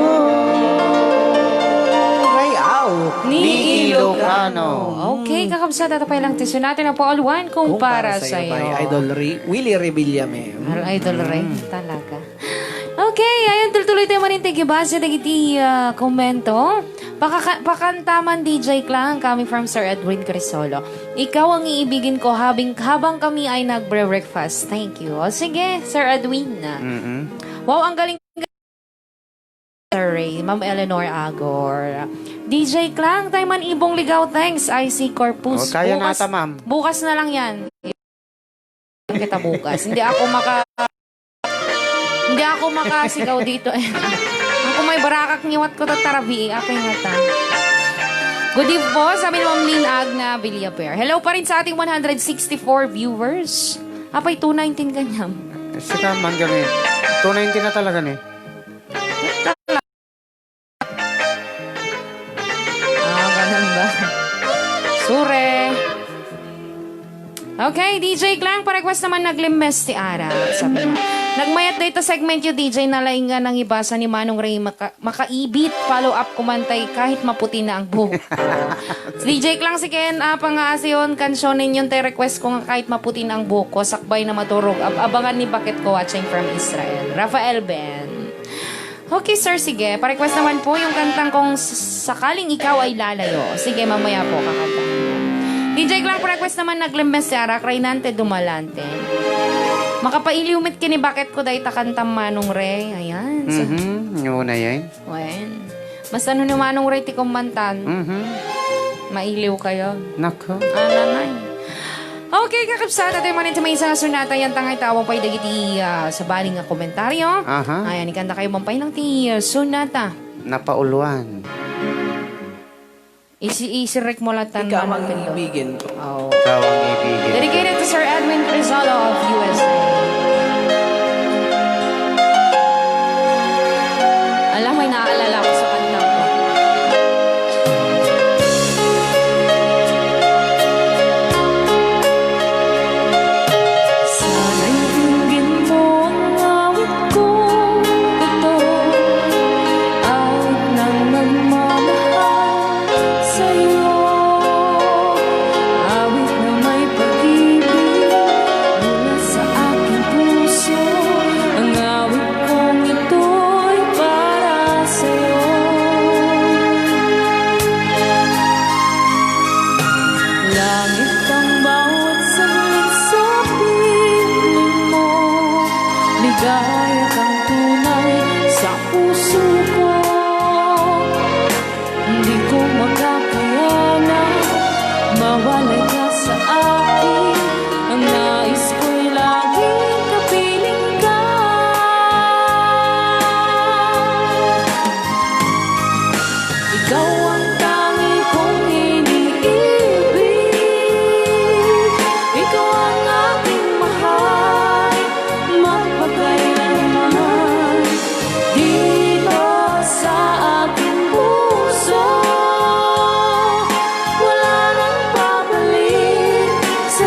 Rayaw ni Ilocano. Okay, kakabsat, ito pa lang tisyo natin ang Paul Juan, kung para sa'yo. Kung para sa'yo by Idol Re-, Willie Revillame. Idol Re, talaga. Okay, ayan, tultuloy tayo manin ti gibasa dagiti, ah, komento. Pakaka-, pakanta man, D J Klang, coming from Sir Edwin Crisolo. Ikaw ang iibigin ko habing, habang kami ay nagbre-breakfast. Thank you. O, sige, Sir Edwin. Mm-mm. Wow, ang galing, Sir Ray, Ma'am Eleanor Agor. D J Klang, tayo man ibong ligaw. Thanks, I C Corpus. O, kaya na ata, ma'am. Bukas na lang yan. Kita bukas. Hindi ako maka-, hindi ako makasigaw dito. Ako may barakak ngiwat ko tatarabi. Apay nga ta. Good eve po, sabi ni Ma'am Lynn Agna Villaper. Hello pa rin sa ating one hundred sixty-four viewers. Apay, two nineteen kanyam. Sika man gani. Two nineteen na talaga ni. Ah, ganun ba? Sure. Okay, D J Clang, pa-request naman, Naglimbes ti Arak, sabi niya. Nagmayat dayta segment yo, D J, nalaing nga nangibasa ni Manong Ray Maka-, Makaibit. Follow up ko man tay kahit maputi na ang buhok. D J Clang, si Ken, ah, pangaasion, kansionen yon tay request ko nga kahit maputi na ang buhok ko, sakbay na maturog. Ab-, abangan ni Bakit Ko watching from Israel. Rafael Ben. Okay, sir, sige. Pa-request naman po yung kantang Kung S-, Sakaling Ikaw Ay Lalayo. Sige, mamaya po, kakanta. D J Clang, pa-request naman, Naglimbes ti Arak, Reynante Dumalante. Makapailiw met ken ni Bakit Ko dayta kanta, Manong Ray. Ayan. So, Mhm, una yan. Wen. Basta no ni Manong Ray ti kummantan, Mhm. mailiw kayo. Nako. Ananay. Okay, kakabsat, tayo man iti maysa nga sonata, yan tangay tawag pay dagiti, ah, sabali nga komentaryo. Aha. Ayan, ikanta kayo man pay lang ti, ah, sonata. Napauluan. Isi-, isirek mo lang tan Ikaw ang manang pindot. Ibigin ko. Oo. Ikaw ang ibigin ko. Dedicated to Sir Edwin Crisola of U S A. Alam mo, inaalala ko sa kanta ko. Sana'y dinggin mo ang awit ko, ito, awit ng nagmamahal sa'yo. Awit na may pag-ibig mula sa aking puso. Ang awit kong ito'y para sa'yo. Langit ang bawat saglit sa piling mo. Ligaya kang tunay sa puso ko. Di ko makakayanan, mawalay ka sa akin. Ang nais ko'y laging kapiling ka. Ikaw ang tangi kong iniibig. Ikaw ang aking mahal. Magpakailanman dito sa aking puso, wala nang pabalik sa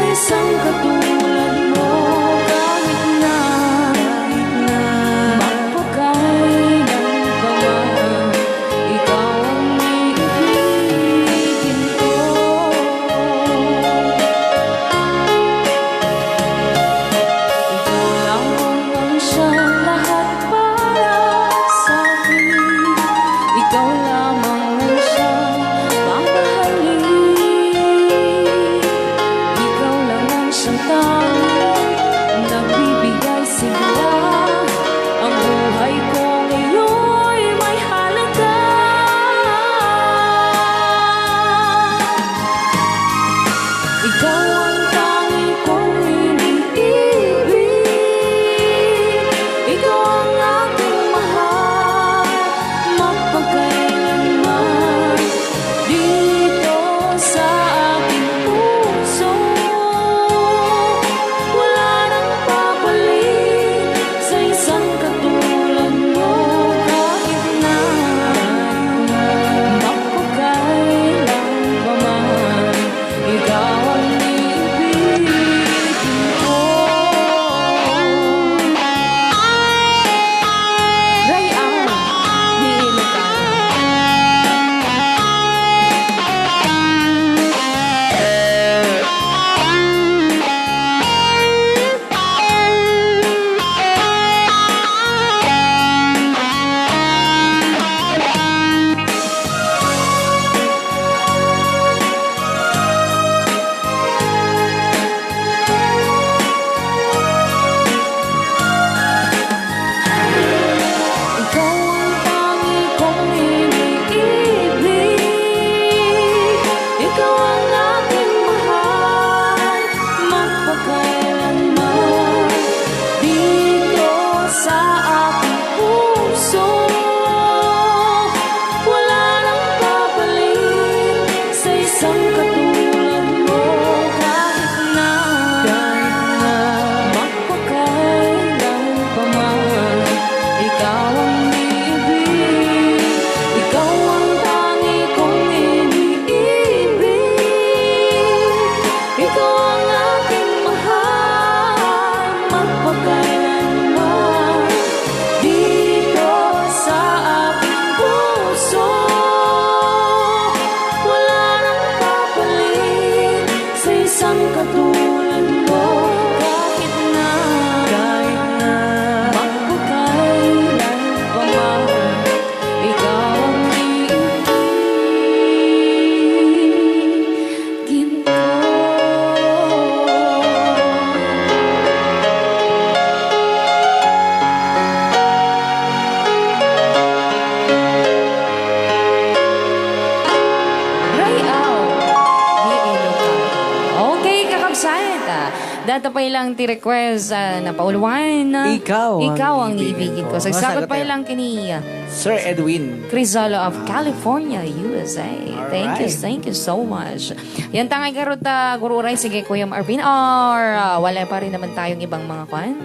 Data pay lang ti request, ah, napauluan. Ikaw ang Ikaw ang ibigin ibigin ko. ko. Sagsagot Masagot pay tayo. lang kini, ah, Sir Edwin. Crisolo of California, U S A. Thank you, Alright. thank you so much. Yan tangay garot, ah, Guru Uray. Sige, Kuya Marvin. Or, ah, wala pa rin naman tayong ibang mga kwan?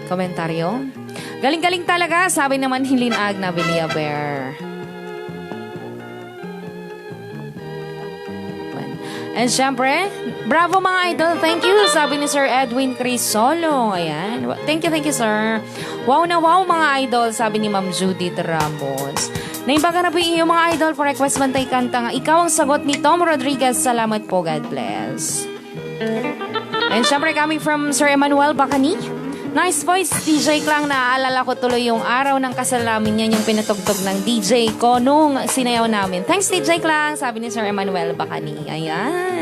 Komentaryo? Galing-galing talaga, sabi naman ni Lynn Agna Villaber. And syempre, bravo mga idol, thank you, sabi ni Sir Edwin Crisolo. Ayan. Wa- Thank you, thank you, sir. Wow na wow mga idol, sabi ni Ma'am Judith Ramos. Naibaga na po iyo mga idol, pa-request man tayo kanta nga Ikaw ang Sagot ni Tom Rodriguez. Salamat po, God bless. And syempre, coming from Sir Emmanuel Bacani, nice voice, D J Klang, naaalala ko tuloy yung araw ng kasal namin. Yan yung pinatugtog ng D J ko nung sinayaw namin. Thanks, D J Klang, sabi ni Sir Emmanuel Bacani. Ayan.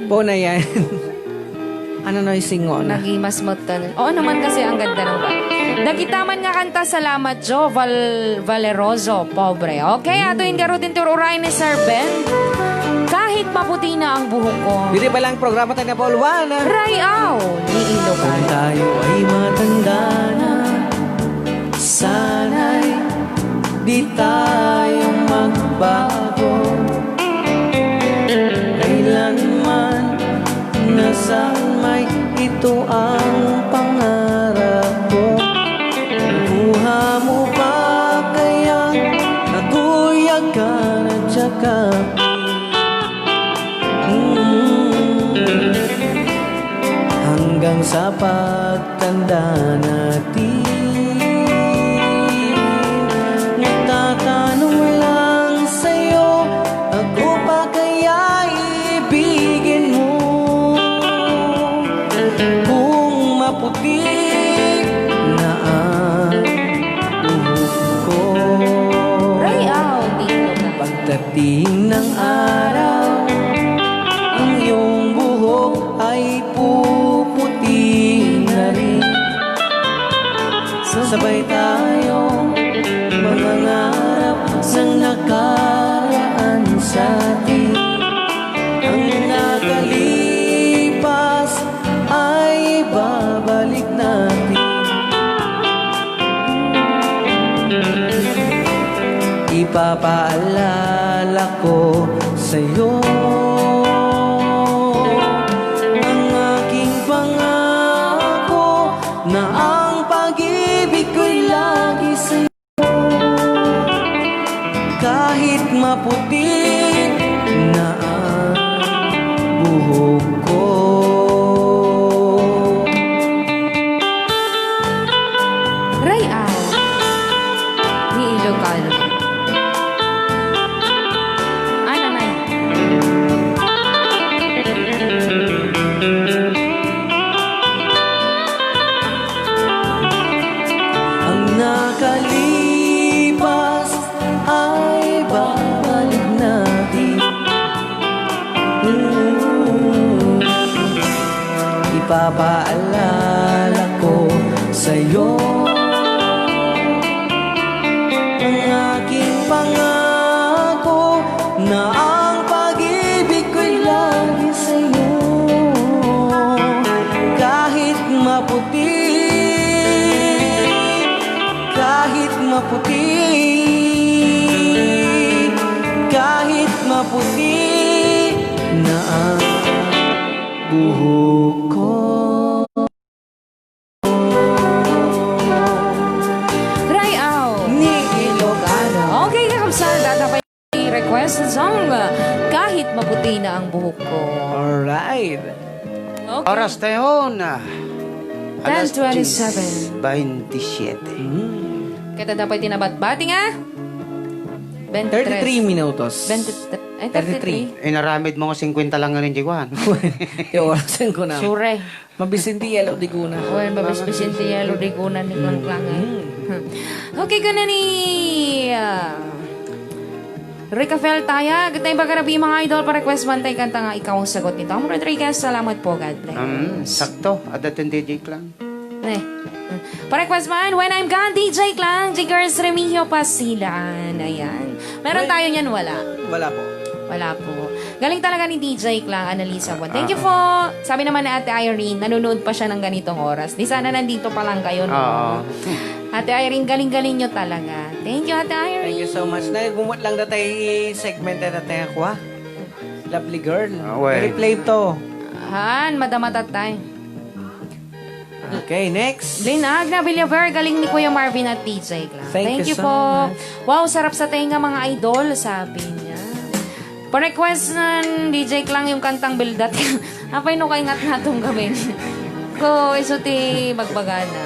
Po na yan. Ano na yung singo na? Nagimas mo tan-, oo naman kasi ang ganda ng ba. Dagita man nga kanta, salamat, Jo Val-, Valeroso, pobre. Okay, ato yung garudin tour uray ni Sir Ben. Kahit maputi na ang buhok ko. Diri pa lang programa tayo na Paul Juan. Rayaw ni Ilocano. Kung tayo ay matanda na, sana'y di tayo magbago. Kailanman nasaan may ito ang pangarap ko. Kuha mo ba kaya, nakuya ka na tsaka Mm. Hanggang sa pagtanda natin, nagtatanong lang sa'yo, ako pa kaya ibigin mo? Kung maputi na ang buhok ko. Rayaw, di ko na. Pagdating ng araw, ang iyong buhok ay puputi na rin. Sabay tayong mangangarap sa nakaraan sa atin. Ang nakalipas ay babalik natin. Ipapaalala ko sa'yo ang aking pangako na ang pag-ibig ko'y lagi sa'yo. Kahit maputi na ang buhok ko. Rayaw ni Ilocano. Ano na? Ang nakalipas ay babalik natin. Ipapaalala ko sa'yo ang aking pangako na ang pag-ibig ko'y lagi sa'yo. Kahit maputi, kahit maputi, kahit maputi na ang buhok ko. Rayaw ni Ilocano. Okay, kakabsat, data pa yung request song, Kahit Maputi na ang Buhok Ko. Alright. Okay. Oras tayo na. Alas ten twenty-seven. Diyes baintisiyete. Kaya dapat tinabatbati nga? Twenty-three. Thirty-three minutos. Twenty-three. Ay, thirty-three. Inaramid mo nga singkwenta lang nga rin, Jiguan. Yung oras ko na. Sure. Mabisindi yalo di guna. Well, mabisbisindi yalo di guna ni Klangklang, eh. Hmm. Okay, kuna ni, ah, Ricafel Taya. Gitay bagarabi, mga idol, pa-request man tayo kanta nga Ikaw ang Sagot ni Tom Rodriguez. Salamat po. God bless. Um, sakto. Adatin D J Klang. Eh. Pa-request man, When I'm Gone, D J Klang, Jigers Remigio Pasilan. Ayan. Meron tayo niyan, wala? Wala po. Wala po. Galing talaga ni D J Klang, Annalisa Buan. Thank you po. Sabi naman ni Ate Irene, nanonood pa siya ng ganitong oras. Di sana nandito pa lang kayo, no? Oo. Ate Irene, galing-galing nyo talaga. Thank you, Ate Irene. Thank you so much. Nay, gumot lang datay segment na tatay ako, ha? Lovely girl. Ah, well. Replay to. Han, madamata tayo. Okay, next. Lynn Agna Villaver, galing ni Kuya Marvin at D J Glenn. Thank you so much. Wow, sarap sa tenga, mga idol, sabi niya. Pa-request ng D J Klang yung kantang Bildat. Apay no kaingat natong gamin. Ko, iso ti bagbagana.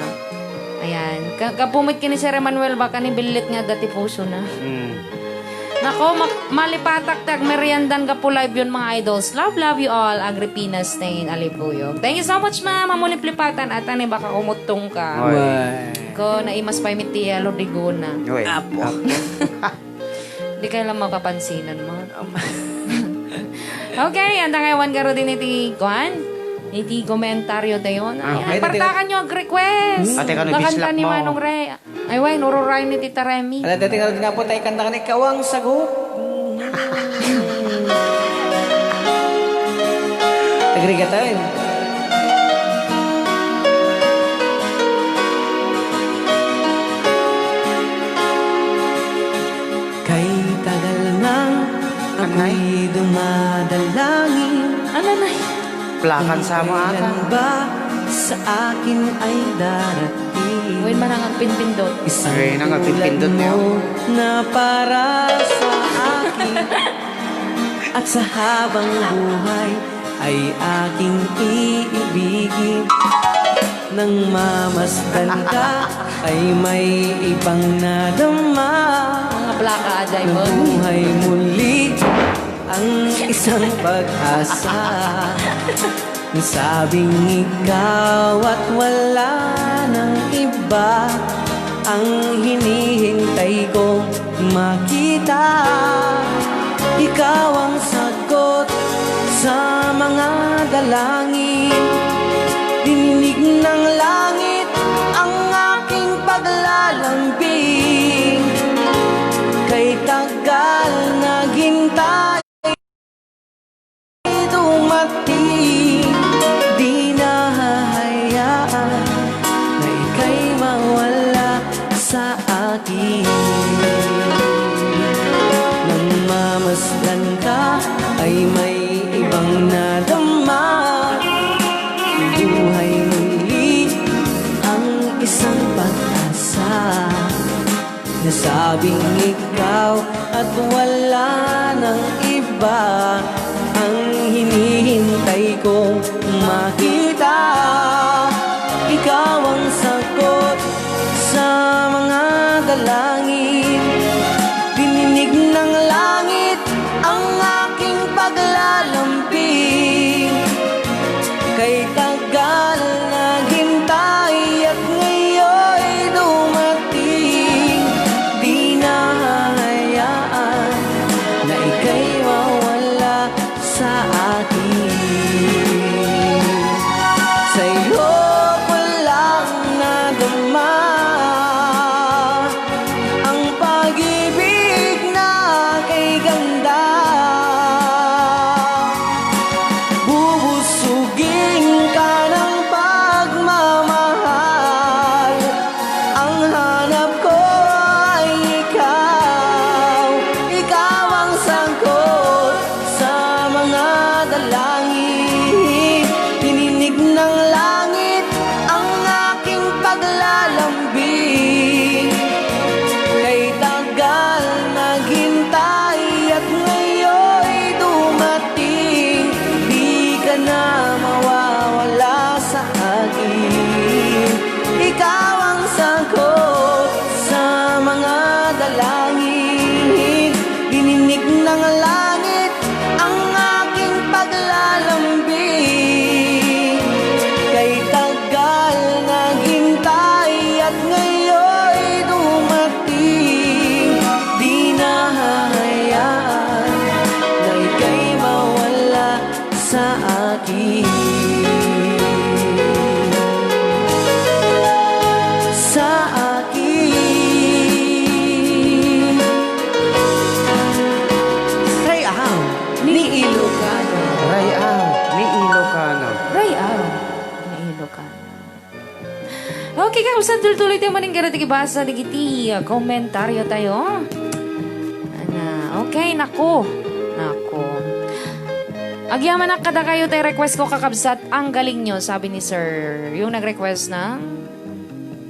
Ayan. Ka-, kapumit kini Sir Emmanuel, baka ni billit nga dati puso na. Mm. Nako, mak-, malipatak ti agmeriendan gapu live yun, mga idols. Love, love you all. Agripina Stain Alibuyog. Thank you so much, ma'am. Amuliplipatan. Ata ni baka kumuttong ka. Oy. Ko, naimas pa imit ti Yellow Diguna. Oy. Apo. Apo. Di kayo lang makapansinan mo. Okay, anda kayo, wan garo din iti, kuan? Iti komentaryo tayo. Ah, ayan, ay, partakan nyo ang request. Hmm? Ate, kano nakanta bislak ni mo? Manong Ray. Ay, way, nururay ni Tita Remy. Ala, dati nga rin nga po, tayo kanta ka ni Kawang Sagot. Agree ka tayo. Kay tagal na ako'y dumadalangin. Ano na? Plakan sa mo ata. Kailan ba sa akin ay darating? Uy, manang agpinpindot. Isang tulad mo na para sa akin. Uy, nang agpinpindot niya. At sa habang buhay ay aking iibigin. Nang mamasdan ka ay may ibang nadama. Mga plaka, Jai Boy. Nabuhay muli ang isang pag-asa. Sabing ikaw at wala nang iba ang hinihintay kong makita. Ikaw ang sagot sa mga dalangin. Dininig ng langit ang aking paglalambing. Kay tagal naghintay dumating, di na hahayaan na ika'y mawala sa akin. Nang mamasdan ka ay may ibang nadama. Buhay muli ang isang pag-asa. Nasabing ikaw at wala nang iba ang hinihintay kong makita. Ikaw ang sagot sa mga dalangin. Dininig ng langit ang aking paglalambing. Kay tagal naghintay at ngayoy dumating. Di na hahayaan na ika'y mawala sa akin. Sa'yo ko lang nadama ang pag-ibig na kay ganda. Bubusugin ka ng pagmamahal. Ang hanap ko ay ikaw. Ikaw ang sagot sa mga dalangin. Dininig ng langit ang aking paglalambing. Kay tagal naghintay at ngayoy dumating. Di ka na mawawala sa akin. Ikaw ang sagot sa mga dalangin. Dininig ng langit ang aking paglalambing. Kay tagal naghintay at ngayoy dumating. Di na hahayaan na ika'y mawala sa akin. Sa akin. Kay ahaw ni Ilo Kaya sa tultuloy tayo maning garot ikibasa digiti, ah, komentaryo tayo. Ana, okay, naku. Naku. Agyamanak kadakayo tay request ko, kakabsat, ang galing nyo, sabi ni Sir. Yung nag-request ng,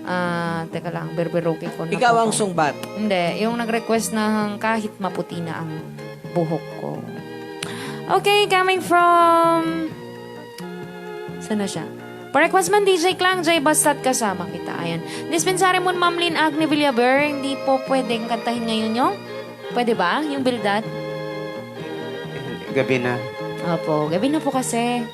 ah, teka lang, berberuki ko. Ikaw ang sungbat. Hindi, yung nag-request ng kahit maputi na ang buhok ko. Okay, coming from Sana siya. Pa-request man, D J Klang, Jay, basta't kasama kita. Ayan. Dispensary mo, Ma'am Lynn Agnes Villaver, hindi po pwedeng kantahin ngayon yung, pwede ba? Yung Bildat? Gabi na. Opo, gabi na po kasi.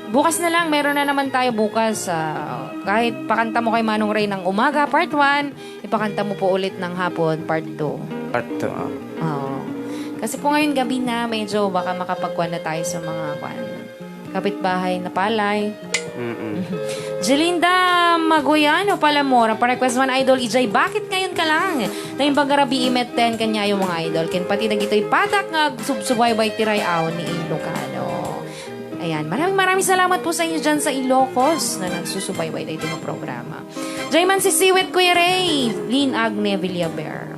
Bukas na lang, meron na naman tayo bukas. Ah, kahit pakanta mo kay Manong Ray ng umaga, part one, ipakanta mo po ulit ng hapon, part two. Part two, ah. Oo. Kasi po ngayon gabi na, medyo baka makapagkuha na tayo sa mga kwan. Kapitbahay na palay. Mm-mm. Jelinda Magoyano Palamor, ang pa-request man, Idol Ijay, bakit ngayon ka lang? Naimbag nga rabii met ten kaniayo, mga idol. Ken pati dagitoy patak nga agsubsubaybay ti ray-aw ni Ilocano. Ayan, maraming, maraming salamat po sa inyo dyan sa Ilocos na nagsusubaybay dito ng programa. Jay, mansisiwit, Kuya Ray, Lynn Agnes Villaver.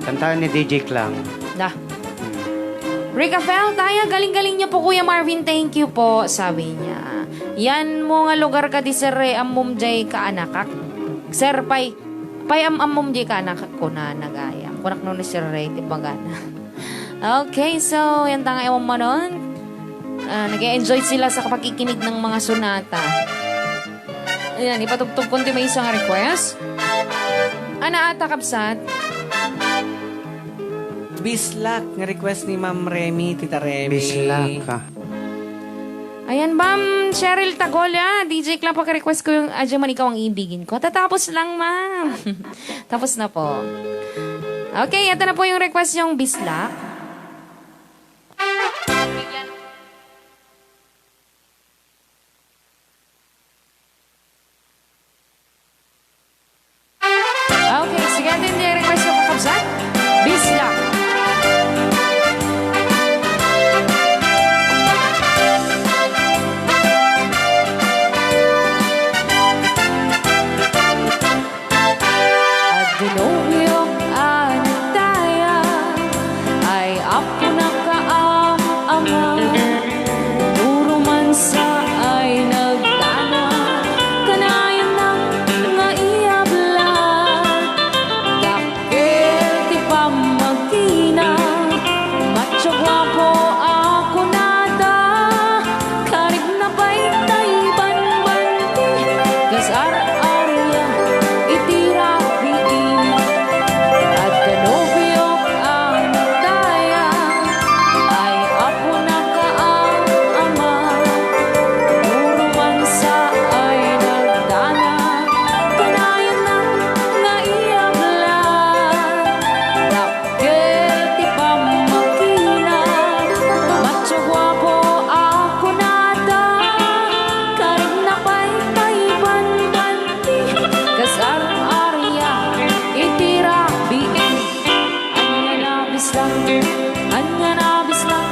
Kantahan ni D J Klang. Na. Hmm. Rica Fel, taya, galing-galing niyo po, Kuya Marvin, thank you po, sabi niya. Yan mo nga lugar ka di, Sir Ray, ammom jay kaanakak. Sir, pay, pay am-ammom jay kaanakak, kuna nagayam. Kunak no ni Sir Ray, ti bagana. Okay, so, yan ta nga ewan manon. Ah, nag-e-enjoy sila sa pagkikinig ng mga sonata. Ayan, ipatugtog ko ti maysa nga request. Ana ata, kabsat? Bislak nga request ni Ma'am Remy, Tita Remy. Bislak, ah. Ayan, Ma'am Cheryl Tagola, D J Klang, paki-request ko yung Adya Man Ikaw ang Ibigin Ko. Tatapos lang, ma'am. Tapos na po. Okay, ito na po yung request yung Bislak. Okay, sige, atin yung request yung kakabsat. Bislak. Adda nobiok a nagdayag, ay apo nakaam-ama. Puro mansa ay nagdana, kanayon na nga iyablag. Dakkel ti pammagina, macho guapo a kunada. Karigna pay tay banbanti, kas ar-aria iti rabii. Adda nobiok a nagdayag, ay apo nakaam-ama. Puro mansa ay nagdana, kanayon na nga iyablag. Dakkel ti pammagina, macho guapo a kunada. Karigna pay tay banbanti, kas ar-aria iti rabii. Ania a bislak, ania a bislak,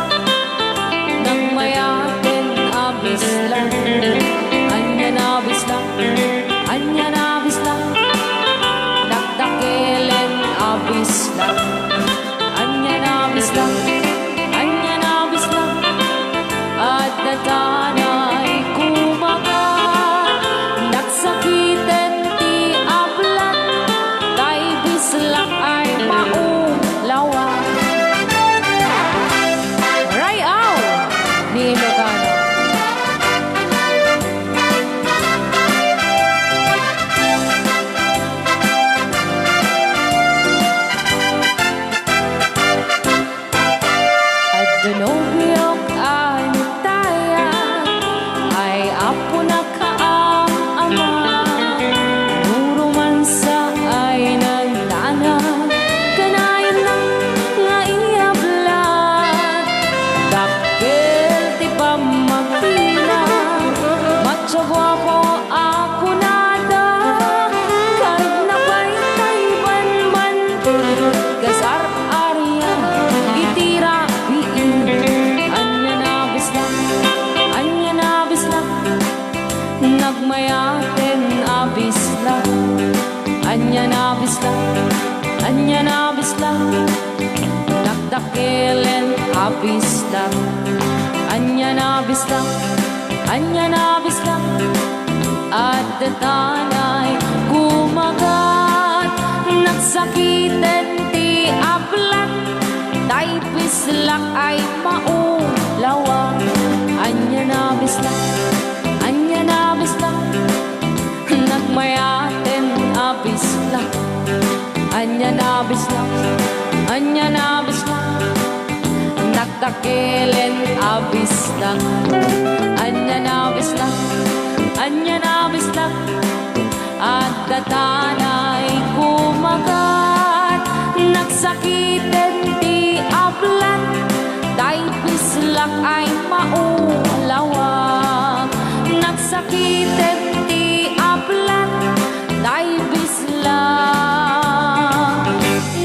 nagmayaten a bislak. Ania a bislak, ania a bislak, dakdakkelen a bislak. Ania a bislak, ania a bislak, adda tanay kumakan. Nagsakiten ti ablan, tay bislak ay maulawan. Ray-aw ni Ilocano. Adda nobiok a nagdayag, ay apo nakaam-ama. Puro mansa ay nagdana, kanayon na nga iyablag. Dakkel ti pammagina, macho guapo a kunada. Karigna pay tay banbanti, kas ar-aria iti rabii. Ania a bislak, ania a bislak, nagmayaten a Ania a bislak, ania a bislak, dakdakelen a bislak. Ania a bislak, ania a bislak, adda tanay kumagat. Nagsakiten ti ablat, tay bislak ay maulawa. Ania a bislak, ania a bislak, nagmayaten a bislak. Ania a bislak, ania a bislak, nagdakelen a bislak. Ania a bislak, ania a bislak, adda tanay kumagat. Nagsakiten ti ablat, tay bislak ay maulawa. Nagsakiten ti ablat, tay bislak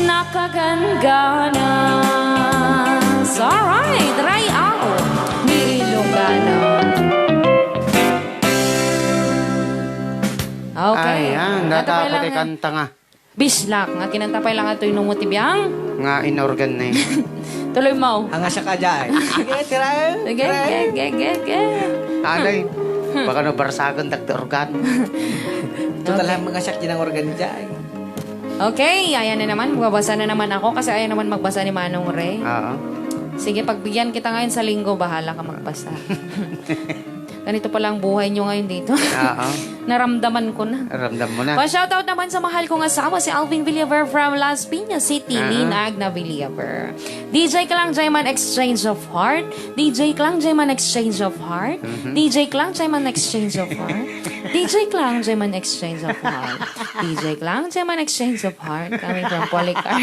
nakaganggana. Alright, Ray Aw ni Ilocano. Okay. Ayan, Ato pa natapo lang ti nga kanta nga. Bislak, nga kinanta pay lang ato inumo ti biang. Nga inorgan na eh. Tuloy mo. Ang asya ka dyan. Sige, tira. Sige, sige, sige, sige. Anay, baka no barsagan dagta organ. Total, okay, ang mga siyak din ang organ dyan. Okay, ayan na naman. Magbabasa na naman ako kasi ayan naman magbasa ni Manong Ray. Oo. Sige, pagbigyan kita ngayon sa linggo, bahala ka magbasa. Ganito pala ang buhay nyo ngayon dito. Oo. Naramdaman ko na. Ramdam mo na. Pa-shoutout naman sa mahal kong asawa, si Alvin Villaver from Las Piñas City, aha, ni Nagna Villaver. D J Klang Jayman Exchange of Heart. D J Klang Jayman Exchange of Heart. Mhm. D J Klang Jayman Exchange of Heart. D J Klang Jayman Exchange of Heart. D J Klang Jayman Exchange of Heart. Coming from Polycarp.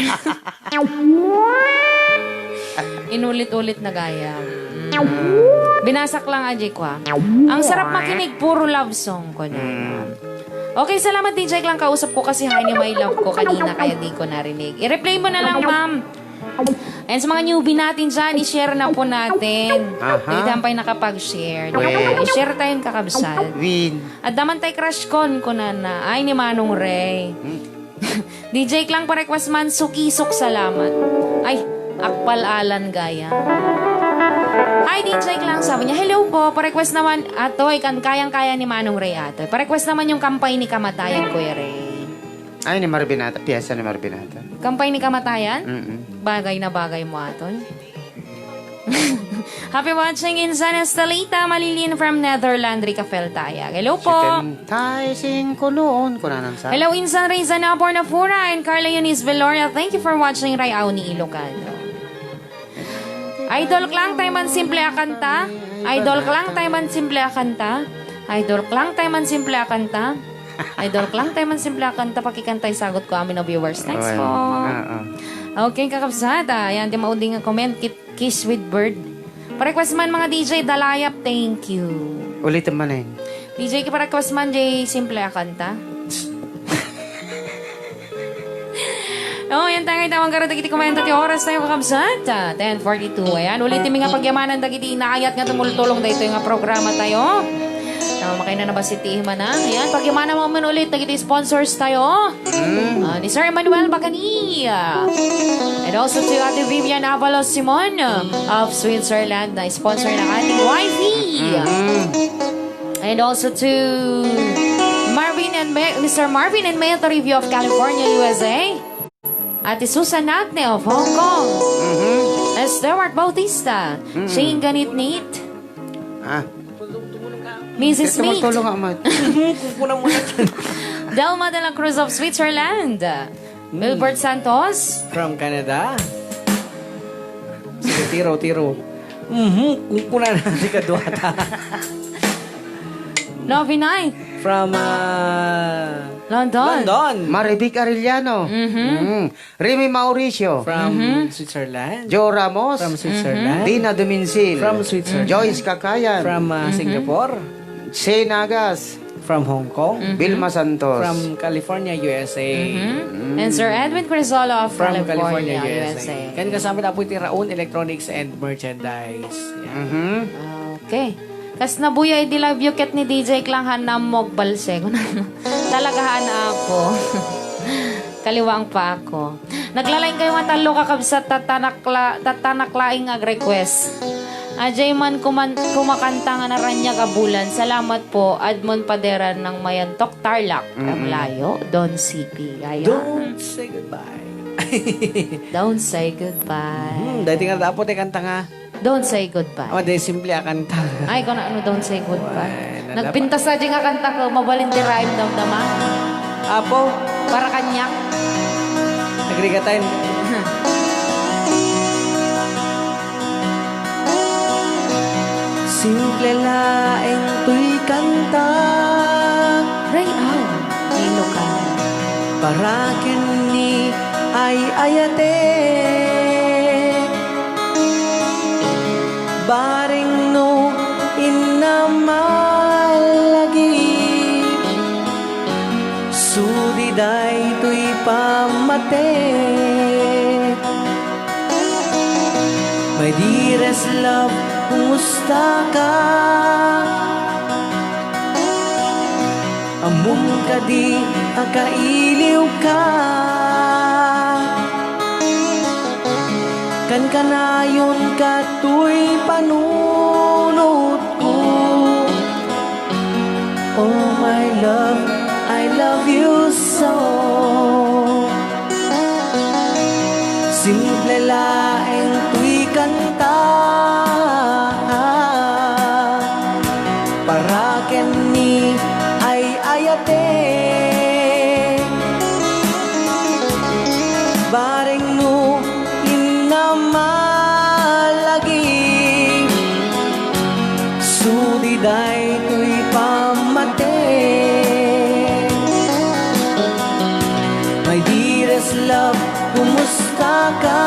Inulit-ulit na gayam. Mm. Binasak lang, Aji, kwa. Ang sarap makinig, puro love song ko na. Mm. Okay, salamat, D J Klang. Kausap ko kasi Honey My Love ko kanina, kaya di ko narinig. I-replay mo na lang, ma'am. And sa mga newbie natin dyan, i-share na po natin. Aha. Dili tayo pa'y nakapag-share. Wait. I-share tayo, kakabsat. Win. At daman tayo crush con, kunana. Ay, ni Manong Ray. Hmm. D J Klang, pa-request man, Sukisok, salamat. Ay, Akpal Alan gaya. Hi, D J Klang, sabi niya, "Hello po, pa-request naman, Atoy, kan Kayang-kaya ni Manong Ray, Atoy. Pa-request naman yung Kampay ni Kamatayan, Kuya Ray." Ay, ni Marvinata, piyesa ni Marvinata. Kampay ni Kamatayan? Mm-mm. Bagay na bagay mo, Atoy. Happy watching, Insan Estelita Malilin from Netherland, Rica Feltayag. Hello po. Setenta y cinco noon, kunanan sa. Hello, Insan Reyzana Bornafura and Carla Eunice Veloria. Thank you for watching Ray Aw ni Ilocano. Idol Klang, tayo man simple a kanta. Idol Klang, tayo man simple a kanta. Idol Klang, tayo man simple a kanta. Idol Klang, tayo man simple a kanta. Pakikantay sagot ko, amin a viewers. Thanks po. Oo. Okay, kakabsat. Ah, ayan, di mauding nga comment. Kit Kiss with Bird. Pa-request man, mga D J, Dalayap, thank you. Ulitin man eh. D J, ki pa-request man, Jay, simple a kanta. Oh, yan tayo, tawag karon dagiti komento ti oras tayo, kakabsat. Ah, ten forty-two. Ayan, ulit mi nga pagyamanan dagiti inaayat nga tumultulong daytoy nga programa tayo. Tama, makay na nabasi ti imana. Ayan, pagyamanan mo man ulit dagiti sponsors tayo. Mm. Ah, ni Sir Emmanuel Bacani. And also to Ate Vivian Avalos Simon of Switzerland na sponsor ng ating wifey. Mm-hmm. And also to Marvin and May, Mister Marvin and May Toribio of California, U S A. Ate Susan Nagne of Hong Kong. Mm-hmm. Stewart Bautista. Mm-hmm. Shane Ganitnit. Ah. Missus Smith. Tulong, Amat. Kukunan mo na dyan. Delma de la Cruz of Switzerland. Mm. Wilbert Santos. From Canada. Sige, tiro, tiro. Mhm, kukunan na si Kaduata. Novi Knight. From, ah, London. London. Marivic Arellano. Mhm. Mm. Remy Mauricio. From, mhm, Switzerland. Joe Ramos. From Switzerland. Mhm. Dina Duminsil. From Switzerland. Joyce Kakayan. From, uh, mhm, Singapore. Shane Nagas. From Hong Kong. Mhm. Vilma Santos. From California, U S A. Mhm. Mm. And Sir Edwin Crisola of California, U S A. From California, U S A. Ken kasama na po iti Raon Electronics and Merchandise. Yan. Mhm. Okay. Kas nabuya idi live yuket ni D J Klang han nammog balse. Talaga han, apo. Kaliwa ang paako. Naglalaing kayo nga tallo, kakabsat, tattanak la-, tattanak laing nga ag-request. Ajay man kuman-, kumakanta nga naraniag a bulan. Salamat po, Admon Paderan ng Mayantok, Tarlac. Ang Mm-mm. layo, Don C P. Ayan. Don't say goodbye. Don't say goodbye. Hmm, dati nga dapat eh, kanta nga. Don't say goodbye. Oh, di simple a kanta. Ay, kung ano, don't say goodbye. Ay, nalapa- Nagpintas sa nga kanta ko, mabalin ti raim damdama. Apo? Para kaniak. Agrigatan. Simple laeng toy kanta. Ray aw, Ilocan. Para ken ni ay-ayate. Bareng no inna malagi, sudi daytoy pammate. My dearest love, kumusta ka? Ammom kadi a kailiwka? Kankanayonka toy panunotko. Oh, my love, I love you so. Simple laeng toy kanta para ken ni ay-ayate. Bareng no inna malagi, sudi daytoy pammate. My dearest love, kumusta ka?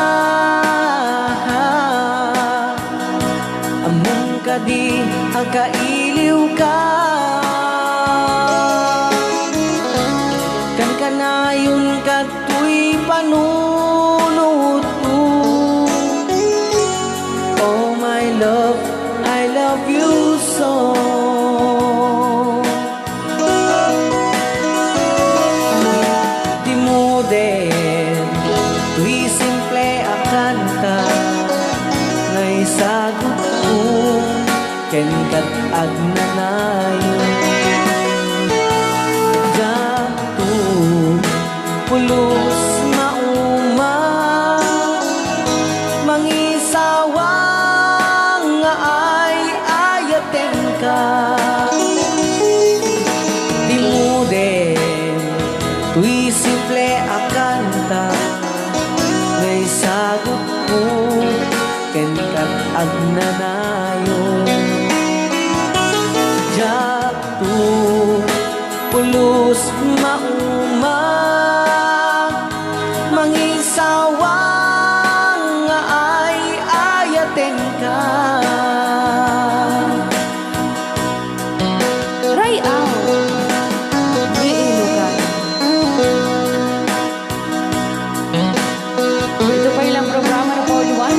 Ammom kadi a kailiwka? Kankanayonka toy panunotko. Oh, my love, I love you so. Dimuden toy simple a kanta nga isagutko kenka ket agnanayon. Diakto pulos mauma, mangisawang nga ay-ayatenka. Dimuden toy simple a kanta nga isagutko kenka ket agnanayon. Diakto pulos mauma, mangisawang nga ay-ayatenka. Ray aw, Ilocan. Ito pa ilang programa na Paul Juan.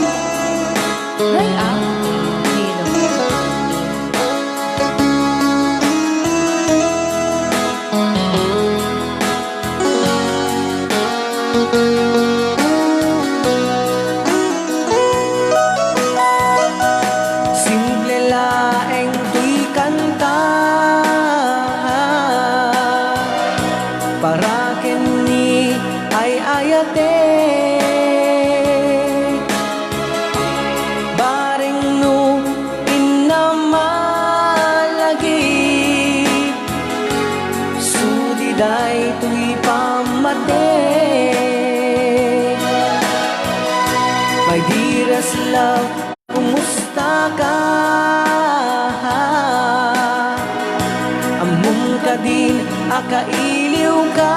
Ray aw, Ilocan. Simple laeng toy kanta para ken ni ay-ayate. Bareng no inna malagi, sudi daytoy pammate. My dearest love, kumusta ka? Ammom kadi a kailiwka?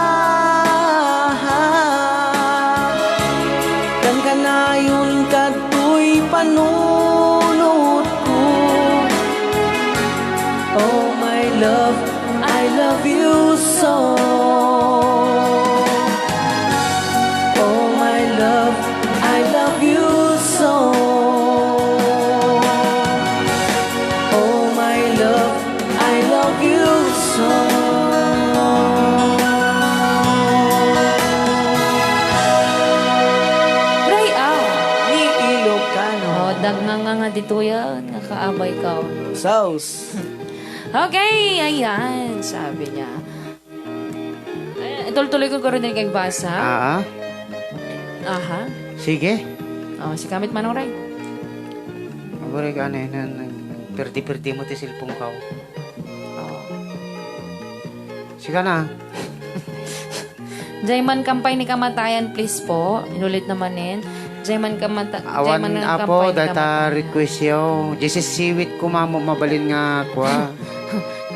Kankanayonka toy panunotko. Oh, my love, I love you so. Oh, my love, I love you so. Oh, my love, I love you so. Ditoyan nga kaabay ka. Sauce. Okay, ayan, sabi niya. Eh, itultuloy ko garo din kay basa. Aa. Aha. Sige. Oh, si Kamit Manong Ray. Agore ka, ano, na, na, perdi-perdi mo ti cellphone ka. Oh. Sige na. Jayman kampay ni kamatayan, please po. Inulit naman eh. Jayman kamata-, Awan, Jayman ang Apo, kampay ni data kamatayan. Request yo. Jesse Siwit ko, mamo, mabalin nga kwa.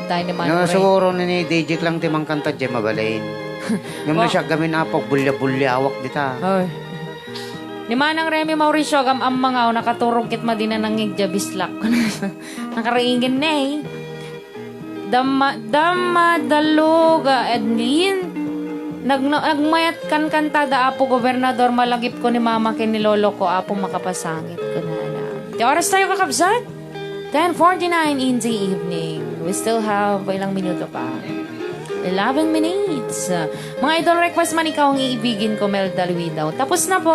Tayo naman, Nga Ray. Siguro na ni D J lang ti mangkanta, jay mabalin. Ngem no Wa- siya gamin, Apo, bulya-bulya awak dita. Ay. Ni Manang Remy Mauricio, agam-am nga, o, nakaturog ket madina nangngeg, jay bislak. Nakariingin ne, eh. Damma-, damma daluga, Edlin. Nagno-, nagmayat kan kantada, Apo Gobernador, malagipko ni Mama ken ni Loloko, Apo makapasangit, kunana. Ti oras tayo, kakabsat? Ten forty-nine in the evening. We still have, ilang minuto pa? Eleven minutes. Mga idol, request man ikaw ang iibigin ko, Mel Dalwidaw. Tapos na po.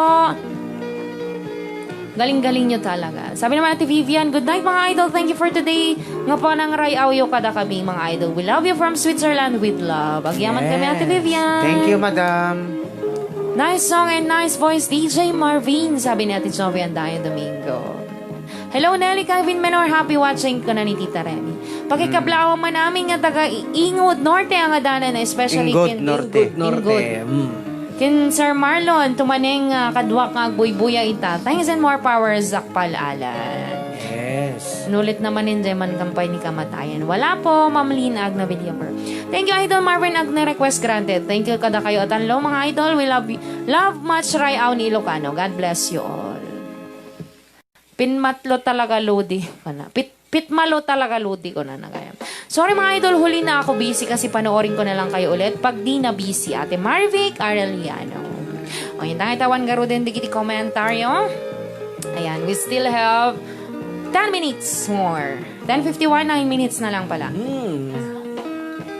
Galing-galing nyo talaga. Sabi naman Ate Vivian, "Good night, mga idol. Thank you for today. Nga po nang ray-aw yo kada kami, mga idol. We love you from Switzerland with love." Agyaman kami, Ate Yes. Vivian. Thank you, madam. "Nice song and nice voice, D J Marvin," sabi ni Ate Jovian Dayan Domingo. "Hello, Nelly Calvin Menor. Happy watching," kuna ni Tita Remy. Pakikablaawan man amin nga taga I-, Ingud Norte ang adanan, especially Ingud kin Norte. Ingud Norte. Ingud. Mm. Ken Sir Marlon, tumaneng, ah, kaduak nga agbuybuya ita. Thanks and more power, Zakpal Alan. Yes. Nulit naman, enjoy man kampay ni kamatayan. Wala po, Ma'am Lynn Agna Villamer. Thank you, Idol Marvin Agna. Request granted. Thank you kada kayo atanlo, mga idol. We love you. Love much, Ray Aw ni Ilocano. God bless you all. Pinmatlo talaga, Lodi. Kana, pit-, pitmalo talaga, Lodi, ko na nagayam. Sorry, mga idol, huli na ako busy kasi panoorin ko na lang kayo ulit pag di na busy, Ate Marvic Arellano. O, yun, tangitawan garo din digiti komentaryo. Ayan, we still have ten minutes more. Ten fifty-one, nine minutes na lang pala. Hmm.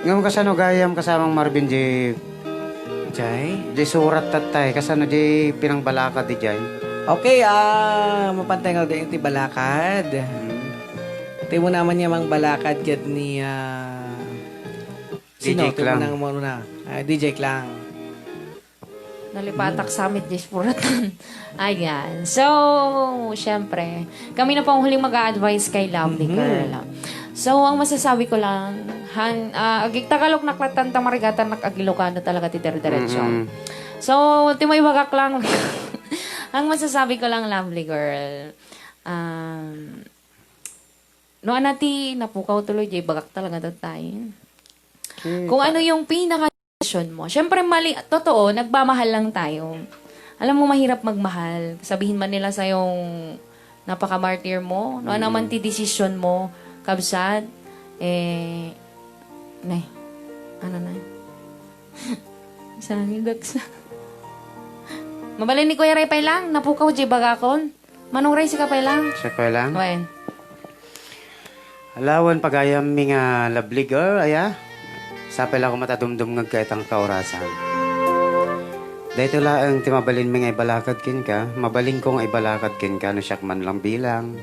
Ngem kasano gayam kasamang Marvin, di Jay? Di surat tattay, kasano di pinangbalakad di Jay? Okay, ah, mapantay nga di ti balakad. Hmm. Ti mo naman niya mang balakad ket ni, ah, D J sino? Ti mo Klang. Nang muna? Ah, D J Klang. Nalipatak Hmm. Summit, Jay Puratan. Ayan. So, syempre, kami na po ang huling mag-a-advise kay Lovely Mhm. Girl. So, ang masasabi ko lang, han-, ah, agik-, Tagalog naklatan, ta marigatan nak agilokano talaga ti dire-diretso. Mm-mm. So, ti maibagak lang, ang masasabi ko lang, Lovely Girl, um, no, ana ti napukaw tuloy, jay bagak talaga tattayen. Okay. Kung ano yung pinaka- desisyon mo. Siyempre, mali, totoo, nagmamahal lang tayo. Alam mo, mahirap magmahal. Sabihin man nila sa'yong napakamartir mo, no, ano man ti desisyon mo, kabsat, eh, nay, ano na? Sangin, daksa. Mabalin ni Kuya Ray pay lang, napukaw, jay bagakon. Manong Ray, sika pay lang. Siya pay lang. Wen. Alawen pagayammi nga lovely girl, aya. Sapay la koma ta dumdumngeg ka itang kaurasan. Daytoy laeng ti mabalinmi nga ibalakad kenka, mabalinko nga ibalakad kenka no siak man lang bilang.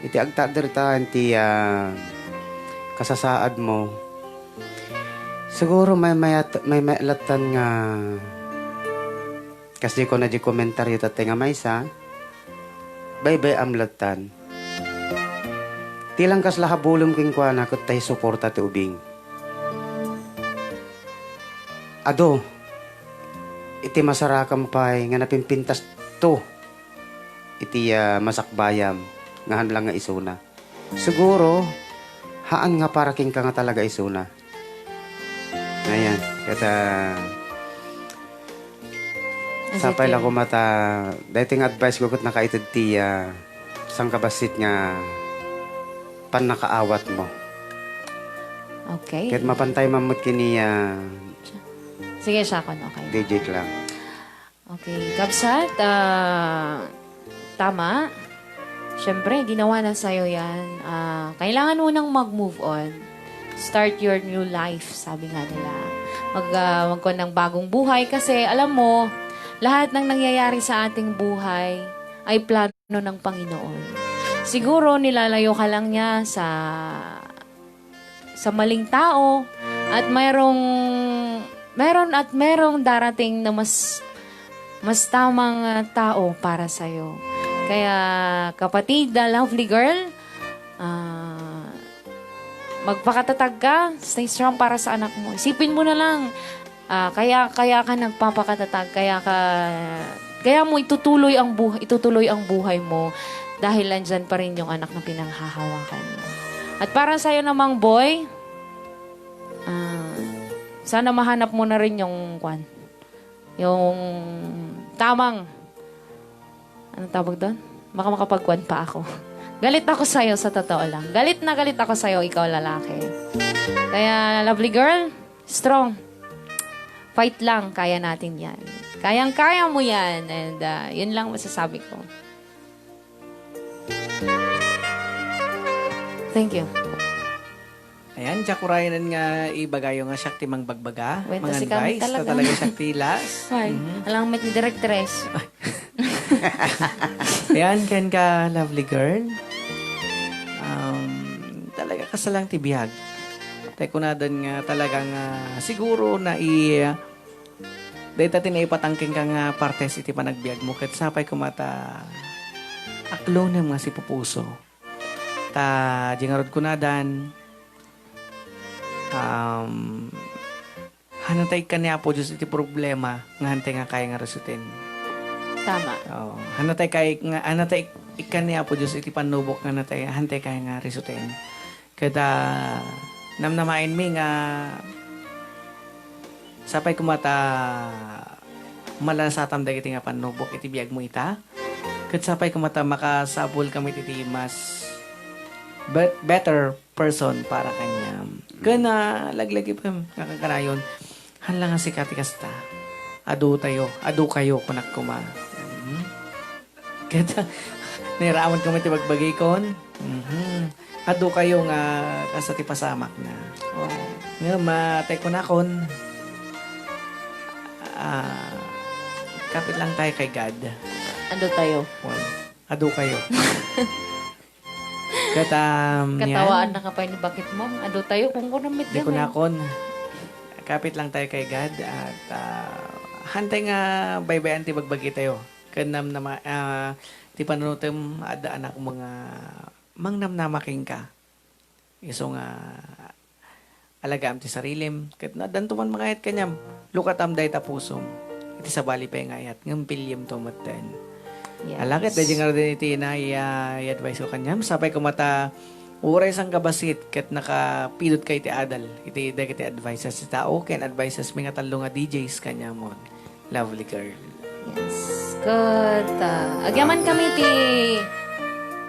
Iti agtakder ta iti, ah, kasasaad mo. Siguro may mayat-, may mayat lattan nga Kas di kuna di komentaryo tatta nga maysa, baybay-am lattan. Ti lang kasla habulem kenkuana ket ta isuporta ti ubing. Adu, iti masarakam pay nga napimpintasto iti, ah, masakbayam nga han lang nga isuna. Siguro, haan nga para kenka nga talaga isuna. Ayan, ket, ah, sapay la koma ta, daytoy nga advice ko ket nakaited ti, ah, sangkabassit nga pannakaawat mo. Okay. Ket mapantay man met ken ni, ah, Sige, siakon, okay. D J Klang. Okay, kabsat, ah, tama. Siyempre, ginawa na sa'yo yan. Ah, kailangan mo nang mag-move on. Start your new life, sabi nga nila. Mag, ah, magkuha ng bagong buhay kasi, alam mo, lahat ng nangyayari sa ating buhay ay plano ng Panginoon. Siguro nilalayo ka lang niya sa, sa maling tao at mayroong, meron at merong darating na mas, mas tamang, ah, tao para sa'yo. Kaya, kapatid, ah, lovely girl, ah, magpakatatag ka, stay strong para sa anak mo. Isipin mo na lang, ah, kaya, kaya ka nagpapakatatag, kaya ka, kaya mo itutuloy ang buh-, itutuloy ang buhay mo dahil andyan pa rin yung anak na pinanghahawakan mo. At para sa'yo namang boy, ah, sana mahanap mo na rin yung kwan, yung tamang, anong tawag doon? Baka makapagkwan pa ako. Galit ako sa'yo, sa totoo lang. Galit na galit ako sa'yo, ikaw lalaki. Kaya, lovely girl, strong. Fight lang, kaya natin yan. Kayang-kaya mo yan. And, ah, yun lang masasabi ko. Thank you. Ayan, diak urayanen nga ibagayo nga siak ti mangbagbaga, Wait, mangan kasi kami vice, talaga. Ta talaga siak ti last. Ay, Mhm. Alang met ni Directress. Ayan, ken ka, lovely girl. Um, talaga kasalang ti biag. Tay kunadan nga talagang, ah, siguro na i-, dayta ti naipatangking ka nga partes iti panagbiag mo, ket sapay koma ta aklonem nga sipupuso. Ta, di ngarud kunadan, um, hanatay ka ni Apo Dios iti problema nga hantay nga kaya nga resuten. Tama. Oo. Hanatay kay, nga, hanatay ikkan ni Apo Dios iti pannubok nga natay, hantay kaya nga resuten. Ket, ah, namnamaenmi nga sapay koma ta malasatam dagiti nga pannubok iti biagmo ita. Ket sapay koma ta makasapul kami iti mas bet-, better person para kaniam. Ken, ah, laglagipem nga kankanayon, haan la nga sika ti kasta. Adu tayo, adu kayo, kunak koma. Mhm. Ket, nairamon koma ti bagbagikon. Mhm. Adu kayo nga kasta ti pasamakna. Oh. Ngem, ah, tay kunakon, ah, kapit lang tayo kay God. Adu tayo. Well, adu kayo. Ket, um, Katawaan yan. Na ka pay ni bakit mo. Adu tayo kung kunam met Di ko yan, eh. Nakon. Kapit lang tayo kay God at, ah, hantay nga baybayan ti bagbagi tayo. Ken namnama-, ah, ti panunutem, adda anak mo nga mangnamnama kenka. Isu nga alagaam ti sarilim, ket no addanto man mangayat kaniam, lukatam dayta pusom. Iti sabali pay nga ayat, ngem pilyemto metten. Yes. Ala ket daydi ngaruden iti na iya, i-advise ko kaniam. Sapay koma ta uray sangkabassit ket nakapidot ka iti adal iti dagiti advices ti tao ken advices mi nga tallo nga D Js kaniamon. Lovely girl. Yes. Ket, ah, agyaman kami ti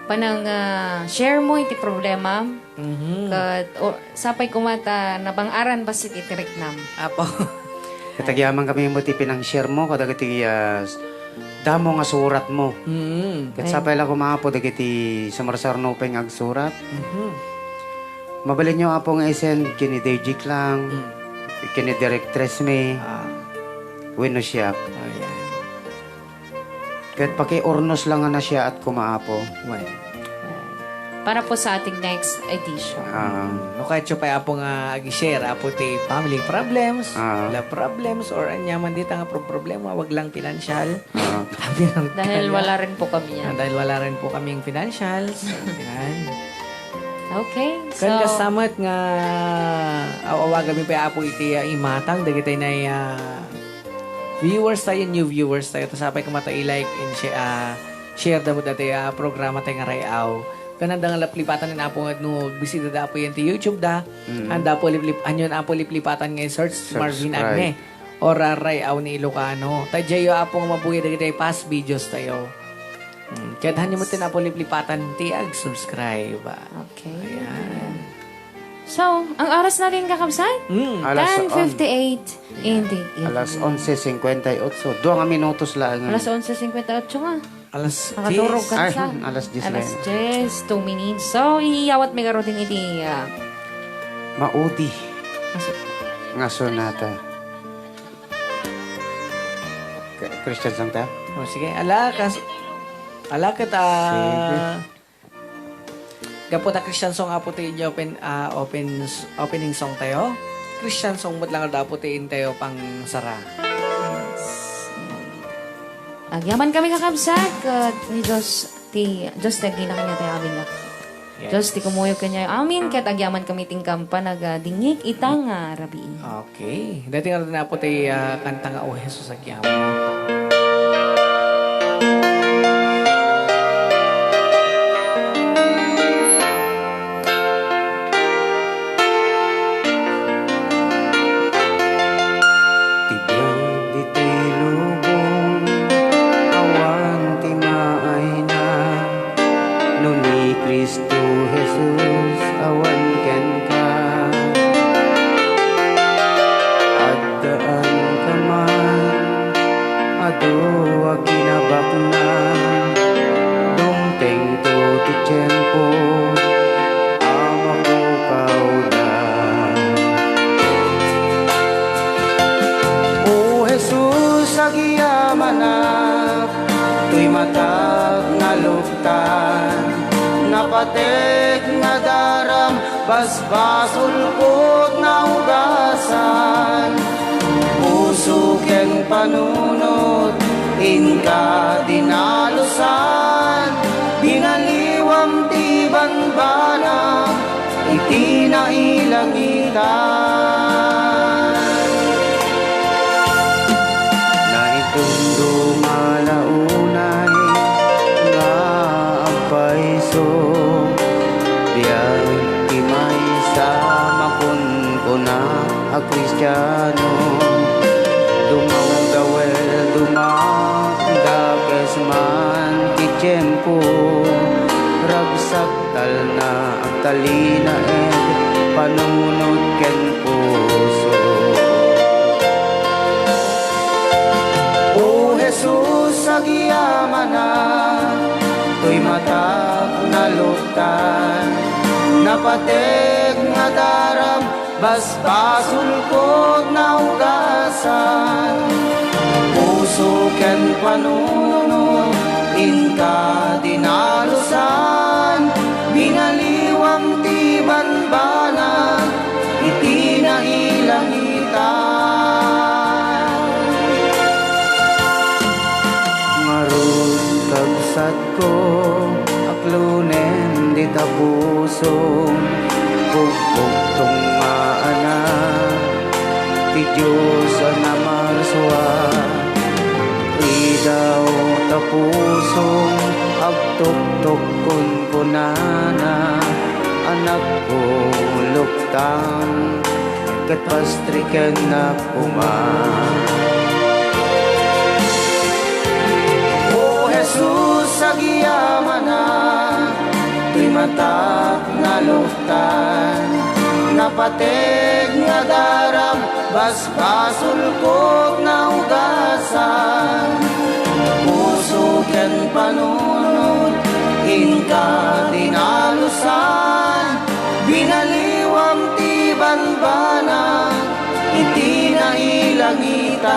panang, ah, share mo iti problema. Mhm. Ket, o, sapay koma ta nabang-aran bassit iti riknam. Apo. Ket agyaman kami mo ti pinang-share mo kadagiti, ah, s-, damo nga surat mo. Mm. Ket Ay. Sapay la koma, Apo, dagiti sumarsarno pay nga agsurat. Mhm. Mabalinyo, Apo, nga i-send ken ni Dejik lang, Mm. ken ni Directress mi, Ah. wenno siak. Ayan. Ket pakiurnos lang nga nasiaat koma, Apo. Wen. Para po sa ating next edition. Ah. No kayatyo pay, Apo, nga ag-share, Apo, ti family problems, Ah. love problems, or aniaman dita nga pro-, problema, wag lang financial. Ah. Dahil wala rin po kami yan. Ah, dahil wala rin po kaming financials. Yan. Okay, Kan so kasta met nga aw-awagami pay, Apo, iti, ah, imatang dagiti nay, ah, viewers tayo, new viewers tayo. Ta sapay koma ta i-like and share, ah, share da met dati, ah, programa tayo nga Ray-aw. Ken anda nga laplipatan ni Apo nga no agbisita da, Apo, yan ti YouTube da. Mm. Anda, Apo, liplip-, anyon, Apo, liplipatan nga i-search Marvin Subscribe. Agne. Or, ah, Ray-aw ni Ilocano. Ta diayo, Apo, nga mabuya dagiti past videos tayo. Mm, ket hanyo met ti, Apo, liplipatan ti ag-subscribe. Okay. Ayan. So, ang oras natin, kakabsat? Mm. Alas ten fifty-eight in the evening. Alas onse cincuenta y ocho. Dua nga minutos lang. Alas onse cincuenta y ocho nga. Alas Nakaturog diyes. Ka Ay, sa hmm, alas diyes na alas yan. Diyes, two minutes. So, iyawat mi garudin iti, ah, Maudi. Nga sonata. K-, Christian song ta? O, sige. Ala, kas-, ala, ket, ah, Sige. Gapu ta Christian song, Apo, ti idiay open, ah, open, opening song tayo. Christian song met laeng, Apo, ti intayo pangsara. Yes. Agyamankami, kakabsat, ket ni Dios ti, Dios ti agina kaniatayo amin nga. Yes. Dios ti kumuyog kaniatayo amin, ket agyamankami ti inka panagadingngeg ita nga rabii. Okay. Daytoy ngarud, Apo, ti, ah, kanta nga, "O Jesus, agyamanak." Ti biag ditoy lubong, awan ti maayna, no ni Cristo Jesus awan kenka. Addaan ka man, adu a kinabakna, dumtengto ti tiempo a mapukawda. O Jesus, agyamanak, toy matak naluktan, napateg nga daram, basbasolko ket naugasan. Puso ken panunot, inka dinalusan, binaliwam ti banbanag iti nailangitan. Naitundong a launay nga agpayso, biag ti maysa makunkuna a Kristiano. Dumawdaw, wen, dumakdakes man ti tiempo, ragsak talna, agtalinaed panunot ken puso. O Jesus, agyamanak, toy matak naluktan, napateg nga daram, basbasolko ket naugasan. Puso ken panunot, inka dinalusan, binaliwam ti banbanag iti nailangitan. Ngarud, kabsat ko, aklonen dita pusom, pugbugtong nga anak ti Dios a namarsua. Ridaw ta pusom, agtuktok kunkunana, anakko, luktan, ket pastrikennak koma. O Jesus, agyamanak, toy matak naluktan, napateg nga daram, basbasolko ket naugasan. Puso ken panunot, inka dinalusan, binaliwam ti banbanag iti nailangitan.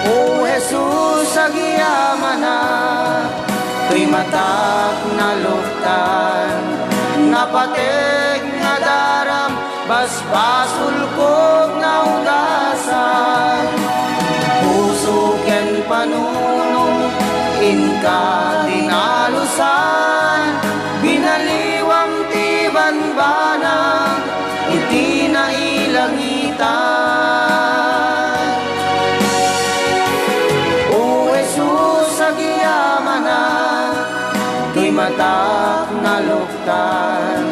O Jesus, agyamanak, toy matak naluktan, napateg nga daram, basbasolko ket naugasan. Puso ken panunot, inka dinalusan, binaliwam ti banbanag iti nailangitan. O Jesus, agyamanak, toy matak naluktan,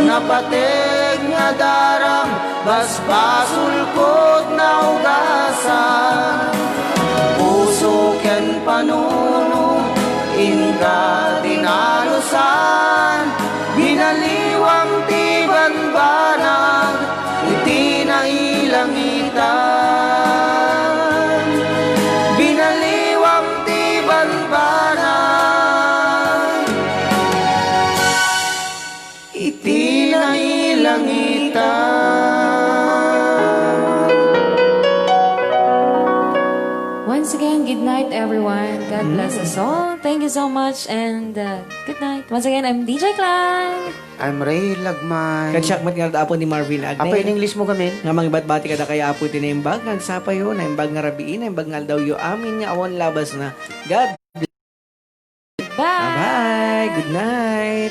napateg nga daram, basbasolko ket naugasan. Puso ken panunot, inka Binaliwam ti banbanag iti nailangitan. Once again, good night, everyone. God bless us all. Thank you so much and uh, good night. Once again, I'm D J Clang. I'm Ray Lagman. Ket siak met nga Apo ni Marvin Agnel. Apa in English mo kami? Nga mangibatbati kadakayo Apo iti naimbag nga agsapayo, naimbag nga rabii, naimbag nga aldawyo amin nga awan labasna. God Bye! Bye! Good night!